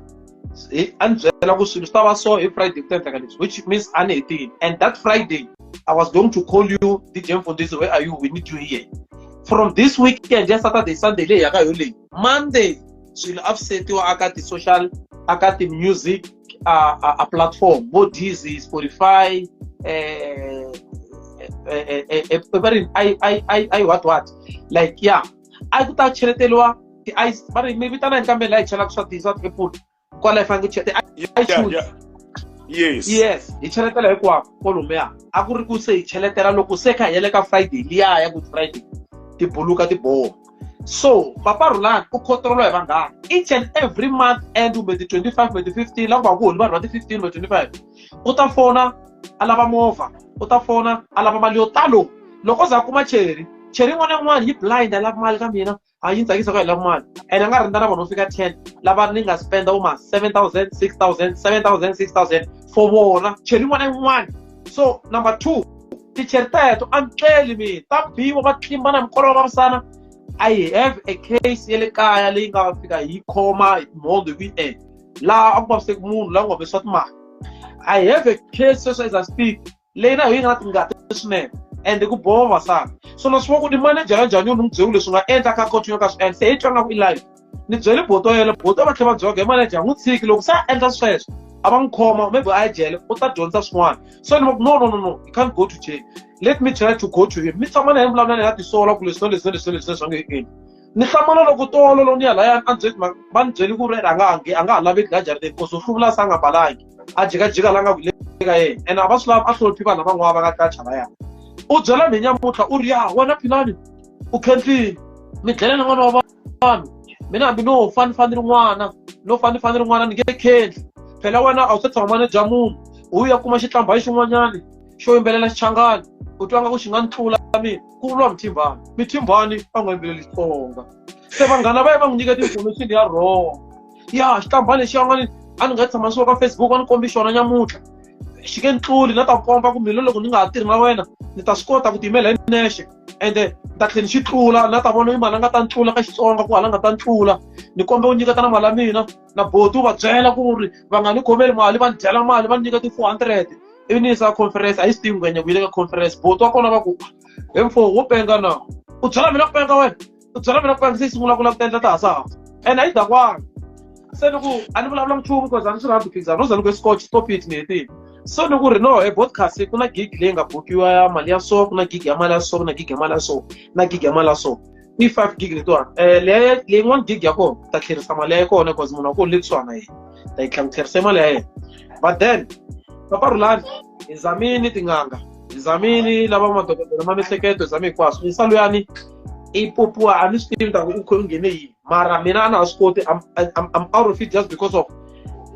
a ni byela ku swilo swi ta va so hi Friday ku ta endleka leswi, which means a ni hetile. And that Friday I was going to call you, DJ Mfundhisi, where are you? We need you here. From this weekend ya Saturday, Sunday leyi yaka yo leyi, Monday swilo a swi setiwa aka ti-social, aka ti-music a platform, vo Deezer, Spotify, I what like yeah, a ku ta cheleteliwa ti-ice, va ri mi vitana yini kambe laha hi chelaka swa ti swa ti-Apple kwala hi fanele ku ti-iTunes. Yes. Yes, hi cheletela hinkwako kolomuya. A ku ri ku se hi cheletela loko se kha hi ya le ka Friday liya ya Good Friday, tibuluka tiboha. So Papa Rhulani u control-iwa hi vanghana each and every month end, kumbe ti 25 kumbe ti 15, la ku va ku holi vanhu va ti 15 kumbe 25, u ta fona a lava movha, u ta fona a lava mali yo talo. Loko o za a kuma cheri, cheri yin'wana na yin'wana yi blind, a lava mali ka mina, a yi tsakisa ka hi lava mali. And a nga rindza na vanhu vo fika 10 lava ni nga spenda vo ma 7,000, 6,000, 7,000, 6,000 for vona cheri yin'wana na yin'wana. So number 2, ticheri teto a ni tleli mina, ta biwa va tlimba na mikolo va vavisana. I have a case ya le kaya leyi nga fika yi khoma mhondzo hi ku yi endla laha a ku vaviseki munhu laha ku nga humesiwa timali. I have a case sweswi as I speak leyi na yo yi nga na tingati swinene and ku boha vavasati. So na swi vona ku ni manager ya njhani yo ni n'wi byele leswi nga endla ka continue ka swi endla, se hi twa nga ku i live. Ni byele boto ya yena, boto va tlhela va byela ku manager n'wi tshiki, loko se a endla sweswo a va n'wi khoma maybe a ya jele, u ta dyondza swin'wana. So ni va ku no, no, no, no, you can't go to jail, let me try to go to him. Mi tshama na yena vulavula na yena tisola ku leswi na leswi na leswi na leswi swa nge endli. Ni hlamala loko tolo loko ni ya lahayani a ni byeli mhaka, va ni byeli ku ri a nga ha a nga ha laveki laha jarateni, cause u hluvula se a nga mbalangi, a jikajika la nga ku le ka yena, and a va swi lavi a hloniphi vanhu lavan'wana va nga qacha layani. U byela mina nyamuntlha u ri ya wena Philani u khendlile mi dlele na n'wana wa vanhu, mina hambi no fa ni fa ni ri n'wana, no fa ni fa ni ri n'wana ni nge khendli. Phela wena a wu se tshama manager munhu, u ya kuma xitlambhayi xin'wanyani xo yimbelela xichangani, u twa nga ku xi nga ni tlula mina, ku vuriwa Mthimbani. Mthimbani a nga yimbeleli Xitsonga. Se vanghana va ye va n'wi nyika ti-information ya wrong. Ya xitlambhani lexi a nga ni a ni nga tshama swi ka Facebook a ni kombi xona nyamuntlha, xi nge ni tluli, na ta komba ku mina loko ni nga ha tirhi na wena ni ta swi kota ku tiyimela hi nexe, ende ni ta tlhela ni xi tlula, na ta vona i mali a nga ta ni tlula ka Xitsonga ku hala nga ta ni tlula. Ni kombe ku nyiketa na mali ya mina na boti u va byela ku ri va nga ni khomeli mali, va ni dyela mali, va ni nyika ti-400. Ivi ni yisa conference, a yi swi tivi ngwenya ku yi le ka conference. Boti wa kona va ku he mfo wo penga na, u byela mina ku penga wena, u byela mina ku penga, se yi sungula ku lava ku endla tihasahasa ene a yi dakwanga. Se ni ku a ni vulavula nchumu because a ni swi rhandzi ku phikizana, no za ni ku scotch stop it ni hetile. So ni ku ri no, e podcast ku na gig leyi nga bukiwa ya mali ya so, ku na gig ya mali ya so, ku na gig ya mali ya so, na gig ya mali ya so, i 5 gig letiwani. Leyin'wana gig ya kona ta tlherisa mali ya kona because munhu wa kona le kusuhana na yena, ta yi tlhela tlherisa mali ya yena. But then Papa Rhulani hi zamini tin'anga, hi zamini lava madokodela ma miehleketo, hi zami hinkwaswo. Ni sa luyani I popiwa a ni swi tivi ta ku u khe u nghene yini mara mina a na ha swi koti I'm out of it just because of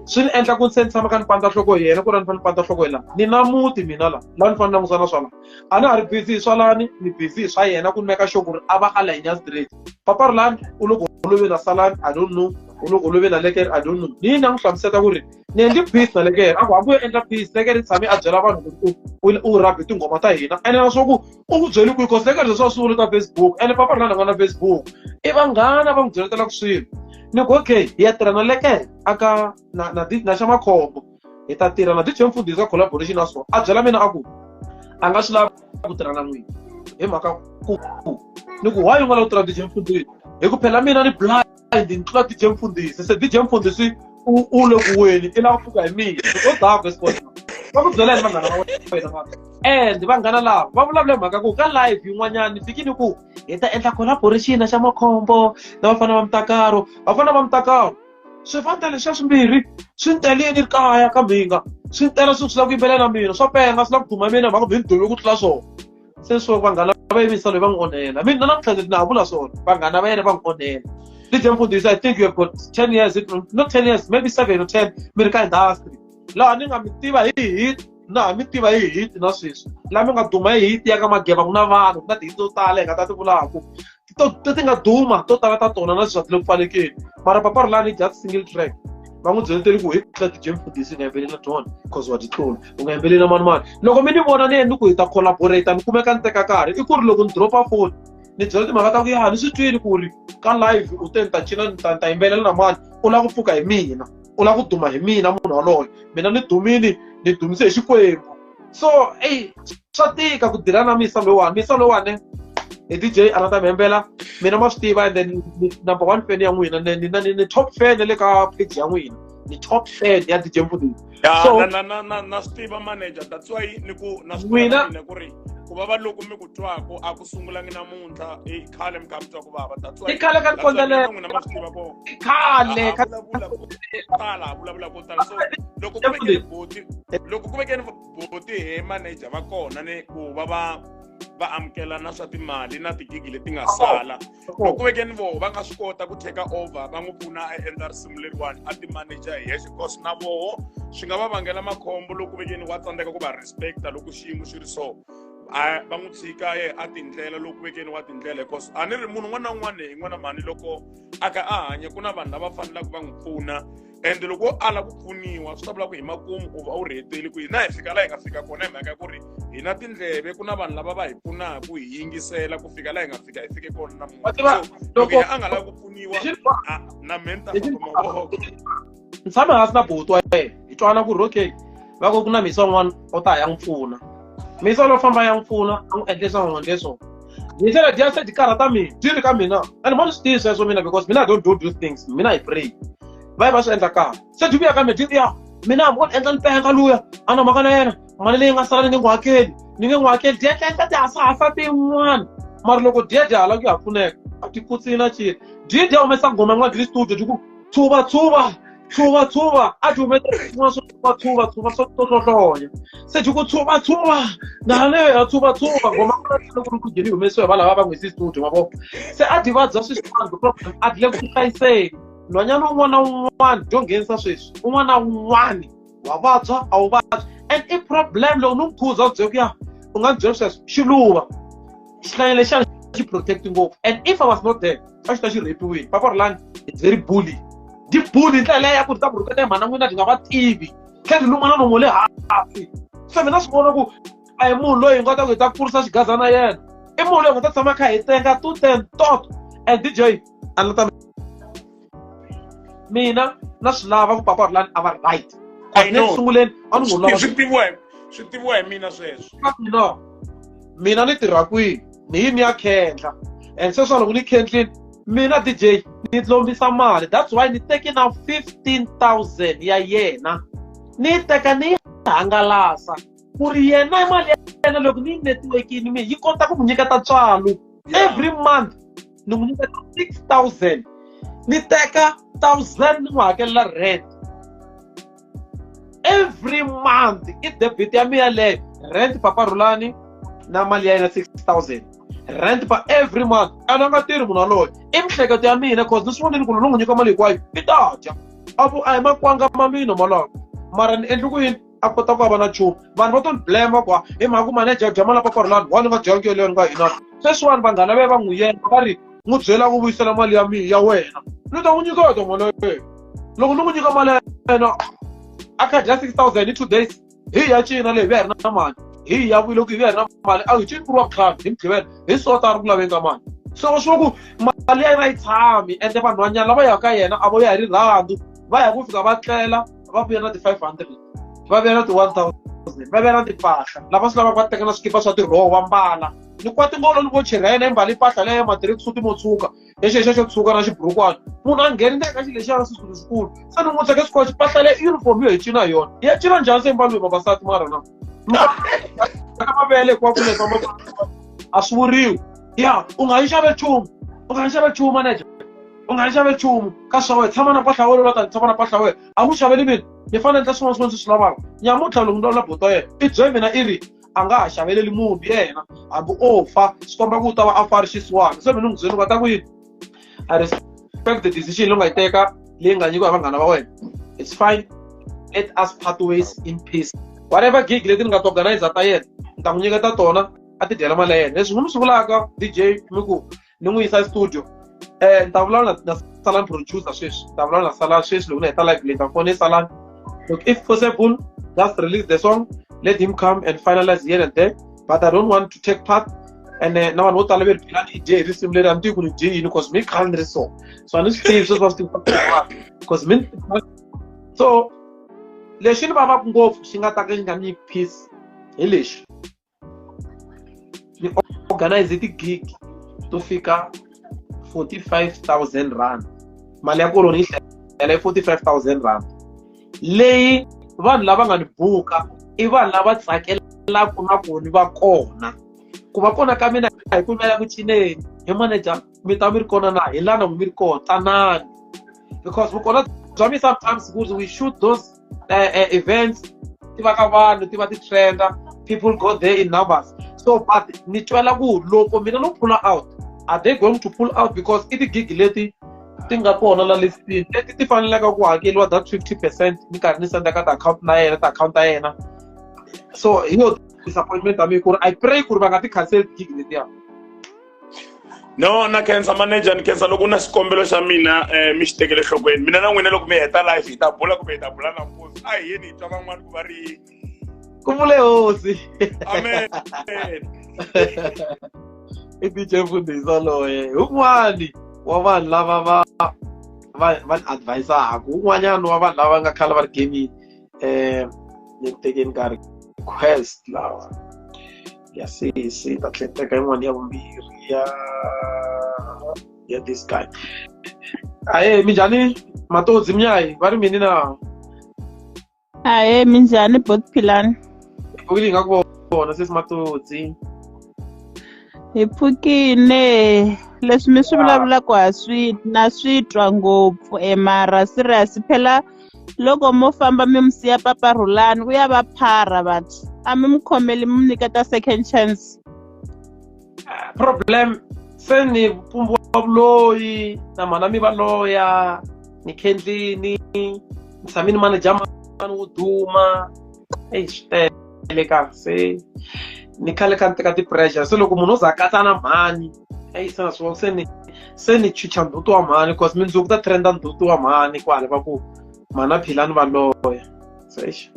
swi ni endla ku se ni tshama ka ni pandza nhloko hi yena ku ri ni fanele ni pandza nhloko hi laha ni na muti mina la laha ni fanele langusana swa la a na ha ri busy hi swa lani ni busy hi swa yena ku ni meka sure ku ri a va a line ya straight. Papa Rhulani u le ku holoveni na Salani, I don't know, u le ku holoveni na Lekere, I don't know. Ni yini a n'wi hlamusela ku ri ni endli peace na Lekere, a ku hambi u endla peace Lekere tshame a byela vanhu ku u rhabi tinghoma ta hina ene na swa ku u ku byeli kwihi cause Lekere leswi a swi vuli ka Facebook ene Papa Rhulani a nga na Facebook i vanghana va n'wi byeletela swilo. Ni ku okay hi ya tirha na Lekere aka na na na xa Makhombo hi ta tirha na DJ Mfundhisi ka collaboration na swona a byela mina a ku a nga swi lavi ku tirha na n'wina hi mhaka ku ni ku why u nga lavi ku tirha DJ Mfundhisi hi ku phela mina ni blind ni tlula DJ Mfundhisi se DJ Mfundhisi u le ku weni i lava ku pfuka hi mina o dako esikolo va ku byela yini vanghana va wena va and vanghana lava va vulavula hi mhaka ku ka live yin'wanyana ni fikile ku hi ta endla collaboration na xa Makhombo na vafana va Mutakaro vafana va Mutakaro swifaniso leswiya swimbirhi swi ni telini kaya ka mhinga swi ni tela swi swi lava ku yimbelela na mina swa penga swi lava ku duma mina mhaka mi ni dume ku tlula swona se swo vanghana va yimisa loyi va n'wi onhela mina namuntlha na ha vula swona vanghana va yena va n'wi onhela DJ Mfundhisi I think you have got 10 years not 10 years maybe 7 or 10 mi ri ka industry laha ni nga mi tiva hi hit na ha mi tiva hi hit na sweswi laha mi nga duma hi hit ya ka Mageva ku na vanhu ku na tihit to tala hi nga ta ti vulaka to ti nga duma to tala ta tona na sweswi a ti le ku pfalekeni mara Papa Rhulani just single track va n'wi byeleteli ku hi tlula DJ Mfundhisi nga yimbeleli na John cause wa ti tlula u nga yimbeleli na mani mani loko mi ni vona ni endli ku hi ta collaborate ni kumeka ni teka nkarhi i ku ri loko ni dropa phone ni byela timhaka ta ku ya ni swi twini ku ri ka live u te ni ta cina ni ta yimbelela na mani u lava ku pfuka hi mina u lava ku duma hi mina munhu waloye mina ni dumile ni dumise hi Xikwembu so ey swa tika ku dila na misa loyiwani misa loyiwani hi DJ a la ta mi hembela mina ma swi tiva and then number one fan ya n'wina ni ni ni top fan le ka page ya n'wina ni top fan ya DJ Mfundhisi. Ya so na na na na swi tiva manager that's why ni ku na swi tiva mina ku ri ku vava loku mi ku twaku a ku sungulangi namuntlha i khale mi kha mi twa ku vava that's why i khale ka kondelela n'wina ma swi tiva ku i khale ka tala vulavula ko tala so loko ku vekeni boti loko ku vekeni boti he manager va kona ni ku va va va amukela na swa timali na tigigi leti nga sala loko ku vekeni voho va nga swi kota ku take over va n'wi pfuna a endla risimu leriwani a ti-manager hi yexe cause na voho swi nga va vangela makhombo loko vekeni wa tsandzeka ku va respecta loko xiyimo xi ri so a va n'wi tshika ye a tindlela loko vekeni wa tindlela because a ni ri munhu un'wana na un'wana hi n'wana mhani loko a kha a hanya ku na vanhu lava fanelaka va n'wi pfuna and loko wo ala ku pfuniwa swi ta vula ku hi makumu u va u rheteli ku hina hi fika laha hi nga fika kona hi mhaka ya ku ri hi na tindleve ku na vanhu lava va hi pfunaka hi yingisela ku fika laha hi nga fika hi fike kona namuntlha loko yena a nga lavi ku pfuniwa na me ni ta famba mavoko. Ni tshame hansi na buti wa yena hi twana ku ri okay va ku ku na mhisa un'wana u ta ya n'wi pfuna mhisa lowo famba ya n'wi pfuna a n'wi endle swa n'wi endle swona hi ndlela dya se ti karhata mina byi ri ka mina and ma swi tivi sweswo mina because mina I don't do those things mina I pray va yi va swi endla kahle se byi vuya ka mina byi ya mina hambi o endla ni penga luya a na mhaka na yena mali leyi nga sala ni nge n'wi hakeli ni nge n'wi hakeli dya tla tihasahasa tin'wana mara loko dya dya hala ku ya pfuneka a ti kutsina cini dyi dya humesa nghoma yin'wana dyi studio dyi ku tshuva tshuva tshuva tshuva a dyi humesa swin'wana swo tshuva tshuva tshuva swo hlohlonya se dyi ku tshuva tshuva na leyo ya tshuva tshuva nghoma loko ri ku dyi humesiwa hi valava va n'wi yisi studio ma vona se a dyi vabya sweswiwani the problem a dyi le ku hlayiseni nhwanyana un'wana na un'wana dyo nghenisa sweswi un'wana na un'wana wa vabya a wu vabyi and i problem loko ni n'wi khuza u byela ku ya u nga ni byela sweswo xiluva xihlanya lexiyani xi protect ngopfu and if I was not there a xi ta xi rhepiwile Papa Rhulani it's very bully di bully hi ndlela leya ya ku ri ta ku rhuketa mhana n'wina byi nga va tivi tlhela byi luma na nomo le hansi se mina swi vona ku a hi munhu loyi hi nga ta ku hi ta kurisa xigaza na yena i munhu loyi hi nga ta tshama kha hi tenga two ten tot and DJ a ni ta mina na swi lava ku Papa Rhulani a va right I know. sunguleni a ni n'wi lava swi tiviwa hi mina sweswo no mina ni tirha kwihi ni yini ya khendla and sweswi loko ni khendlini mina DJ ni lombisa mali that's why ni teke na 15000 ya yena ni teka ni hangalasa ku ri yena mali ya yena loko ni yi netiwekini mi yi kota ku n'wi nyiketa ntswalo every month ni n'wi nyiketa 6000 ni teka 1000 ni n'wi hakelela rent every month i debit ya mina yaleyo rent Papa Rhulani na mali ya yena 6000 Rent pa every month a nga tirhi munhu yaloye i mihleketo ya mina cause ni swi vonile ku loko ni n'wi nyika mali hinkwayo i ta dya a ku a hi makwanga ma mina malawo mara ni endli ku yini a kota ku va na nchumu vanhu va to ni blame ku hi mhaka ku manager dya mali ya Papa Rhulani wa ni nga dyangi yeleyo ni nga hina sweswiwani vanghana va va n'wi yena va ri n'wi byela ku vuyisela mali ya mina ya wena ni ta n'wi nyika yona mali ya yena loko ni n'wi nyika mali ya yena a kha dya 6000 hi 2 days hi ya cina leyi vuya hi ri na mali hi ya vuyile ku hi vuya hi ri na mali a hi cini ku ri wa vutlhanu hi mugqivela hi sota a ri ku laveni ka mali so swi ku mali ya yena yi tshami ende vanhwanyana lava yaka ka yena a vo ya hi rirhandzu va ya ku fika va tlela va vuya na ti-500 va vuya na ti-1000 va vuya na timpahla lava swi lavaka va teka na swikipa swa tirhoho va mbala ni kwati ngolo ni vo chera yena yi mbale mpahla leya ya matirikisuti mo tshuka lexi xo tshuka na xiburukwana munhu a ngheni ka xilo lexiya swilo swikulu se ni n'wi tseke swikolo mpahla leyi uniform yo hi cina hi yona ya cina njhani se mbaliwe vavasati mara na ka mavele hinkwako leswi a swi vuriwi ya u nga yi xave nchumu u nga yi xave nchumu manager u nga yi xave nchumu ka swa wena tshama na mpahla wena la tani tshama na mpahla wena a ku xaveli mina ni fanele endla swin'wana swin'wana swi swi lavaka nyamuntlha loko ni vulavula buti wa yena i byele mina i ri a nga ha xaveleli munhu yena hambi o fa swi komba ku u ta va a fa ri xisiwana se mina ni n'wi byele va ta ku yini I respect the decision leyi u nga yi teka leyi nga nyikiwa hi vanghana va wena it's fine let us part ways in peace whatever gig leti ni nga ti organizer ta yena ni ta n'wi nyiketa tona a ti dyela mali ya yena leswi mi swi vulaka DJ mi ku ni n'wi yisa studio ni ta vulavula na Salani producer sweswi ni ta vulavula na Salani sweswi loko ni heta live leyi ta fone Salani look if possible just release the song let him come and finalize here and there but I don't want to take part and na vanhu vo tala ve ri philani i dye hi risimu leri a ni tivi ku ni dye yini cause mi khale ni ri so so a ni swi tivi sweswi va swi tivi cause mi so lexi ni vavaka ngopfu xi nga ta ka xi nga ni peace hi lexi ni organize ti-gig to fika 45,000 rand mali ya koloni yi hlela yi 45,000 rand leyi vanhu lava nga ni buka i vanhu lava tsakelaka na ku ni va kona ku va kona ka mina hi ku mela ku cineni hi manager mi ta mi ri kona na hi lana mi ri kona tanani because vukona bya mi sometimes ku we shoot those events ti va ka vanhu ti va ti trenda people go there in numbers so but ni twela ku loko mina no pull out are they going to pull out because i ti-gig leti ti nga kona la listini leti ti faneleke ku hakeriwa that 50% ni karhi ni senda ka ti-account na yena ti-account ta yena so hi yo disappointment ya mina ku ri I pray ku ri va nga ti cancel gig letiya no na khensa manager ni khensa loko u na xikombelo xa mina mi xi tekele enhlokweni mina na n'wina loko mi heta life hi ta bula kumbe hi ta bula nampundzu a hi yeni hi twa van'wani ku va ri yini ku vule hosi amen i DJ Mfundhisi loye hi un'wani wa vanhu lava va va va ni advisaka un'wanyana wa vanhu lava nga khale va ri gamini ni ku tekeni ka request lawa ya sesi ta tlhela teka yin'wana ya vumbirhi ya ya this guy aye minjhani matodzi mnyayi va ri mini na Ahe minjhani bot Philani pfukile hi nga ku vona sesi matodzi hi pfukile leswi mi swi vulavulaka ha swi na swi twa ngopfu e mara serious phela loko mo famba mi mi siya Papa Rhulani u ya va phara batho a mi mi khomeli mi mi nyiketa second chance problem se ni pumbiwa vuloyi na mhana mi va loya ni khendlini ni tshame ni manager mani wo duma eyi swi tele ka se ni khale kha ni teka ti-pressure se loko munhu o za a katsa na mhani eyi se na swi vona se ni chucha ndzhuti wa mhani cause mindzuku ta trenda ndzhuti wa mhani kwale va ku mhana Philani va loya so eish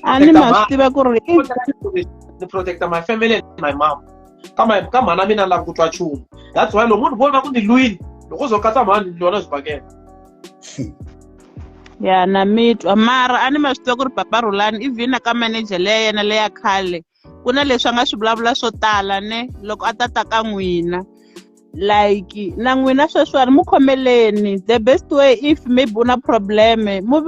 a ni ma swi tiva ku ri ni protecta my family and my mom ka my ka mhana mina lava ku twa nchumu that's why loko munhu vona ku ni lwini loko zo katsa mhani ni lwa na xibakela ya na mi twa mara a ni ma swi tiva ku ri Papa Rhulani even na ka manager leya yena leya khale ku na leswi a nga swi vulavula swo tala ne loko a ta ta ka n'wina like na n'wina sweswiwani mu khomeleni the best way if maybe u na problem mu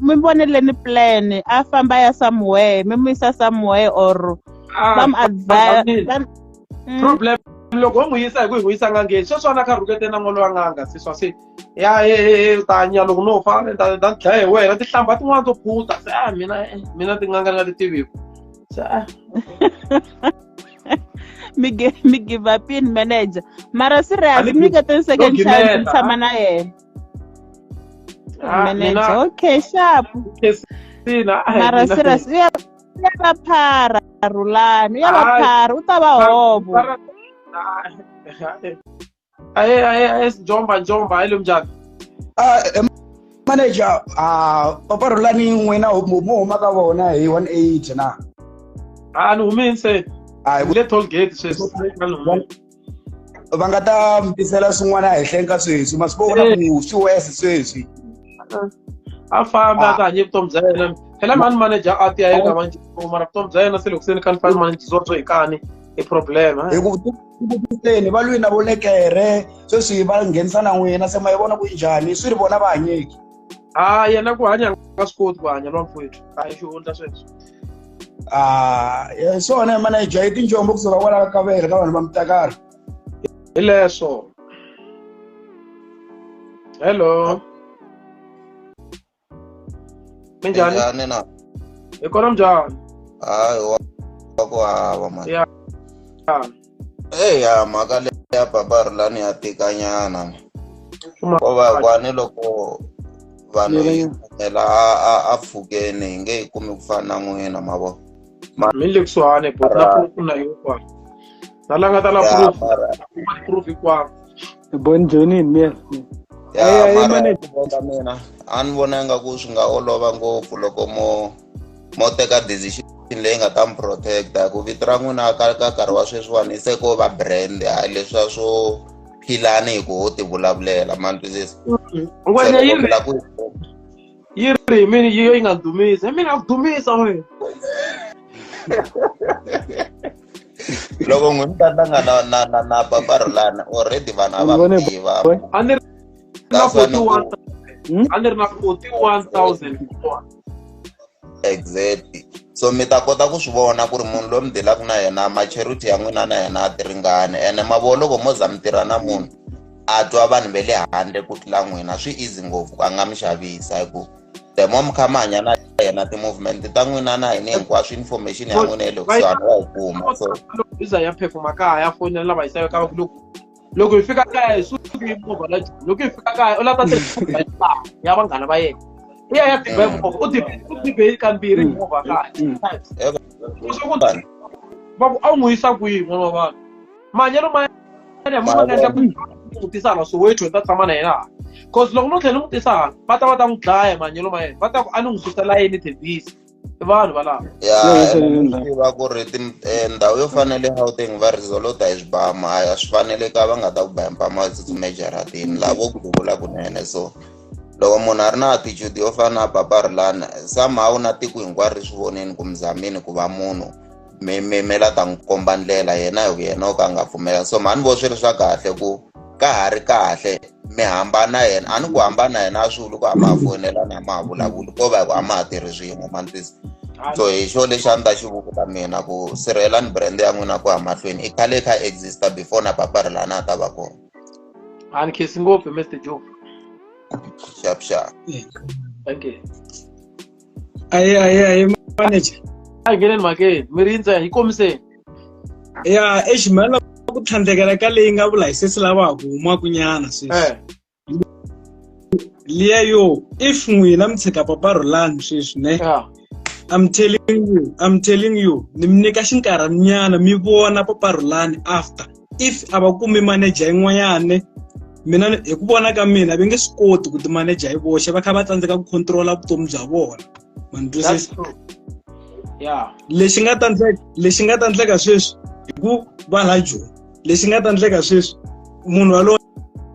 mi voneleni plan a famba ya somewhere mi mu yisa somewhere or va mu advise problem loko ho n'wi yisa hi ku hi n'wi yisa n'angeni sweswiwani a kha rhukete na n'wana wa n'anga se swa se ya e u ta hanya loko no fa ni ta ta dlaya hi wena tihlamba tin'wana to phuta se a mina mina tin'anga ni nga ti tiviku se a Mi mi give up-ini manager mara serious A ni mi nyiketeni no second chance mi gimeta tshama na yena ah manager mina okay sharp Christina ai mara mina serious u ya u ya va phara Rhulani u ya va ai phara u ta va hovo aye aye aye njomba njomba hayi lo mjani Ah, manager ah papa Rhulani n'wina mo huma ka vona hi 180 na a ni humini se hayi ni le toll gate sweswi a ni humini va nga ta mi tisela swin'wana ehenhleni ka sweswi ma swi vona Eh. ku swi wese sweswi a fambi a Ah. ta hanye vutomi bya yena phela mani manager a ti ya yena manje mara vutomi bya yena se loko se ni kha ni fane manager byo hi kani i problem hi ku vutiseni va lwi na vo lekere sweswi va nghenisa na n'wina se ma yi vona ku njhani swi ri vona va hanyeki a yena ku hanya a nga swi koti ku hanya lwa mfowethu a hi xihundla sweswo ah hi swona manager i tinjombo kusuka kwala ka kavele ka vanhu va mitakara hi leswo hello minjhani Minjhani na? hi kona minjhani Hayi wa ku hava mani. ya Eya mhaka leyi ya papa Rhulani ya tikanyana. Ko va kwani loko vanhu hi kumela a pfukeni hi nge yi kumi ku fana na n'wina ma vo. Mi le kusuhani but na proof na hinkwavo na la nga ta la Ya, proof mara proof hinkwavo Bon Johnny miel. ya Aye, aye, mara manager. ku vona mina a ni vona ingaku swi nga olova ngopfu loko mo mo teka decision leyi nga ta mi protecta ku vito ra n'wina ka ka nkarhi wa sweswiwani se ko va brand hayi leswiya swo philani hi ku ho ti vulavulela ma ni twisisa se ngwenya loko yi mi ri lava ku yi ri mina yi yo yi nga dumisa mina a ku dumisa wena loko n'wi mi ta tlanga na na na na papa Rhulani already vanhu a Ni va mi vone tiva boy. a ni ri na that's why ni ku 41 a ni ri na 41000 exactly so mi ta kota ku swi vona ku ri munhu loyi mi dilaka na yena maturity ya n'wina na yena a ti ringani ene ma vo loko mo za mi tirha na munhu a twa vanhu va le handle ku tlula n'wina swi easy ngopfu ku a nga mi xavisa hi ku the more mi kha mi hanya na yena ti-movement ta n'wina na hini hinkwaswo information ya n'wina ya le kusuhani wa yi kuma so biza ya performa kaya fonela lava yisaka ka loko loko hi fika kaya hi suki hi movha la Joni. Loko hi fika kaya u lava ta tirhisa ya vanghana va yena i ya ya diba hi movha u dibe u dibe kambirhi hi movha kaya times swa ku va ku a wu n'wi yisa kwihi n'wana wa vanhu mahanyelo ma yena ma nga endla ku n'wi tisa hala Soweto hi ta tshama na yena hala cause loko no tlhela ni n'wi tisa hala va ta va ta n'wi dlaya mahanyelo ma yena va ta ku a ni n'wi susela yini thevhisi i vanhu valava ya ene mi swi tiva ku ri ndhawu yo fana na le Gauteng va rizolota hi swibamu hayi a swi faneleka va nga ta ku ba hi mpama va tsutsuma ejaratini lava vo ku duvula kunene so loko munhu a ri na attitude yo fana na papa Rhulani somehow na tiko hinkwaro ri swi vonini ku muzamini ku va munhu mi mi mi la ta n'wi komba ndlela yena hi yena o ka a nga pfumela so mhani vo swi ri swa kahle ku ka ha ri kahle mi hambana yena a ni ku hambana yena a swi vuli ku a ma ha foyinelani a ma ha vulavuli ko va hi ku a ma ha tirhi swin'we ma ni twisisa so hi xo lexi a ni ta xi vula mina ku sirhelelani brand ya n'wina ku ya mahlweni i khale i kha exista before na papa Rhulani a ta va kona a ni khensi ngopfu Mr Joe xap xap thank you Aye, aye, aye, manager. A hi ngheneni mhakeni mi rindza hi komiseni Ya, exi mina lava ku tlhandlekela ka leyi nga vula hi sesi lava ha ku humaka nyana sweswi. Liya yo, if n'wina mi tshika papa Rhulani sweswi ne. I'm telling you, I'm telling you, ni mi nyika xinkarhanyana mi vona papa Rhulani after. If a va kumi manager yin'wanyana mina hi ku vona ka mina va nge swi koti ku ti manager hi voxe va kha va tsandzeka ku control-a vutomi bya vona. Ma ni That's twisisa? true. Yeah. Lexi nga ta endleka lexi nga ta endleka sweswi hi ku va la Joni lexi nga ta endleka sweswi munhu waloye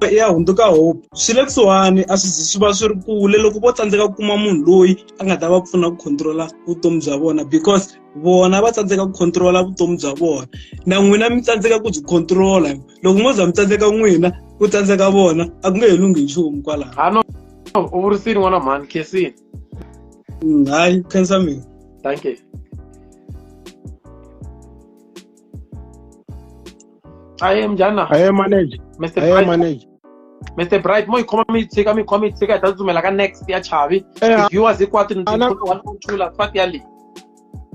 i ya hundzuka hope swi le kusuhani a swi zi swi va swi ri kule loko vo tsandzeka ku kuma munhu loyi a nga ta va pfuna ku control-a vutomi bya vona because vona va tsandzeka ku control-a vutomi bya vona na n'wina mi tsandzeka ku byi control-a loko mo za mi tsandzeka n'wina ku tsandzeka vona a ku nge he lunghi nchumu kwalaho. Ah no, u vurisini n'wana mhani khensini. Hayi khensa mina. Thank you. Aye mjana. Aye manager. Mr. Aye Bright. manager. Mr. Bright mo yi khoma mi yi tshika mi yi khoma mi yi tshika hi ta tsutsumela ka next ya Chavi. Eh, Ti-viewers hinkwato ni ana 1.2 la fati ya leyi.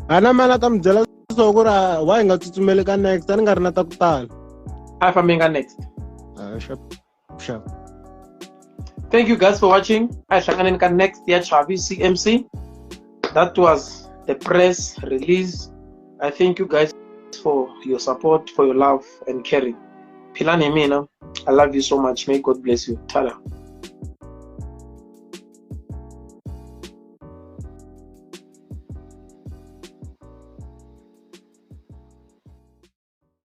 ana mana ta mi byela so ku ri why hi nga tsutsumeli ka next a ni nga ri na ta ku tala. A hi fambeni ka next. Sharp sharp. Thank you guys for watching. A hi hlanganeni ka next ya Chavi CMC. That was the press release. I thank you guys for your support, for your love and caring. Philani hi mina. I love you so much. May God bless you. Thala.